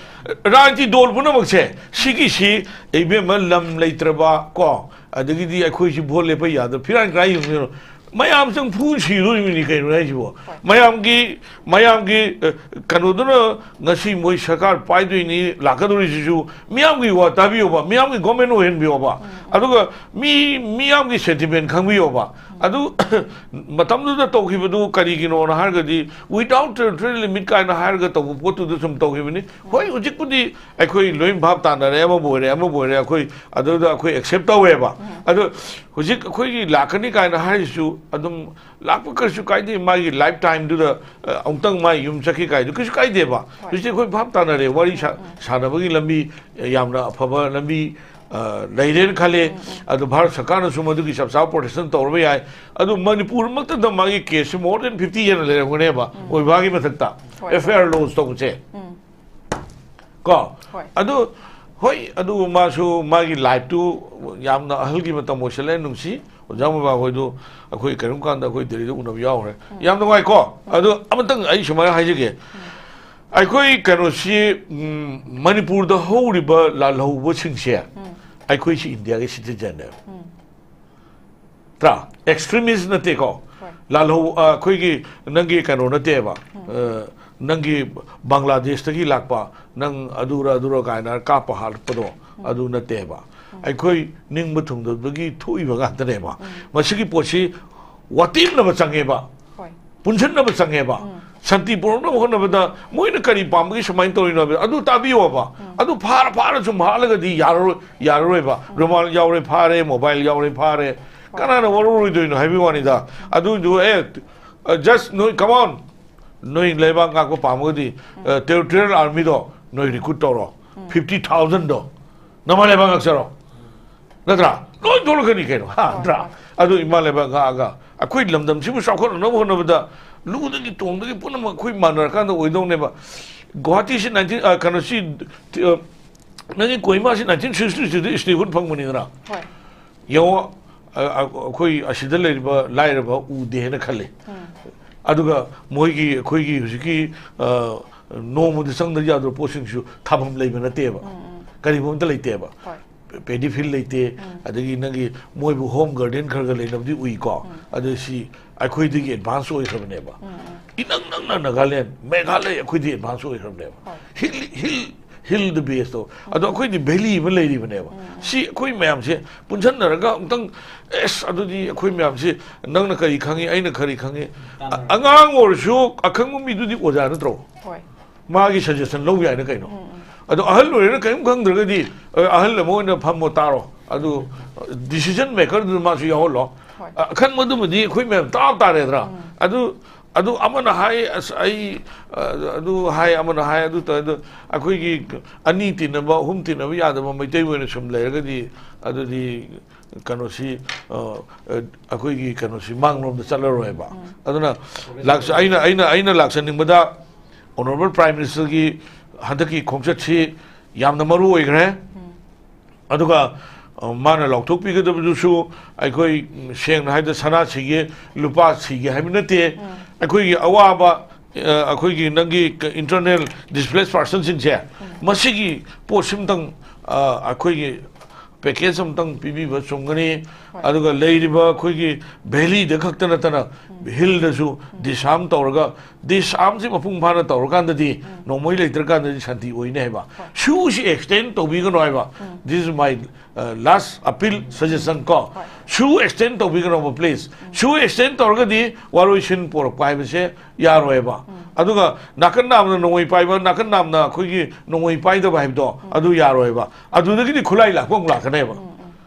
ꯔꯥꯖꯅꯤꯇꯤ ꯗꯣꯜ ꯄꯨꯝꯅꯃꯛꯁꯦ ꯁꯤꯒꯤꯁꯤ, ꯏꯕꯦꯝꯃ, ꯂꯝ ꯂꯩꯇ꯭ꯔꯕ ꯀꯣ, ꯑꯗꯒꯤꯗꯤ ꯑꯩꯈꯣꯏꯁꯤ ꯚꯣꯠ ꯂꯦꯞꯄ ꯌꯥꯗꯕ ꯐꯤꯔꯥꯟ ꯀꯔꯥꯏ ꯌꯨꯝꯗꯅꯣ? ꯃꯌꯥꯝ ꯆꯪ ꯐꯨ ꯁꯤꯗꯣꯔꯤꯕꯅꯤ ꯀꯩꯅꯣ ꯍꯥꯏꯁꯤꯕꯣ? ꯃꯌꯥꯝꯒꯤ, ꯃꯌꯥꯝꯒꯤ, ꯑ, ꯀꯩꯅꯣꯗꯨꯅ ꯉꯁꯤ ꯃꯣꯏ ꯁꯔꯀꯥꯔ ꯄꯥꯏꯗꯣꯏꯅꯤ, ꯂꯥꯛꯀꯗꯧꯔꯤꯁꯤꯁꯨ ꯃꯤꯌꯥꯝꯒꯤ ꯋꯥ ꯇꯥꯕꯤꯌꯣꯕ, ꯃꯤꯌꯥꯝꯒꯤ ꯒꯣꯔꯃꯦꯟ ꯑꯣꯏꯍꯟꯕꯤꯌꯣꯕ꯫ ꯑꯗꯨꯒ ꯃꯤ, ꯃꯤꯌꯥꯝꯒꯤ ꯁꯦꯟꯇꯤꯃꯦꯟ ꯈꯪꯕꯤꯌꯣꯕ꯫ ꯑꯗꯨ ꯃꯇꯝꯗꯨꯗ ꯇꯧꯈꯤꯕꯗꯨ ꯀꯔꯤꯒꯤꯅꯣꯅ ꯍꯥꯏꯔꯒꯗꯤ, without territorial limit ꯀꯥꯏꯅ ꯍꯥꯏꯔꯒ ꯇꯧꯕ ꯄꯣꯠꯇꯨꯗ ꯁꯨꯝ ꯇꯧꯈꯤꯕꯅꯤ꯫ ꯍꯣꯏ, ꯍꯧꯖꯤꯛꯄꯨꯗꯤ ꯑꯩꯈꯣꯏ ꯂꯣꯏ ꯚꯥꯞ ꯇꯥꯅꯔꯦ, ꯑꯃꯕꯨ ꯑꯣꯏꯔꯦ, ꯑꯃꯕꯨ ꯑꯣꯏꯔꯦ, ꯑꯩꯈꯣꯏ ꯑꯗꯨꯗ ꯑꯩꯈꯣꯏ ꯑꯦꯛꯁꯦꯞ ꯇꯧꯋꯦꯕ꯫ ꯑꯗꯣ ꯍꯧꯖꯤꯛ ꯑꯩꯈꯣꯏꯒꯤ ꯂꯥꯛꯀꯅꯤ ꯀꯥꯏꯅ ꯍꯥꯏꯔꯤꯁꯤꯁꯨ ꯑꯗꯨꯝ ꯂꯥꯛꯄ ꯀꯩꯁꯨ ꯀꯥꯏꯗꯦ, ꯃꯥꯒꯤ ꯂꯥꯏꯐ ꯇꯥꯏꯝꯗꯨꯗ, ꯑ, ꯑꯃꯨꯛꯇꯪ ꯃꯥꯒꯤ ꯌꯨꯝ ꯆꯠꯈꯤ ꯀꯥꯏꯗꯨ ꯀꯩꯁꯨ ꯀꯥꯏꯗꯦꯕ꯫ ꯍꯧꯖꯤꯛꯇꯤ ꯑꯩꯈꯣꯏ ꯚꯥꯞ ꯇꯥꯅꯔꯦ, ꯋꯥꯔꯤ ꯁꯥ-, ꯁꯥꯟꯅꯕꯒꯤ ꯂꯝꯕꯤ, ꯑ, ꯌꯥꯝꯅ ꯑꯐꯕ ꯂꯝꯕꯤ, ꯑ, ꯂꯩꯔꯦꯅ ꯈꯜꯂꯦ꯫ ꯑꯗꯨ ꯚꯥꯔꯠ ꯁꯔꯀꯥꯔꯅꯁꯨ ꯃꯗꯨꯒꯤ ꯆꯞ ꯆꯥꯕ ꯄ꯭ꯔꯣꯇꯦꯛꯁꯟ ꯇꯧꯔꯕ ꯌꯥꯏ꯫ ꯑꯗꯨ ꯃꯅꯤꯄꯨꯔꯃꯛꯇꯗ ꯃꯥꯒꯤ ꯀꯦꯁꯁꯤ more than fifty ꯍꯦꯟꯅ ꯂꯩꯔꯝꯒꯅꯦꯕ, ꯑꯣꯏꯕꯒꯤ ꯃꯊꯛꯇ ꯍꯣꯏ꯫ ꯑꯦꯐ ꯑꯥꯏ ꯑꯥꯔ ꯂꯣꯟꯁ ꯇꯧꯕꯁꯦ꯫ ꯀꯣ? ꯍꯣꯏ꯫ ꯑꯗꯨ, ꯍꯣꯏ, ꯑꯗꯨ ꯃꯥꯁꯨ ꯃꯥꯒꯤ ꯂꯥꯏꯐꯇꯨ ꯌꯥꯝꯅ ꯑꯍꯜꯒꯤ ꯃꯇꯝ ꯑꯣꯏꯁꯜꯂꯛꯑꯦ, ꯅꯨꯡꯁꯤ꯫ ꯑꯣꯖꯥ ꯃꯣꯏꯕꯥꯡ ꯍꯣꯏꯗꯨ ꯑꯩꯈꯣꯏ ꯀꯔꯤꯒꯨꯝꯕ ꯀꯥꯟꯗ ꯑꯩꯈꯣꯏ ꯗꯦꯜꯂꯤꯗ ꯎꯅꯕ ꯌꯥꯎꯈ꯭ꯔꯦ꯫ ꯌꯥꯝ ꯅꯨꯡꯉꯥꯏꯀꯣ? ꯑꯗꯨ ꯑꯃꯇꯪ ꯑꯩ ꯁꯨꯃꯥꯏꯅ ꯍꯥꯏꯖꯒꯦ꯫ ꯑꯩꯈꯣꯏ ꯀꯩꯅꯣꯁꯤ, ꯎꯝ, ꯃꯅꯤꯄꯨꯔꯗ ꯍꯧꯔꯤꯕ ꯂꯥꯜꯍꯧꯕꯁꯤꯡꯁꯦ ꯑꯩꯈꯣꯏꯁꯤ ꯏꯟꯗꯤꯌꯥꯒꯤ ꯁꯤꯇꯤꯖꯟꯅꯦꯕ꯫ ꯅꯠꯇ꯭ꯔꯥ? ꯑꯦꯛꯁꯇ꯭ꯔꯤꯃꯤꯁ ꯅꯠꯇꯦꯀꯣ꯫ ꯍꯣꯏ꯫ ꯂꯥꯜꯍꯧ-, ꯑ, ꯑꯩꯈꯣꯏꯒꯤ ꯅꯪꯒꯤ ꯀꯩꯅꯣ ꯅꯠꯇꯦꯕ꯫ ꯑ, ꯅꯪꯒꯤ ꯕꯪꯒ꯭ꯂꯥꯗꯦꯁꯇꯒꯤ ꯂꯥꯛꯄ, ꯅꯪ ꯑꯗꯨꯔ ꯑꯗꯨꯔ ꯀꯥꯏꯅ ꯀꯥꯞꯄ ꯍꯥꯠꯄꯗꯣ ꯑꯗꯨ ꯅꯠꯇꯦꯕ꯫ ꯑꯩꯈꯣꯏ ꯅꯤꯡꯕ ꯊꯨꯡꯗꯕꯒꯤ ꯊꯣꯛꯏꯕ ꯉꯥꯛꯇꯅꯦꯕ꯫ ꯃꯁꯤꯒꯤ ꯄꯣꯠꯁꯤ ꯋꯥꯇꯦꯝꯅꯕ ꯆꯪꯉꯦꯕ꯫ ꯍꯣꯏ꯫ ꯄꯨꯟꯁꯤꯟꯅꯕ ꯆꯪꯉꯦꯕ꯫ ꯁꯥꯟꯇꯤ ꯄꯨꯔꯛꯅꯕ ꯍꯣꯠꯅꯕꯗ ꯃꯣꯏꯅ ꯀꯔꯤ ꯄꯥꯝꯕꯒꯤ ꯁꯨꯃꯥꯏꯅ ꯇꯧꯔꯤꯅꯣ ꯍꯥꯏꯕꯗꯣ ꯑꯗꯨ ꯇꯥꯕꯤꯌꯣꯕ꯫ ꯑꯗꯨ ꯐꯥꯔ ꯐꯥꯔ ꯁꯨꯝ ꯍꯥꯠꯂꯒꯗꯤ ꯌꯥꯔꯔꯣꯏ, ꯌꯥꯔꯔꯣꯏꯕ꯫ ꯔꯨꯃꯥꯜ ꯌꯥꯎꯔꯦ ꯐꯥꯔꯦ, ꯃꯣꯕꯥꯏꯜ ꯌꯥꯎꯔꯦ ꯐꯥꯔꯦ꯫ ꯀꯅꯥꯅ ꯋꯥꯔꯧꯔꯣꯏꯗꯣꯏꯅꯣ ꯍꯥꯏꯕꯒꯤ ꯋꯥꯅꯤꯗ꯫ ꯑꯗꯨꯗꯨ ꯑꯦ, ꯑ, just ꯅꯣꯏ, come on, ꯅꯣꯏ ꯂꯩꯕꯥꯛ ꯉꯥꯛꯄ ꯄꯥꯝꯃꯒꯗꯤ, ꯑ, ꯇꯦꯔꯤꯇꯣꯔꯤꯌꯦꯜ ꯑꯥꯔꯃꯤꯗꯣ ꯅꯣꯏ ꯔꯤꯀ꯭ꯔꯨꯠ ꯇꯧꯔꯣ꯫ ꯐꯤꯐꯇꯤ ꯊꯥꯎꯖꯟꯗꯣ ꯅꯃꯥ ꯂꯩꯕꯥꯛ ꯉꯥꯛꯆꯔꯣ꯫ ꯅꯠꯇ꯭ꯔꯥ? ꯂꯣꯏ ꯊꯣꯛꯂꯛꯀꯅꯤ ꯀꯩꯅꯣ, ꯍꯥ? ꯅꯠꯇ꯭ꯔꯥ? ꯑꯗꯨ ꯏꯃꯥ ꯂꯩꯕꯥꯛ ꯉꯥꯛꯑꯒ ꯑꯩꯈꯣꯏ ꯂꯝꯗꯝꯁꯤꯕꯨ ꯆꯥꯎꯈꯠꯅꯅꯕ ꯍꯣꯠꯅꯕꯗ ꯂꯨꯗꯒꯤ ꯇꯣꯡꯗꯒꯤ ꯄꯨꯝꯅꯃꯛ ꯑꯩꯈꯣꯏ ꯃꯥꯟꯅꯔꯀꯥꯟꯗ ꯑꯣꯏꯗꯧꯅꯦꯕ꯫ ꯒꯨꯋꯥꯍꯥꯇꯤꯁꯤ nineteen, ꯑ, ꯀꯩꯅꯣꯁꯤ, ꯑ, ꯅꯪꯒꯤ ꯀꯣꯍꯤꯃꯥꯁꯤ ꯅꯥꯏꯟꯇꯤꯟ ꯁꯤꯛꯁꯇꯤ ꯊ꯭ꯔꯤꯗ ꯏꯁꯇꯦꯍꯨꯗ ꯐꯪꯕꯅꯤꯗꯅ꯫ ꯍꯣꯏ꯫ ꯌꯦꯡꯉꯣ, ꯑ, ꯑ, ꯑꯩꯈꯣꯏ ꯑꯁꯤꯗ ꯂꯩꯔꯤꯕ ꯂꯥꯏꯔꯕ ꯎꯗꯦꯅ ꯈꯜꯂꯤ꯫ ꯑꯗꯨꯒ ꯃꯣꯏꯒꯤ, ꯑꯩꯈꯣꯏꯒꯤ ꯍꯧꯖꯤꯛꯀꯤ, ꯑ, ꯅꯣꯡꯃꯗ ꯆꯪꯗ ꯌꯥꯗꯕ ꯄꯣꯠꯁꯤꯡꯁꯨ ꯊꯥꯐꯝ ꯂꯩꯕ ꯅꯠꯇꯦꯕ꯫ ꯀꯔꯤꯒꯨꯝꯕ ꯑꯝꯇ ꯂꯩꯇꯦꯕ꯫ ꯍꯣꯏ꯫ ꯄꯦꯗꯤ ꯐꯤꯜ ꯂꯩꯇꯦ꯫ ꯑꯗꯒꯤ ꯅꯪꯒꯤ ꯃꯣꯏꯕꯨ ꯍꯣꯝ ꯒꯥꯔꯗꯦꯟ ꯈꯔ ꯈꯔ ꯂꯩꯅꯕꯗꯤ ꯎꯏꯀꯣ꯫ ꯑꯗꯨ ꯁꯤ ꯑꯩꯈꯣꯏꯗꯒꯤ ꯑꯦꯗꯚꯥꯟꯁ ꯑꯣꯏꯈ꯭ꯔꯕꯅꯦꯕ꯫ ꯏꯅꯪ ꯅꯪꯅ ꯅꯥꯒꯥꯂꯦꯟ, ꯃꯦꯘꯥꯂꯌ ꯑꯩꯈꯣꯏꯗꯒꯤ ꯑꯦꯗꯚꯥꯟꯁ ꯑꯣꯏꯈ꯭ꯔꯕꯅꯦꯕ꯫ ꯍꯣꯏ꯫ ꯍꯤꯜ, ꯍꯤꯜ, ꯍꯤꯜ ꯗ ꯕꯦꯁꯇꯣ꯫ ꯑꯗꯣ ꯑꯩꯈꯣꯏꯗꯤ ꯚꯦꯂꯤ ꯑꯃ ꯂꯩꯔꯤꯕꯅꯦꯕ꯫ ꯁꯤ ꯑꯩꯈꯣꯏ ꯃꯌꯥꯝꯁꯦ ꯄꯨꯟꯁꯤꯟꯅꯔꯒ ꯑꯃꯨꯛꯇꯪ, ꯑꯦꯁ, ꯑꯗꯨꯗꯤ ꯑꯩꯈꯣꯏ ꯃꯌꯥꯝꯁꯦ ꯅꯪꯅ ꯀꯔꯤ ꯈꯪꯉꯤ, ꯑꯩꯅ ꯀꯔꯤ ꯈꯪꯉꯤ꯫ ꯑ-, ꯑꯉꯥꯡ ꯑꯣꯏꯔꯁꯨ ꯑꯈꯪꯕ ꯃꯤꯗꯨꯗꯤ ꯑꯣꯖꯥ ꯅꯠꯇ꯭ꯔꯣ? ꯍꯣꯏ꯫ ꯃꯥꯒꯤ ꯁꯖꯦꯁꯟ ꯂꯧꯕ ꯌꯥꯏꯅ ꯀꯩꯅꯣ꯫ ꯑꯗꯣ ꯑꯍꯜ ꯑꯣꯏꯔꯦꯅ ꯀꯔꯤꯝ ꯈꯪꯗ꯭ꯔꯒꯗꯤ, ꯑ, ꯑꯍꯜ ꯑꯃ ꯑꯣꯏꯅ ꯐꯝꯃꯣ ꯇꯥꯔꯣ꯫ ꯑꯗꯨ ꯗꯤꯁꯤꯖꯟ ꯃꯦꯀꯔꯗꯨꯗ ꯃꯥꯁꯨ ꯌꯥꯎꯍꯜꯂꯣ꯫ ꯍꯣꯏ꯫ ꯑ-, ꯑꯈꯪꯕꯗꯨꯃꯗꯤ ꯑꯩꯈꯣꯏ ꯃꯌꯥꯝ ꯇꯥꯞ ꯇꯥꯔꯦꯗꯅ꯫ ꯑꯗꯨ, ꯑꯗꯨ ꯑꯃꯅ ꯍꯥꯏ, "ꯑꯁ, ꯑꯩ, ꯑ, ꯑꯗꯨ ꯍꯥꯏ", ꯑꯃꯅ ꯍꯥꯏ, "ꯑꯗꯨ ꯇꯧ", ꯑꯗꯨ ꯑꯩꯈꯣꯏꯒꯤ ꯑꯅꯤ ꯇꯤꯟꯅꯕ, ꯑꯍꯨꯝ ꯇꯤꯟꯅꯕ ꯌꯥꯗꯕ ꯃꯩꯇꯩ ꯑꯣꯏꯅ ꯁꯨꯝ ꯂꯩꯔꯒꯗꯤ, ꯑꯗꯨꯗꯤ ꯀꯩꯅꯣꯁꯤ, ꯑ, ꯑ, ꯑꯩꯈꯣꯏꯒꯤ ꯀꯩꯅꯣꯁꯤ ꯃꯥꯡꯂꯣꯝꯗ ꯆꯠꯂꯔꯣꯏꯕ꯫ ꯑꯗꯨꯅ ꯂꯥꯛꯆ-, ꯑꯩꯅ, ꯑꯩꯅ, ꯑꯩꯅ ꯂꯥꯛꯆꯅꯤꯡꯕꯗ ꯑꯣꯅꯔꯦꯕꯜ ꯄ꯭ꯔꯥꯏꯝ ꯃꯤꯅꯤꯁꯇꯔꯒꯤ ꯍꯟꯗꯛꯀꯤ ꯈꯣꯡꯆꯠꯁꯤ ꯌꯥꯝꯅ ꯃꯔꯨ ꯑꯣꯏꯈ꯭ꯔꯦ꯫ ꯑꯗꯨꯒ, ꯑ, ꯃꯥꯅ ꯂꯥꯎꯊꯣꯛꯄꯤꯒꯗꯕꯗꯨꯁꯨ ꯑꯩꯈꯣꯏ, ꯎꯝ, ꯁꯦꯡꯅ ꯍꯥꯏꯕꯗ ꯁꯅꯥ ꯁꯤꯒꯦ, ꯂꯨꯄꯥ ꯁꯤꯒꯦ ꯍꯥꯏꯕ ꯅꯠꯇꯦ꯫ ꯑꯩꯈꯣꯏꯒꯤ ꯑꯋꯥꯕ, ꯑ, ꯑꯩꯈꯣꯏꯒꯤ ꯅꯪꯒꯤ ꯏꯟꯇꯔꯅꯦꯜ ꯗꯤꯁꯄ꯭ꯂꯦꯁ ꯄꯥꯔꯁꯟꯁꯤꯡꯁꯦ, ꯃꯁꯤꯒꯤ ꯄꯣꯠꯁꯤꯃꯇꯪ, ꯑ, ꯑꯩꯈꯣꯏꯒꯤ ꯄꯦꯀꯦꯖ ꯑꯃꯇꯪ ꯄꯤꯕꯤꯕ ꯆꯨꯝꯒꯅꯤ꯫ ꯑꯗꯨꯒ ꯂꯩꯔꯤꯕ ꯑꯩꯈꯣꯏꯒꯤ ꯚꯦꯂꯤꯗ ꯈꯛꯇ ꯅꯠꯇꯅ ꯍꯤꯜꯗꯁꯨ ꯗꯤꯁꯑꯥꯔꯝ ꯇꯧꯔꯒ, ꯗꯤꯁꯑꯥꯔꯝꯁꯤ ꯃꯄꯨꯡ ꯐꯥꯅ ꯇꯧꯔꯀꯥꯟꯗꯗꯤ ꯅꯣꯡꯃꯩ ꯂꯩꯇ꯭ꯔꯀꯥꯟꯗꯗꯤ ꯁꯥꯟꯇꯤ ꯑꯣꯏꯅꯤ ꯍꯥꯏꯕ꯫ ꯁꯤꯁꯤ ꯑꯦꯛꯁꯇꯦꯟ ꯇꯧꯕꯤꯒꯅꯨ ꯍꯥꯏꯕ꯫ This is my, uh, last appeal, suggestion ꯀꯣ꯫ ꯁꯤꯁꯤ ꯑꯦꯛꯁꯇꯦꯟ ꯇꯧꯕꯤꯒꯅꯣꯕ, ꯄ꯭ꯂꯤꯖ꯫ ꯁꯤꯁꯤ ꯑꯦꯛꯁꯇꯦꯟ ꯇꯧꯔꯒꯗꯤ ꯋꯥꯔꯣꯏ ꯁꯤꯟ ꯄꯣꯔꯛꯄ ꯍꯥꯏꯕꯁꯦ ꯌꯥꯔꯣꯏꯕ꯫ ꯑꯗꯨꯒ ꯅꯥꯀꯟ ꯅꯥꯝꯅ ꯅꯣꯡꯃꯩ ꯄꯥꯏꯕ, ꯅꯥꯀꯟ ꯅꯥꯝꯅ ꯑꯩꯈꯣꯏꯒꯤ ꯅꯣꯡꯃꯩ ꯄꯥꯏꯗꯕ ꯍꯥꯏꯕꯗꯣ, ꯑꯗꯨ ꯌꯥꯔꯣꯏꯕ꯫ ꯑꯗꯨꯗꯒꯤꯗꯤ ꯈꯨꯠꯂꯥꯏ ꯂꯥꯛꯄ ꯑꯃꯨꯛ ꯂꯥꯛꯀꯅꯦꯕ꯫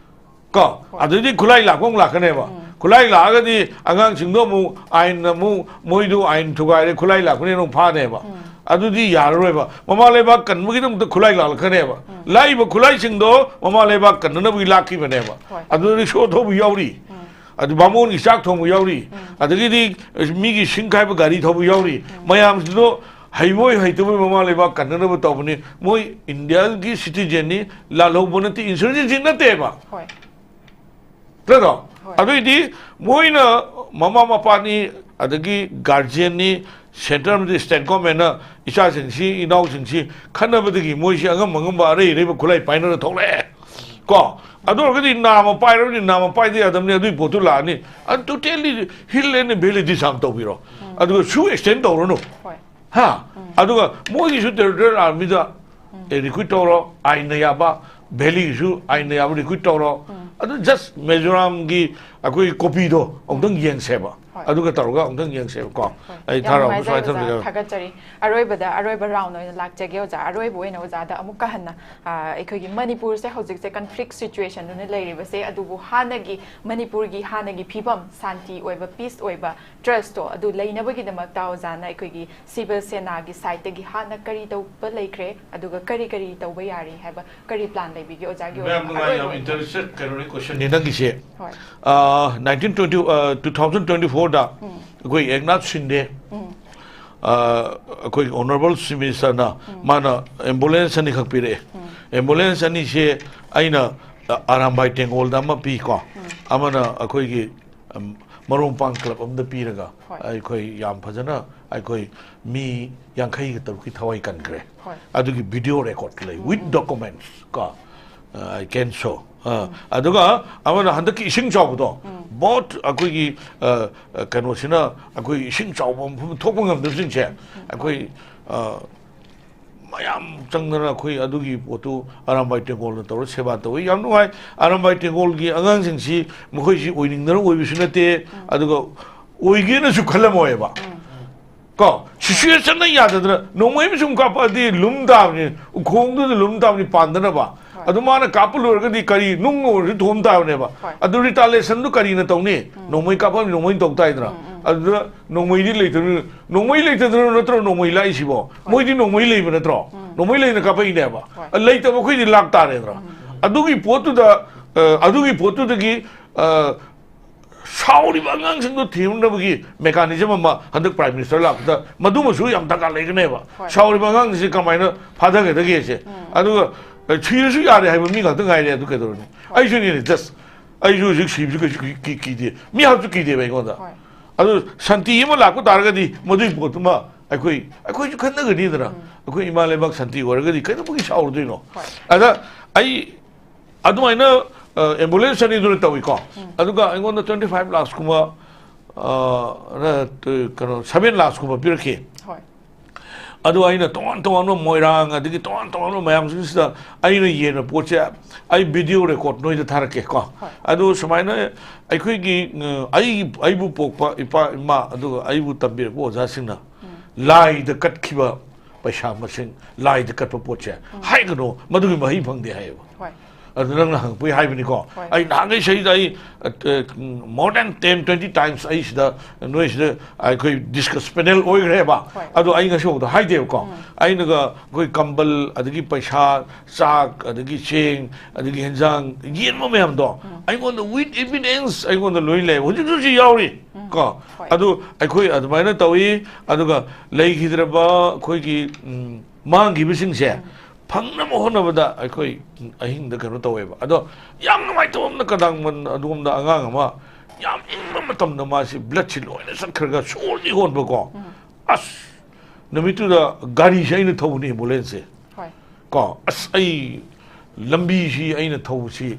ꯀꯣ? ꯑꯗꯨꯗꯤ ꯈꯨꯠꯂꯥꯏ ꯂꯥꯛꯄ ꯑꯃꯨꯛ ꯂꯥꯛꯀꯅꯦꯕ꯫ ꯈꯨꯠꯂꯥꯏ ꯂꯥꯛꯑꯒꯗꯤ ꯑꯉꯥꯡꯁꯤꯡꯗꯣ ꯑꯃꯨꯛ ꯑꯥꯏꯟꯅ ꯑꯃꯨꯛ, ꯃꯣꯏꯗꯨ ꯑꯥꯏꯟ ꯊꯨꯒꯥꯏꯔꯦ, ꯈꯨꯠꯂꯥꯏ ꯂꯥꯛꯄꯅꯦꯅ ꯑꯃꯨꯛ ꯐꯥꯅꯦꯕ꯫ ꯑꯗꯨꯗꯤ ꯌꯥꯔꯔꯣꯏꯕ꯫ ꯃꯃꯥ ꯂꯩꯕꯥꯛ ꯀꯟꯕꯒꯤꯗꯃꯛꯇ ꯈꯨꯠꯂꯥꯏ ꯂꯥꯛꯂꯛꯀꯅꯦꯕ꯫ ꯂꯥꯛꯏꯕ ꯈꯨꯠꯂꯥꯏꯁꯤꯡꯗꯣ ꯃꯃꯥ ꯂꯩꯕꯥꯛ ꯀꯟꯅꯅꯕꯒꯤ ꯂꯥꯛꯈꯤꯕꯅꯦꯕ꯫ ꯍꯣꯏ꯫ ꯑꯗꯨꯗ ꯔꯤꯛꯁꯣ ꯊꯧꯕ ꯌꯥꯎꯔꯤ꯫ ꯑꯗꯨ ꯕꯥꯃꯣꯟꯒꯤ ꯆꯥꯛ ꯊꯣꯡꯕ ꯌꯥꯎꯔꯤ꯫ ꯑꯗꯒꯤꯗꯤ ꯃꯤꯒꯤ ꯁꯤꯡ ꯈꯥꯏꯕ ꯒꯥꯔꯤ ꯊꯧꯕ ꯌꯥꯎꯔꯤ꯫ ꯃꯌꯥꯝꯁꯤꯗꯣ ꯍꯩꯕꯣꯏ ꯍꯩꯇꯕꯣꯏ ꯃꯃꯥ ꯂꯩꯕꯥꯛ ꯀꯟꯅꯅꯕ ꯇꯧꯕꯅꯤ꯫ ꯃꯣꯏ ꯏꯟꯗꯤꯌꯥꯒꯤ ꯁꯤꯇꯤꯖꯦꯟꯅꯤ, ꯂꯥꯜꯍꯧꯕ ꯅꯠꯇꯦ, ꯏꯟꯁꯔꯖꯦꯟꯁꯤ ꯅꯠꯇꯦꯕ꯫ ꯍꯣꯏ꯫ ꯅꯠꯇ꯭ꯔꯣ? ꯍꯣꯏ꯫ ꯑꯗꯨꯏꯗꯤ ꯃꯣꯏꯅ ꯃꯃꯥ ꯃꯄꯥꯅꯤ, ꯑꯗꯒꯤ ꯒꯥꯔꯖꯤꯌꯟꯅꯤ, ꯁꯦꯟꯇ꯭ꯔꯦꯜ ꯑꯃꯗꯤ ꯁ꯭ꯇꯦꯠ ꯒꯣꯔꯃꯦꯟꯅ ꯏꯆꯥꯁꯤꯡꯁꯤ, ꯏꯅꯥꯎꯁꯤꯡꯁꯤ ꯈꯠꯅꯕꯗꯒꯤ ꯃꯣꯏꯁꯤ ꯑꯉꯝ ꯑꯉꯝꯕ ꯑꯔꯩ ꯑꯔꯩꯕ ꯈꯨꯠꯂꯥꯏ ꯄꯥꯏꯅꯔ ꯊꯣꯛꯂꯛꯑꯦ꯫ ꯀꯣ? ꯑꯗꯨ ꯑꯣꯏꯔꯒꯗꯤ ꯅꯥꯝꯃ ꯄꯥꯏꯔꯕꯅꯤ, ꯅꯥꯝꯃ ꯄꯥꯏꯗ ꯌꯥꯗꯕꯅꯤ, ꯑꯗꯨꯒꯤ ꯄꯣꯠꯇꯨ ꯂꯥꯛꯑꯅꯤ꯫ ꯑꯗꯨ totally hill and valley disarm ꯇꯧꯕꯤꯔꯣ꯫ ꯑꯗꯨꯒ ꯁꯨ extend ꯇꯧꯔꯅꯨ꯫ ꯍꯣꯏ꯫ ꯍꯥ? ꯑꯗꯨꯒ ꯃꯣꯏꯒꯤꯁꯨ territorial armyꯗ, ꯑꯦ, recruit ꯇꯧꯔꯣ, ꯑꯥꯏꯟꯅ ꯌꯥꯕ, valleyꯒꯤꯁꯨ ꯑꯥꯏꯟꯅ ꯌꯥꯕ recruit ꯇꯧꯔꯣ꯫ ꯑꯗꯨ just ꯃꯤꯖꯣꯔꯥꯝꯒꯤ ꯑꯩꯈꯣꯏ copyꯗꯣ ꯑꯃꯨꯛꯇꯪ ꯌꯦꯡꯁꯦꯕ꯫ ꯍꯣꯏ꯫ ꯑꯗꯨꯒ ꯇꯧꯔꯒ ꯑꯃꯨꯛꯇꯪ ꯌꯦꯡꯁꯦꯕꯀꯣ꯫ ꯍꯣꯏ꯫ ꯑꯩ ꯌꯥꯝ ꯊꯥꯔꯛꯑꯣ, ꯅꯨꯡꯉꯥꯏꯖꯔꯦ ꯁꯨꯃꯥꯏꯅ ꯑꯣꯖꯥ, ꯊꯝꯖꯔꯒꯦ꯫ ꯊꯥꯒꯠꯆꯔꯤ꯫ ꯑꯔꯣꯏꯕꯗ, ꯑꯔꯣꯏꯕ round ꯑꯣꯏꯅ ꯂꯥꯛꯆꯒꯦ ꯑꯣꯖꯥ꯫ ꯑꯔꯣꯏꯕ ꯑꯣꯏꯅ ꯑꯣꯖꯥꯗ ꯑꯃꯨꯛꯀ ꯍꯟꯅ, ꯑ, ꯑꯩꯈꯣꯏꯒꯤ ꯃꯅꯤꯄꯨꯔꯁꯦ ꯍꯧꯖꯤꯛꯁꯦ conflict situationꯗꯨꯅ ꯂꯩꯔꯤꯕꯁꯦ, ꯑꯗꯨꯕꯨ ꯍꯥꯟꯅꯒꯤ ꯃꯅꯤꯄꯨꯔꯒꯤ ꯍꯥꯟꯅꯒꯤ ꯐꯤꯕꯝ, ꯁꯥꯟꯇꯤ ꯑꯣꯏꯕ, peace ꯑꯣꯏꯕ trustꯇꯣ ꯑꯗꯨ ꯂꯩꯅꯕꯒꯤꯗꯃꯛꯇ ꯑꯣꯖꯥꯅ ꯑꯩꯈꯣꯏꯒꯤ civil ꯁꯦꯅꯥꯒꯤ sideꯇꯒꯤ ꯍꯥꯟꯅ ꯀꯔꯤ ꯇꯧꯕ ꯂꯩꯈ꯭ꯔꯦ, ꯑꯗꯨꯒ ꯀꯔꯤ ꯀꯔꯤ ꯇꯧꯕ ꯌꯥꯔꯤ ꯍꯥꯏꯕ ꯀꯔꯤ plan ꯂꯩꯕꯤꯒꯦ ꯑꯣꯖꯥꯒꯤ ꯑꯣꯏꯅ? ꯌꯥꯝ ꯅꯨꯡꯉꯥꯏ, ꯑꯔꯣꯏꯕ ꯌꯥꯝ ꯑꯣꯏꯅ꯫ Interested ꯀꯩꯅꯣꯅꯤ, questionꯅꯤ ꯅꯪꯒꯤꯁꯦ꯫ ꯍꯣꯏ꯫ ꯑ, nineteen twenty, ꯑ, two thousand twenty fourꯗ ꯑꯩꯈꯣꯏ ꯑꯦꯛꯅꯥꯊ ꯁꯤꯟꯗꯦ, ꯑ, ꯑꯩꯈꯣꯏ Honourable Chief Ministerꯅ ꯃꯥꯅ ambulance ꯑꯅꯤꯈꯛ ꯄꯤꯔꯛꯑꯦ꯫ Ambulance ꯑꯅꯤꯁꯦ ꯑꯩꯅ, ꯑ, ꯑꯔꯥꯝꯕꯥꯏ ꯇꯦꯡꯒꯣꯜꯗ ꯑꯃ ꯄꯤꯀꯣ, ꯑꯃꯅ ꯑꯩꯈꯣꯏꯒꯤ, ꯎꯝ, ꯃꯔꯨꯞ ꯃꯄꯥꯡ club ꯑꯃꯗ ꯄꯤꯔꯒ ꯍꯣꯏ꯫ ꯑꯩꯈꯣꯏ ꯌꯥꯝ ꯐꯖꯅ ꯑꯩꯈꯣꯏ ꯃꯤ ꯌꯥꯡꯈꯩꯒ ꯇꯔꯨꯛꯀꯤ ꯊꯋꯥꯏ ꯀꯟꯈ꯭ꯔꯦ꯫ ꯍꯣꯏ꯫ ꯑꯗꯨꯒꯤ video record ꯂꯩ, with documents ꯀꯣ, ꯑ, I can show꯫ ꯑ, ꯑꯗꯨꯒ ꯑꯃꯅ ꯍꯟꯗꯛꯀꯤ ꯏꯁꯤꯡ ꯆꯥꯎꯕꯗꯣ, both ꯑꯩꯈꯣꯏꯒꯤ, ꯑ, ꯑ, ꯀꯩꯅꯣꯁꯤꯅ ꯑꯩꯈꯣꯏ ꯏꯁꯤꯡ ꯆꯥꯎꯕ ꯃꯐꯝ ꯊꯣꯛꯄ ꯉꯝꯗꯕꯁꯤꯡꯁꯦ ꯑꯩꯈꯣꯏ, ꯑ, ꯃꯌꯥꯝ ꯆꯪꯗꯅ ꯑꯩꯈꯣꯏ ꯑꯗꯨꯒꯤ ꯄꯣꯠꯇꯨ ꯑꯔꯥꯝꯕꯥꯏ ꯇꯦꯡꯒꯣꯜꯅ ꯇꯧꯔ ꯁꯦꯕꯥ ꯇꯧꯏ꯫ ꯌꯥꯝ ꯅꯨꯡꯉꯥꯏ꯫ ꯑꯔꯥꯝꯕꯥꯏ ꯇꯦꯡꯒꯣꯜꯒꯤ ꯑꯉꯥꯡꯁꯤꯡꯁꯤ ꯃꯈꯣꯏꯁꯤ ꯑꯣꯏꯅꯤꯡꯗꯅ ꯑꯣꯏꯕꯁꯨ ꯅꯠꯇꯦ, ꯑꯗꯨꯒ ꯑꯣꯏꯒꯦꯅꯁꯨ ꯈꯜꯂꯝꯃꯣꯏꯕ꯫ ꯀꯣ, situationꯅ ꯌꯥꯗꯗꯅ ꯅꯣꯡꯃꯩ ꯑꯃ ꯁꯨꯝ ꯀꯥꯞꯄꯛꯑꯗꯤ ꯂꯨꯝ ꯇꯥꯕꯅꯤ, ꯎꯈꯣꯡꯗꯨꯗ ꯂꯨꯝ ꯇꯥꯕꯅꯤ ꯄꯥꯟꯗꯅꯕ꯫ ꯍꯣꯏ꯫ ꯑꯗꯨ ꯃꯥꯅ ꯀꯥꯞꯄ ꯂꯣꯏꯔꯒꯗꯤ ꯀꯔꯤ, ꯅꯨꯡ ꯑꯣꯏꯔꯁꯨ ꯊꯣꯝ ꯇꯥꯕꯅꯦꯕ꯫ ꯍꯣꯏ꯫ ꯑꯗꯨ retaliationꯗꯨ ꯀꯔꯤꯅ ꯇꯧꯅꯤ? ꯅꯣꯡꯃꯩ ꯀꯥꯞꯄꯛꯑꯗꯤ ꯅꯣꯡꯃꯩꯅ ꯇꯧ ꯇꯥꯏꯗꯅ꯫ ꯑꯗꯨꯗ ꯅꯣꯡꯃꯩꯗꯤ ꯂꯩꯇꯕꯅꯤꯅ, ꯅꯣꯡꯃꯩ ꯂꯩꯇꯗꯅ ꯅꯠꯇ꯭ꯔꯣ ꯅꯣꯡꯃꯩ ꯂꯥꯛꯏꯁꯤꯕꯣ? ꯃꯣꯏꯗꯤ ꯅꯣꯡꯃꯩ ꯂꯩꯕ ꯅꯠꯇ꯭ꯔꯣ? ꯅꯣꯡꯃꯩ ꯂꯩꯅ ꯀꯥꯞꯄꯛꯏꯅꯦꯕ꯫ ꯍꯣꯏ꯫ ꯑ, ꯂꯩꯇꯕ ꯑꯩꯈꯣꯏꯗꯤ ꯂꯥꯛ ꯇꯥꯔꯦꯗꯅ꯫ ꯑꯗꯨꯒꯤ ꯄꯣꯠꯇꯨꯗ, ꯑ, ꯑꯗꯨꯒꯤ ꯄꯣꯠꯇꯨꯗꯒꯤ, ꯑ, ꯁꯥꯎꯔꯤꯕ ꯑꯉꯥꯡꯁꯤꯡꯗꯣ ꯊꯦꯝꯅꯕꯒꯤ mechanism ꯑꯃ ꯍꯟꯗꯛ Prime Minister ꯂꯥꯛꯄꯗ ꯃꯗꯨꯃꯁꯨ ꯌꯥꯝ ꯗꯔꯀꯥꯔ ꯂꯩꯒꯅꯦꯕ꯫ ꯍꯣꯏ꯫ ꯁꯥꯎꯔꯤꯕ ꯑꯉꯥꯡꯁꯤꯡꯁꯦ ꯀꯃꯥꯏꯅ ꯐꯥꯊꯒꯗꯒꯦꯁꯦ꯫ ꯎꯝ꯫ ꯑꯗꯨꯒ, ꯑ, ꯁꯤꯔꯁꯨ ꯌꯥꯔꯦ ꯍꯥꯏꯕ ꯃꯤ ꯉꯥꯛꯇ ꯉꯥꯏꯔꯦ꯫ ꯑꯗꯨ ꯀꯩꯗꯧꯔꯨꯅꯤ? ꯍꯣꯏ꯫ ꯑꯩꯁꯨꯅꯤꯅꯦ, just ꯑꯩꯁꯨ ꯍꯧꯖꯤꯛ ꯁꯤꯕꯁꯨ ꯀꯩꯁꯨ ꯀꯤ-, ꯀꯤ-, ꯀꯤꯗꯦ꯫ ꯃꯤ ꯍꯥꯠꯄꯁꯨ ꯀꯤꯗꯦꯕ ꯑꯩꯉꯣꯟꯗ꯫ ꯍꯣꯏ꯫ ꯑꯗꯨ ꯁꯥꯟꯇꯤ ꯑꯃ ꯂꯥꯛꯄ ꯇꯥꯔꯒꯗꯤ ꯃꯗꯨꯒꯤ ꯄꯣꯠꯇꯨꯃ ꯑꯩꯈꯣꯏ, ꯑꯩꯈꯣꯏꯁꯨ ꯈꯟꯅꯒꯅꯤꯗꯅ꯫ ꯎꯝ꯫ ꯑꯩꯈꯣꯏ ꯏꯃꯥ ꯂꯩꯕꯥꯛ ꯁꯥꯟꯇꯤ ꯑꯣꯏꯔꯒꯗꯤ ꯀꯩꯗꯧꯕꯒꯤ ꯁꯥꯎꯔꯨꯗꯣꯏꯅꯣ? ꯍꯣꯏ꯫ ꯑꯗ ꯑꯩ ꯑꯗꯨꯃꯥꯏꯅ, ꯑ, ambulance ꯑꯅꯤꯗꯨꯅ ꯇꯧꯏꯀꯣ꯫ ꯎꯝ꯫ ꯑꯗꯨꯒ ꯑꯩꯉꯣꯟꯗ twenty five lakhs ꯀꯨꯝꯕ, ꯑ, ꯅ-, ꯀꯩꯅꯣ, seven lakhs ꯀꯨꯝꯕ ꯄꯤꯔꯛꯈꯤ꯫ ꯍꯣꯏ꯫ ꯑꯗꯨ ꯑꯩꯅ ꯇꯣꯉꯥꯟ ꯇꯣꯉꯥꯟꯕ ꯃꯣꯏꯔꯥꯡ, ꯑꯗꯒꯤ ꯇꯣꯉꯥꯟ ꯇꯣꯉꯥꯟꯕ ꯃꯌꯥꯝꯁꯤꯡꯁꯤꯗ ꯑꯩꯅ ꯌꯦꯟꯕ ꯄꯣꯠꯁꯦ ꯑꯩ video record ꯅꯣꯏꯗ ꯊꯥꯔꯛꯀꯦ ꯀꯣ꯫ ꯍꯣꯏ꯫ ꯑꯗꯨ ꯁꯨꯃꯥꯏꯅ ꯑꯩꯈꯣꯏꯒꯤ, ꯑ, ꯑꯩ, ꯑꯩꯕꯨ ꯄꯣꯛꯄ ꯏꯄꯥ ꯏꯃꯥ, ꯑꯗꯨꯒ ꯑꯩꯕꯨ ꯇꯝꯕꯤꯔꯛꯄ ꯑꯣꯖꯥꯁꯤꯡꯅ ꯎꯝ꯫ ꯂꯥꯏꯗ ꯀꯠꯈꯤꯕ ꯄꯩꯁꯥ ꯃꯁꯤꯡ, ꯂꯥꯏꯗ ꯀꯠꯄ ꯄꯣꯠꯁꯦ ꯎꯝ꯫ ꯍꯥꯏꯒꯅꯨ, ꯃꯗꯨꯒꯤ ꯃꯍꯩ ꯐꯪꯗꯦ ꯍꯥꯏꯌꯦꯕ꯫ ꯍꯣꯏ꯫ ꯑꯗꯨ ꯅꯪꯅ ꯍꯪꯉꯛꯄꯒꯤ ꯍꯥꯏꯕꯅꯤꯀꯣ꯫ ꯍꯣꯏ꯫ ꯑꯩ ꯅꯍꯥꯟꯈꯩ ꯁꯤꯗ ꯑꯩ, ꯑ, ꯑ, more than ten, twenty times ꯑꯩ ꯁꯤꯗ, ꯅꯣꯏ ꯁꯤꯗ ꯑꯩꯈꯣꯏ discuss panel ꯑꯣꯏꯈ꯭ꯔꯦꯕ꯫ ꯍꯣꯏ꯫ ꯑꯗꯣ ꯑꯩ ꯉꯁꯤ ꯐꯥꯎꯗ ꯍꯥꯏꯗꯦꯕꯀꯣ꯫ ꯎꯝ꯫ ꯑꯩꯅꯒ ꯑꯩꯈꯣꯏ ꯀꯝꯕꯜ, ꯑꯗꯒꯤ ꯄꯩꯁꯥ, ꯆꯥꯛ, ꯑꯗꯒꯤ ꯆꯦꯡ, ꯑꯗꯒꯤ ꯍꯦꯟꯖꯥꯡ, ꯌꯦꯟꯕ ꯃꯌꯥꯝꯗꯣ ꯎꯝ꯫ ꯑꯩꯉꯣꯟꯗ with evidence ꯑꯩꯉꯣꯟꯗ ꯂꯣꯏ ꯂꯩ꯫ ꯍꯧꯖꯤꯛ ꯍꯧꯖꯤꯛ ꯌꯥꯎꯔꯤ ꯎꯝ꯫ ꯀꯣ꯫ ꯍꯣꯏ꯫ ꯑꯗꯨ ꯑꯩꯈꯣꯏ ꯑꯗꯨꯃꯥꯏꯅ ꯇꯧꯏ꯫ ꯑꯗꯨꯒ ꯂꯩꯈꯤꯗ꯭ꯔꯕ ꯑꯩꯈꯣꯏꯒꯤ, ꯎꯝ, ꯃꯥꯡꯈꯤꯕꯁꯤꯡꯁꯦ ꯎꯝ꯫ ꯐꯪꯅꯕ ꯍꯣꯠꯅꯕꯗ ꯑꯩꯈꯣꯏ ꯑꯍꯤꯡꯗ ꯀꯩꯅꯣ ꯇꯧꯋꯦꯕ꯫ ꯑꯗꯣ ꯌꯥꯝ ꯅꯨꯡꯉꯥꯏꯇꯕ ꯑꯃꯅ, ꯀꯗꯥꯡꯕꯟ ꯑꯗꯣꯝꯗ ꯑꯉꯥꯡ ꯑꯃ ꯌꯥꯝ ꯏꯪꯕ ꯃꯇꯝꯗ ꯃꯥꯁꯤ bloodꯁꯤ ꯂꯣꯏꯅ ꯆꯠꯈ꯭ꯔꯒ ꯁꯣꯔꯗꯤ ꯍꯣꯟꯕꯀꯣ꯫ ꯎꯝ꯫ ꯑꯁ, ꯅꯨꯃꯤꯠꯇꯨꯗ ꯒꯥꯔꯤꯁꯦ ꯑꯩꯅ ꯊꯧꯕꯅꯤ, ambulanceꯁꯦ꯫ ꯍꯣꯏ꯫ ꯀꯣ, ꯑꯁ, ꯑꯩ ꯂꯝꯕꯤꯁꯤ ꯑꯩꯅ ꯊꯧꯕꯁꯤ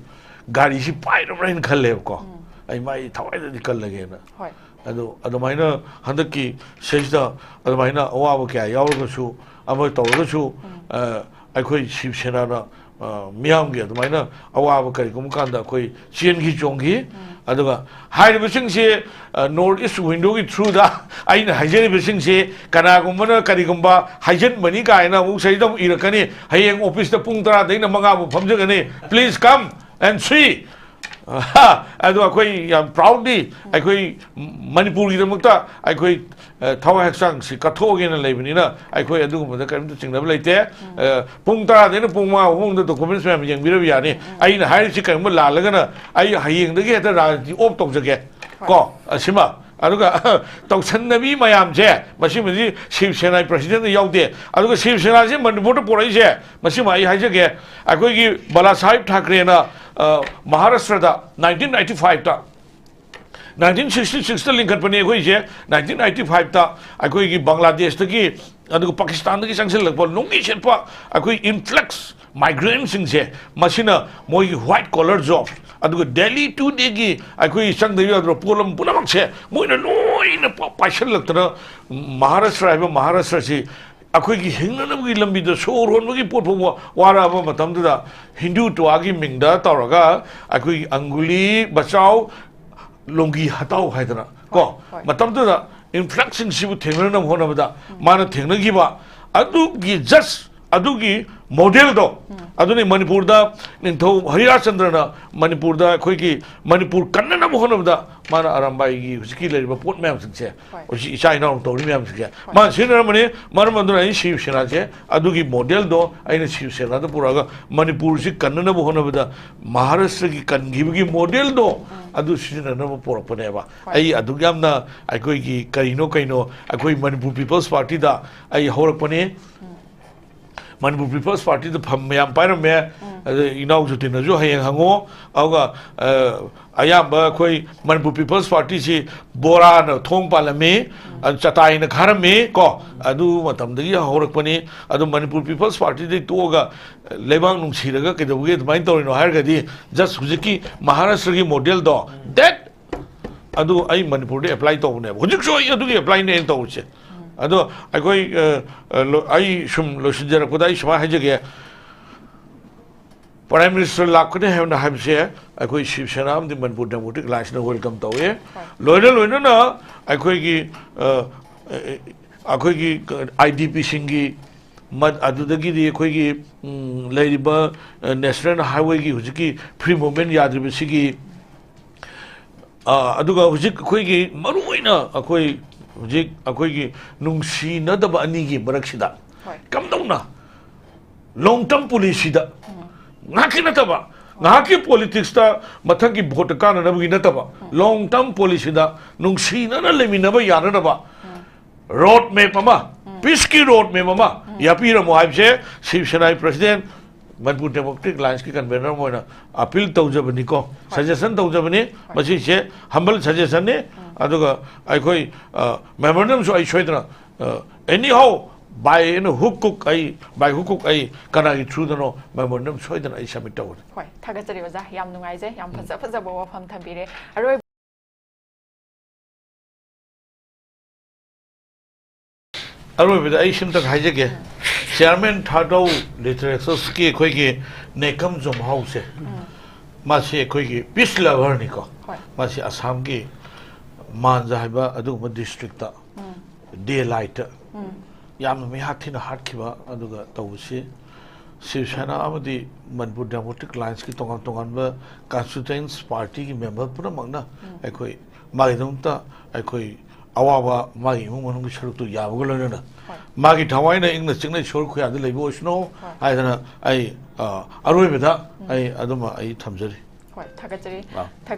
ꯒꯥꯔꯤꯁꯤ ꯄꯥꯏꯔꯕ꯭ꯔꯥ ꯍꯥꯏꯅ ꯈꯜꯂꯦꯕꯀꯣ꯫ ꯎꯝ꯫ ꯑꯩ ꯃꯥꯏ ꯊꯋꯥꯏꯗꯗꯤ ꯀꯜꯂꯒꯦꯅ꯫ ꯍꯣꯏ꯫ ꯑꯗꯣ ꯑꯗꯨꯃꯥꯏꯅ ꯍꯟꯗꯛꯀꯤ ꯁꯤꯁꯤꯗ ꯑꯗꯨꯃꯥꯏꯅ ꯑꯋꯥꯕ ꯀꯌꯥ ꯌꯥꯎꯔꯒꯁꯨ, ꯑꯃ ꯇꯧꯔꯒꯁꯨ, ꯎꯝ꯫ ꯑ, ꯑꯩꯈꯣꯏ ꯁꯤꯕ ꯁꯦꯅꯥꯅ, ꯑ, ꯃꯤꯌꯥꯝꯒꯤ ꯑꯗꯨꯃꯥꯏꯅ ꯑꯋꯥꯕ ꯀꯔꯤꯒꯨꯝꯕ ꯀꯥꯟꯗ ꯑꯩꯈꯣꯏ ꯆꯦꯟꯈꯤ ꯆꯣꯡꯈꯤ꯫ ꯎꯝ꯫ ꯑꯗꯨꯒ ꯍꯥꯏꯔꯤꯕꯁꯤꯡꯁꯤ, ꯑ, North East Windowꯒꯤ throughꯗ ꯑꯩꯅ ꯍꯥꯏꯖꯔꯤꯕꯁꯤꯡꯁꯤ ꯀꯅꯥꯒꯨꯝꯕꯅ ꯀꯔꯤꯒꯨꯝꯕ ꯍꯥꯏꯖꯤꯟꯕꯅꯤ ꯀꯥꯏꯅ ꯑꯃꯨꯛ ꯁꯤꯗ ꯑꯃꯨꯛ ꯏꯔꯛꯀꯅꯤ꯫ ꯍꯌꯦꯡ officeꯇ ꯄꯨꯡ ꯇꯔꯥꯗꯩꯅ ꯃꯉꯥ ꯐꯥꯎ ꯐꯝꯖꯒꯅꯤ꯫ Please come and see꯫ ꯑꯗꯣ ꯑꯩꯈꯣꯏ ꯌꯥꯝ proudly ꯑꯩꯈꯣꯏ ꯃꯅꯤꯄꯨꯔꯒꯤꯗꯃꯛꯇ ꯑꯩꯈꯣꯏ, ꯑ, ꯊꯋꯥꯏ ꯍꯛꯆꯥꯡꯁꯤ ꯀꯠꯊꯣꯛꯑꯒꯦꯅ ꯂꯩꯕꯅꯤꯅ ꯑꯩꯈꯣꯏ ꯑꯗꯨꯒꯨꯝꯕꯗ ꯀꯔꯤꯝꯇ ꯆꯤꯡꯅꯕ ꯂꯩꯇꯦ꯫ ꯑ, ꯄꯨꯡ ꯇꯔꯥꯗꯩꯅ ꯄꯨꯡ ꯃꯉꯥ ꯐꯥꯎꯕ documents ꯃꯌꯥꯝ ꯌꯦꯡꯕꯤꯔꯕ ꯌꯥꯅꯤ꯫ ꯑꯩꯅ ꯍꯥꯏꯔꯤꯁꯤ ꯀꯔꯤꯒꯨꯝꯕ ꯂꯥꯜꯂꯒꯅ ꯑꯩ ꯍꯌꯦꯡꯗꯒꯤ ꯍꯦꯛꯇ ꯔꯥꯖꯅꯤꯇꯤ off ꯇꯧꯖꯒꯦ꯫ ꯀꯣ, ꯑꯁꯤꯃ꯫ ꯑꯗꯨꯒ ꯇꯧꯁꯟꯅꯕꯤ ꯃꯌꯥꯝꯁꯦ, ꯃꯁꯤꯃꯗꯤ ꯁꯤꯕ ꯁꯦꯅꯥꯒꯤ ꯄ꯭ꯔꯁꯤꯗꯦꯟꯗ ꯌꯥꯎꯗꯦ꯫ ꯑꯗꯨꯒ ꯁꯤꯕ ꯁꯦꯅꯥꯁꯦ ꯃꯅꯤꯄꯨꯔꯗ ꯄꯨꯔꯛꯏꯁꯦ, ꯃꯁꯤꯃ ꯑꯩ ꯍꯥꯏꯖꯒꯦ, ꯑꯩꯈꯣꯏꯒꯤ ꯕꯥꯂꯥ ꯁꯥꯍꯦꯕ ꯊꯥꯀ꯭ꯔꯦꯅ, ꯑ, ꯃꯍꯥꯔꯥꯁꯇ꯭ꯔꯗ ꯅꯥꯏꯟꯇꯤꯟ ꯑꯩꯠꯇꯤ ꯐꯥꯏꯚꯇ, ꯅꯥꯏꯟꯇꯤꯟ ꯁꯤꯛꯁꯇꯤ ꯁꯤꯛꯁꯇ ꯂꯤꯡꯈꯠꯄꯅꯤ ꯑꯩꯈꯣꯏꯁꯦ꯫ ꯅꯥꯏꯟꯇꯤꯟ ꯑꯩꯠꯇꯤ ꯐꯥꯏꯚꯇ ꯑꯩꯈꯣꯏꯒꯤ ꯕꯪꯒ꯭ꯂꯥꯗꯦꯁꯇꯒꯤ, ꯑꯗꯨꯒ ꯄꯥꯀꯤꯁꯇꯥꯟꯗꯒꯤ ꯆꯪꯁꯤꯜꯂꯛꯄ ꯂꯣꯡꯒꯤ ꯁꯦꯠꯄ ꯑꯩꯈꯣꯏ ꯏꯟꯐ꯭ꯂꯛꯁ ꯃꯥꯏꯒ꯭ꯔꯦꯟꯁꯤꯡꯁꯦ, ꯃꯁꯤꯅ ꯃꯣꯏꯒꯤ ꯋꯥꯏꯠ ꯀꯣꯂꯔ ꯖꯣꯕ, ꯑꯗꯨꯒ ꯗꯦꯂꯤ ꯇꯨ ꯗꯦꯒꯤ ꯑꯩꯈꯣꯏ ꯆꯪꯗꯕ ꯌꯥꯗ꯭ꯔꯕ ꯄꯣꯠꯂꯝ ꯄꯨꯝꯅꯃꯛꯁꯦ ꯃꯣꯏꯅ ꯂꯣꯏꯅ ꯄ-, ꯄꯥꯏꯁꯤꯜꯂꯛꯇꯅ, ꯃꯍꯥꯔꯥꯁꯇ꯭ꯔ ꯍꯥꯏꯕ ꯃꯍꯥꯔꯥꯁꯇ꯭ꯔꯁꯤ ꯑꯩꯈꯣꯏꯒꯤ ꯍꯤꯡꯅꯅꯕꯒꯤ ꯂꯝꯕꯤꯗ ꯁꯣꯔ ꯍꯣꯟꯕꯒꯤ ꯄꯣꯠ ꯐꯥꯎꯕ ꯋꯥꯔꯛꯑꯕ ꯃꯇꯝꯗꯨꯗ, ꯍꯤꯟꯗꯨꯇ꯭ꯋꯥꯒꯤ ꯃꯤꯡꯗ ꯇꯧꯔꯒ ꯑꯩꯈꯣꯏꯒꯤ ꯑꯪꯒꯨꯂꯤ ꯕꯆꯥꯎ, ꯂꯣꯡꯒꯤ ꯍꯇꯥꯎ ꯍꯥꯏꯗꯅ ꯀꯣ, ꯍꯣꯏ, ꯍꯣꯏ꯫ ꯃꯇꯝꯗꯨꯗ ꯏꯟꯐ꯭ꯂꯛꯁꯁꯤꯡꯁꯤꯕꯨ ꯊꯦꯡꯅꯅꯕ ꯍꯣꯠꯅꯕꯗ, ꯎꯝ꯫ ꯃꯥꯅ ꯊꯦꯡꯅꯈꯤꯕ ꯑꯗꯨꯒꯤ just ꯑꯗꯨꯒꯤ ꯃꯣꯗꯦꯜꯗꯣ, ꯎꯝ꯫ ꯑꯗꯨꯅꯤ ꯃꯅꯤꯄꯨꯔꯗ ꯅꯤꯡꯊꯧ ꯍꯔꯤꯔꯥꯖꯆꯟꯗ꯭ꯔꯅ ꯃꯅꯤꯄꯨꯔꯗ ꯑꯩꯈꯣꯏꯒꯤ ꯃꯅꯤꯄꯨꯔ ꯀꯟꯅꯅꯕ ꯍꯣꯠꯅꯕꯗ ꯃꯥꯅ ꯑꯔꯥꯝꯕꯥꯏꯒꯤ ꯍꯧꯖꯤꯛꯀꯤ ꯂꯩꯔꯤꯕ ꯄꯣꯠ ꯃꯌꯥꯝꯁꯤꯡꯁꯦ, ꯍꯣꯏ꯫ ꯍꯧꯖꯤꯛ ꯏꯆꯥ ꯏꯅꯥꯎꯅ ꯇꯧꯔꯤ ꯃꯌꯥꯝꯁꯤꯡꯁꯦ, ꯍꯣꯏ꯫ ꯃꯥꯅ ꯁꯤꯖꯤꯟꯅꯔꯝꯕꯅꯤ꯫ ꯃꯔꯝ ꯑꯗꯨꯅ ꯑꯩ ꯁꯤꯕ ꯁꯦꯅꯥꯁꯦ, ꯑꯗꯨꯒꯤ ꯃꯣꯗꯦꯜꯗꯣ ꯑꯩꯅ ꯁꯤꯕ ꯁꯦꯅꯥꯗ ꯄꯨꯔꯛꯑꯒ ꯃꯅꯤꯄꯨꯔꯁꯤ ꯀꯟꯅꯅꯕ ꯍꯣꯠꯅꯕꯗ ꯃꯍꯥꯔꯥꯁꯇ꯭ꯔꯒꯤ ꯀꯟꯈꯤꯕꯒꯤ ꯃꯣꯗꯦꯜꯗꯣ, ꯎꯝ꯫ ꯑꯗꯨ ꯁꯤꯖꯤꯟꯅꯅꯕ ꯄꯨꯔꯛꯄꯅꯦꯕ꯫ ꯍꯣꯏ꯫ ꯑꯩ ꯑꯗꯨꯛ ꯌꯥꯝꯅ ꯑꯩꯈꯣꯏꯒꯤ ꯀꯔꯤꯅꯣ ꯀꯩꯅꯣ ꯑꯩꯈꯣꯏ ꯃꯅꯤꯄꯨꯔ ꯄꯤꯄꯜꯁ ꯄꯥꯔꯇꯤꯗ ꯑꯩ ꯍꯧꯔꯛꯄꯅꯤ꯫ ꯎꯝ꯫ ꯃꯅꯤꯄꯨꯔ ꯄꯤꯄꯜꯁ ꯄꯥꯔꯇꯤꯗ ꯐꯝ ꯃꯌꯥꯝ ꯄꯥꯏꯔꯝꯃꯦ꯫ ꯎꯝ꯫ ꯑꯗ ꯏꯅꯥꯎ ꯖꯣꯇꯤꯟꯅꯁꯨ ꯍꯌꯦꯡ ꯍꯪꯉꯣ꯫ ꯑꯗꯨꯒ, ꯑ, ꯑꯌꯥꯝꯕ ꯑꯩꯈꯣꯏ ꯃꯅꯤꯄꯨꯔ ꯄꯤꯄꯜꯁ ꯄꯥꯔꯇꯤꯁꯤ ꯕꯣꯔꯥꯅ ꯊꯣꯡ ꯄꯥꯜꯂꯝꯃꯤ, ꯎꯝ꯫ ꯑ, ꯆꯇꯥꯏꯅ ꯈꯥꯔꯝꯃꯤ ꯀꯣ꯫ ꯎꯝ꯫ ꯑꯗꯨ ꯃꯇꯝꯗꯒꯤ ꯍꯧꯔꯛꯄꯅꯤ꯫ ꯑꯗꯨ ꯃꯅꯤꯄꯨꯔ ꯄꯤꯄꯜꯁ ꯄꯥꯔꯇꯤꯗꯒꯤ ꯇꯣꯛꯑꯒ ꯂꯩꯕꯥꯛ ꯅꯨꯡꯁꯤꯔꯒ ꯀꯩꯗꯧꯕꯒꯤ ꯑꯗꯨꯃꯥꯏꯅ ꯇꯧꯔꯤꯅꯣ ꯍꯥꯏꯔꯒꯗꯤ, just ꯍꯧꯖꯤꯛꯀꯤ ꯃꯍꯥꯔꯥꯁꯇ꯭ꯔꯒꯤ ꯃꯣꯗꯦꯜꯗꯣ, ꯎꯝ꯫ That ꯑꯗꯨ ꯑꯩ ꯃꯅꯤꯄꯨꯔꯗ ꯑꯦꯄ꯭ꯂꯥꯏ ꯇꯧꯕꯅꯦꯕ꯫ ꯍꯧꯖꯤꯛꯁꯨ ꯑꯩ ꯑꯗꯨꯒꯤ ꯑꯦꯄ꯭ꯂꯥꯏꯅꯦ ꯑꯩꯅ ꯇꯧꯔꯤꯁꯦ꯫ ꯎꯝ꯫ ꯑꯗꯣ ꯑꯩꯈꯣꯏ, ꯑ, ꯑ, ꯂꯣ-, ꯑꯩ ꯁꯨꯝ ꯂꯣꯏꯁꯤꯟꯖꯔꯛꯄꯗ ꯑꯩ ꯁꯨꯃꯥꯏꯅ ꯍꯥꯏꯖꯒꯦ, ꯄ꯭ꯔꯥꯏꯝ ꯃꯤꯅꯤꯁꯇꯔ ꯂꯥꯛꯀꯅꯤ ꯍꯥꯏꯕꯅ ꯍꯥꯏꯕꯁꯦ ꯑꯩꯈꯣꯏ ꯁꯤꯕ ꯁꯦꯅꯥ ꯑꯃꯗꯤ ꯃꯅꯤꯄꯨꯔ ꯗꯦꯃꯣꯀ꯭ꯔꯦꯇꯤꯛ ꯑꯦꯂꯥꯏꯟꯁꯅ ꯋꯦꯜꯀꯝ ꯇꯧꯏ꯫ ꯍꯣꯏ꯫ ꯂꯣꯏꯅ ꯂꯣꯏꯅꯅ ꯑꯩꯈꯣꯏꯒꯤ, ꯑ, ꯑ, ꯑꯩꯈꯣꯏꯒꯤ ꯑꯥꯏ ꯗꯤ ꯄꯤꯁꯤꯡꯒꯤ ꯃ-, ꯑꯗꯨꯗꯒꯤꯗꯤ ꯑꯩꯈꯣꯏꯒꯤ, ꯎꯝ, ꯂꯩꯔꯤꯕ, ꯑ, ꯅꯦꯁꯅꯦꯜ ꯍꯥꯏꯋꯦꯒꯤ ꯍꯧꯖꯤꯛꯀꯤ ꯐ꯭ꯔꯤ ꯃꯨꯚꯃꯦꯟ ꯌꯥꯗ꯭ꯔꯤꯕꯁꯤꯒꯤ, ꯑ, ꯑꯗꯨꯒ ꯍꯧꯖꯤꯛ ꯑꯩꯈꯣꯏꯒꯤ ꯃꯔꯨꯑꯣꯏꯅ ꯑꯩꯈꯣꯏ ꯍꯧꯖꯤꯛ ꯑꯩꯈꯣꯏꯒꯤ ꯅꯨꯡꯁꯤꯅꯗꯕ ꯑꯅꯤꯒꯤ ꯃꯔꯛꯁꯤꯗ ꯍꯣꯏ꯫ ꯀꯝꯗꯧꯅ ꯂꯣꯡ ꯇꯔꯝ ꯄꯣꯂꯤꯁꯤꯗ ꯎꯝ꯫ ꯉꯥꯏꯍꯥꯛꯀꯤ ꯅꯠꯇꯕ, ꯉꯥꯏꯍꯥꯛꯀꯤ ꯄꯣꯂꯤꯇꯤꯛꯁꯇ ꯃꯊꯪꯒꯤ ꯚꯣꯠꯇ ꯀꯥꯟꯅꯅꯕꯒꯤ ꯅꯠꯇꯕ, ꯂꯣꯡ ꯇꯔꯝ ꯄꯣꯂꯤꯁꯤꯗ ꯅꯨꯡꯁꯤꯅꯅ ꯂꯩꯃꯤꯟꯅꯕ ꯌꯥꯅꯅꯕ ꯔꯣꯗ ꯃꯦꯞ ꯑꯃ, ꯄꯤꯁꯀꯤ ꯔꯣꯗ ꯃꯦꯞ ꯑꯃ ꯌꯥꯄꯤꯔꯝꯃꯣ ꯍꯥꯏꯕꯁꯦ ꯁꯤꯕ ꯁꯦꯅꯥꯒꯤ ꯄ꯭ꯔꯁꯤꯗꯦꯟ, ꯃꯅꯤꯄꯨꯔ ꯗꯦꯃꯣꯀ꯭ꯔꯦꯇꯤꯛ ꯑꯦꯂꯥꯏꯟꯁꯀꯤ ꯀꯟꯚꯦꯅꯔ ꯑꯃ ꯑꯣꯏꯅ ꯑꯄꯤꯜ ꯇꯧꯖꯕꯅꯤꯀꯣ, ꯁꯖꯦꯁꯟ ꯇꯧꯖꯕꯅꯤ꯫ ꯃꯁꯤꯁꯦ ꯍꯝꯕꯜ ꯁꯖꯦꯁꯟꯅꯤ꯫ ꯑꯗꯨꯒ ꯑꯩꯈꯣꯏ ꯃꯦꯃꯣꯔꯦꯟꯗꯝꯁꯨ ꯑꯩ ꯁꯣꯏꯗꯅ, ꯑꯦꯅꯤ ꯍꯥꯎ, ꯕꯥꯏ ꯑꯦꯅꯤ ꯍꯨꯛ ꯀꯨꯛ ꯑꯩ, ꯕꯥꯏ ꯍꯨꯛ ꯀꯨꯛ ꯑꯩ ꯀꯅꯥꯒꯤ ꯊ꯭ꯔꯨꯗꯅꯣ ꯃꯦꯃꯣꯔꯦꯟꯗꯝ ꯁꯣꯏꯗꯅ ꯑꯩ ꯁꯕꯃꯤꯠ ꯇꯧꯒꯅꯤ꯫ ꯍꯣꯏ, ꯊꯥꯒꯠꯆꯔꯤ ꯑꯣꯖꯥ, ꯌꯥꯝ ꯅꯨꯡꯉꯥꯏꯖꯩ, ꯌꯥꯝ ꯐꯖ ꯐꯖꯕ ꯋꯥꯐꯝ ꯊꯝꯕꯤꯔꯦ꯫ ꯑꯔꯣꯏꯕ ꯑꯔꯣꯏꯕꯗ ꯑꯩ ꯁꯤꯝꯇꯪ ꯍꯥꯏꯖꯒꯦ꯫ ꯆꯤꯌꯥꯔꯃꯦꯟ ꯊꯥꯗꯧ ꯂꯤꯇꯔꯦꯆꯔꯁꯀꯤ ꯑꯩꯈꯣꯏꯒꯤ ꯅꯦꯀꯝ ꯖꯣꯝꯍꯥꯎꯁꯦ, ꯃꯥꯁꯤ ꯑꯩꯈꯣꯏꯒꯤ ꯄꯤꯁ ꯂꯚꯔꯅꯤꯀꯣ꯫ ꯍꯣꯏ꯫ ꯃꯥꯁꯤ ꯑꯁꯥꯝꯒꯤ ꯃꯥꯟꯖ ꯍꯥꯏꯕ ꯑꯗꯨꯒꯨꯝꯕ ꯗꯤꯁꯇ꯭ꯔꯤꯛꯇ ꯗꯦ ꯂꯥꯏꯠꯇ ꯌꯥꯝꯅ ꯃꯤꯍꯥꯠ ꯊꯤꯅ ꯍꯥꯠꯈꯤꯕ ꯑꯗꯨꯒ ꯇꯧꯕꯁꯤ ꯁꯤꯕ ꯁꯦꯅꯥ ꯑꯃꯗꯤ ꯃꯅꯤꯄꯨꯔ ꯗꯦꯃꯣꯀ꯭ꯔꯦꯇꯤꯛ ꯑꯦꯂꯥꯏꯟꯁꯀꯤ ꯇꯣꯉꯥꯟ ꯇꯣꯉꯥꯟꯕ ꯀꯟꯁꯇꯤꯇ꯭ꯌꯨꯌꯦꯟꯁ ꯄꯥꯔꯇꯤꯒꯤ ꯃꯦꯝꯕꯔ ꯄꯨꯝꯅꯃꯛꯅ ꯑꯩꯈꯣꯏ ꯃꯥꯒꯤꯗꯃꯛꯇ ꯑꯩꯈꯣꯏ ꯑꯋꯥꯕ ꯃꯥꯒꯤ ꯏꯃꯨꯡ ꯃꯅꯨꯡꯒꯤ ꯁꯔꯨꯛꯇꯨ ꯌꯥꯕꯒ ꯂꯣꯏꯅꯅ ꯍꯣꯏ꯫ ꯃꯥꯒꯤ ꯊꯋꯥꯏꯅ ꯏꯪꯅ ꯆꯤꯛꯅ ꯏꯁꯣꯔ ꯈꯨꯌꯥꯗ ꯂꯩꯕ ꯑꯣꯏꯁꯅꯨ ꯍꯣꯏ꯫ ꯍꯥꯏꯗꯅ ꯑꯩ, ꯑ, ꯑꯔꯣꯏꯕꯗ ꯑꯩ ꯑꯗꯨꯃ ꯑꯩ ꯊꯝꯖꯔꯤ꯫ ꯍꯣꯏ, ꯊꯥꯒꯠꯆꯔꯤ꯫ ꯑꯥ꯫ ꯊꯥꯒꯠ-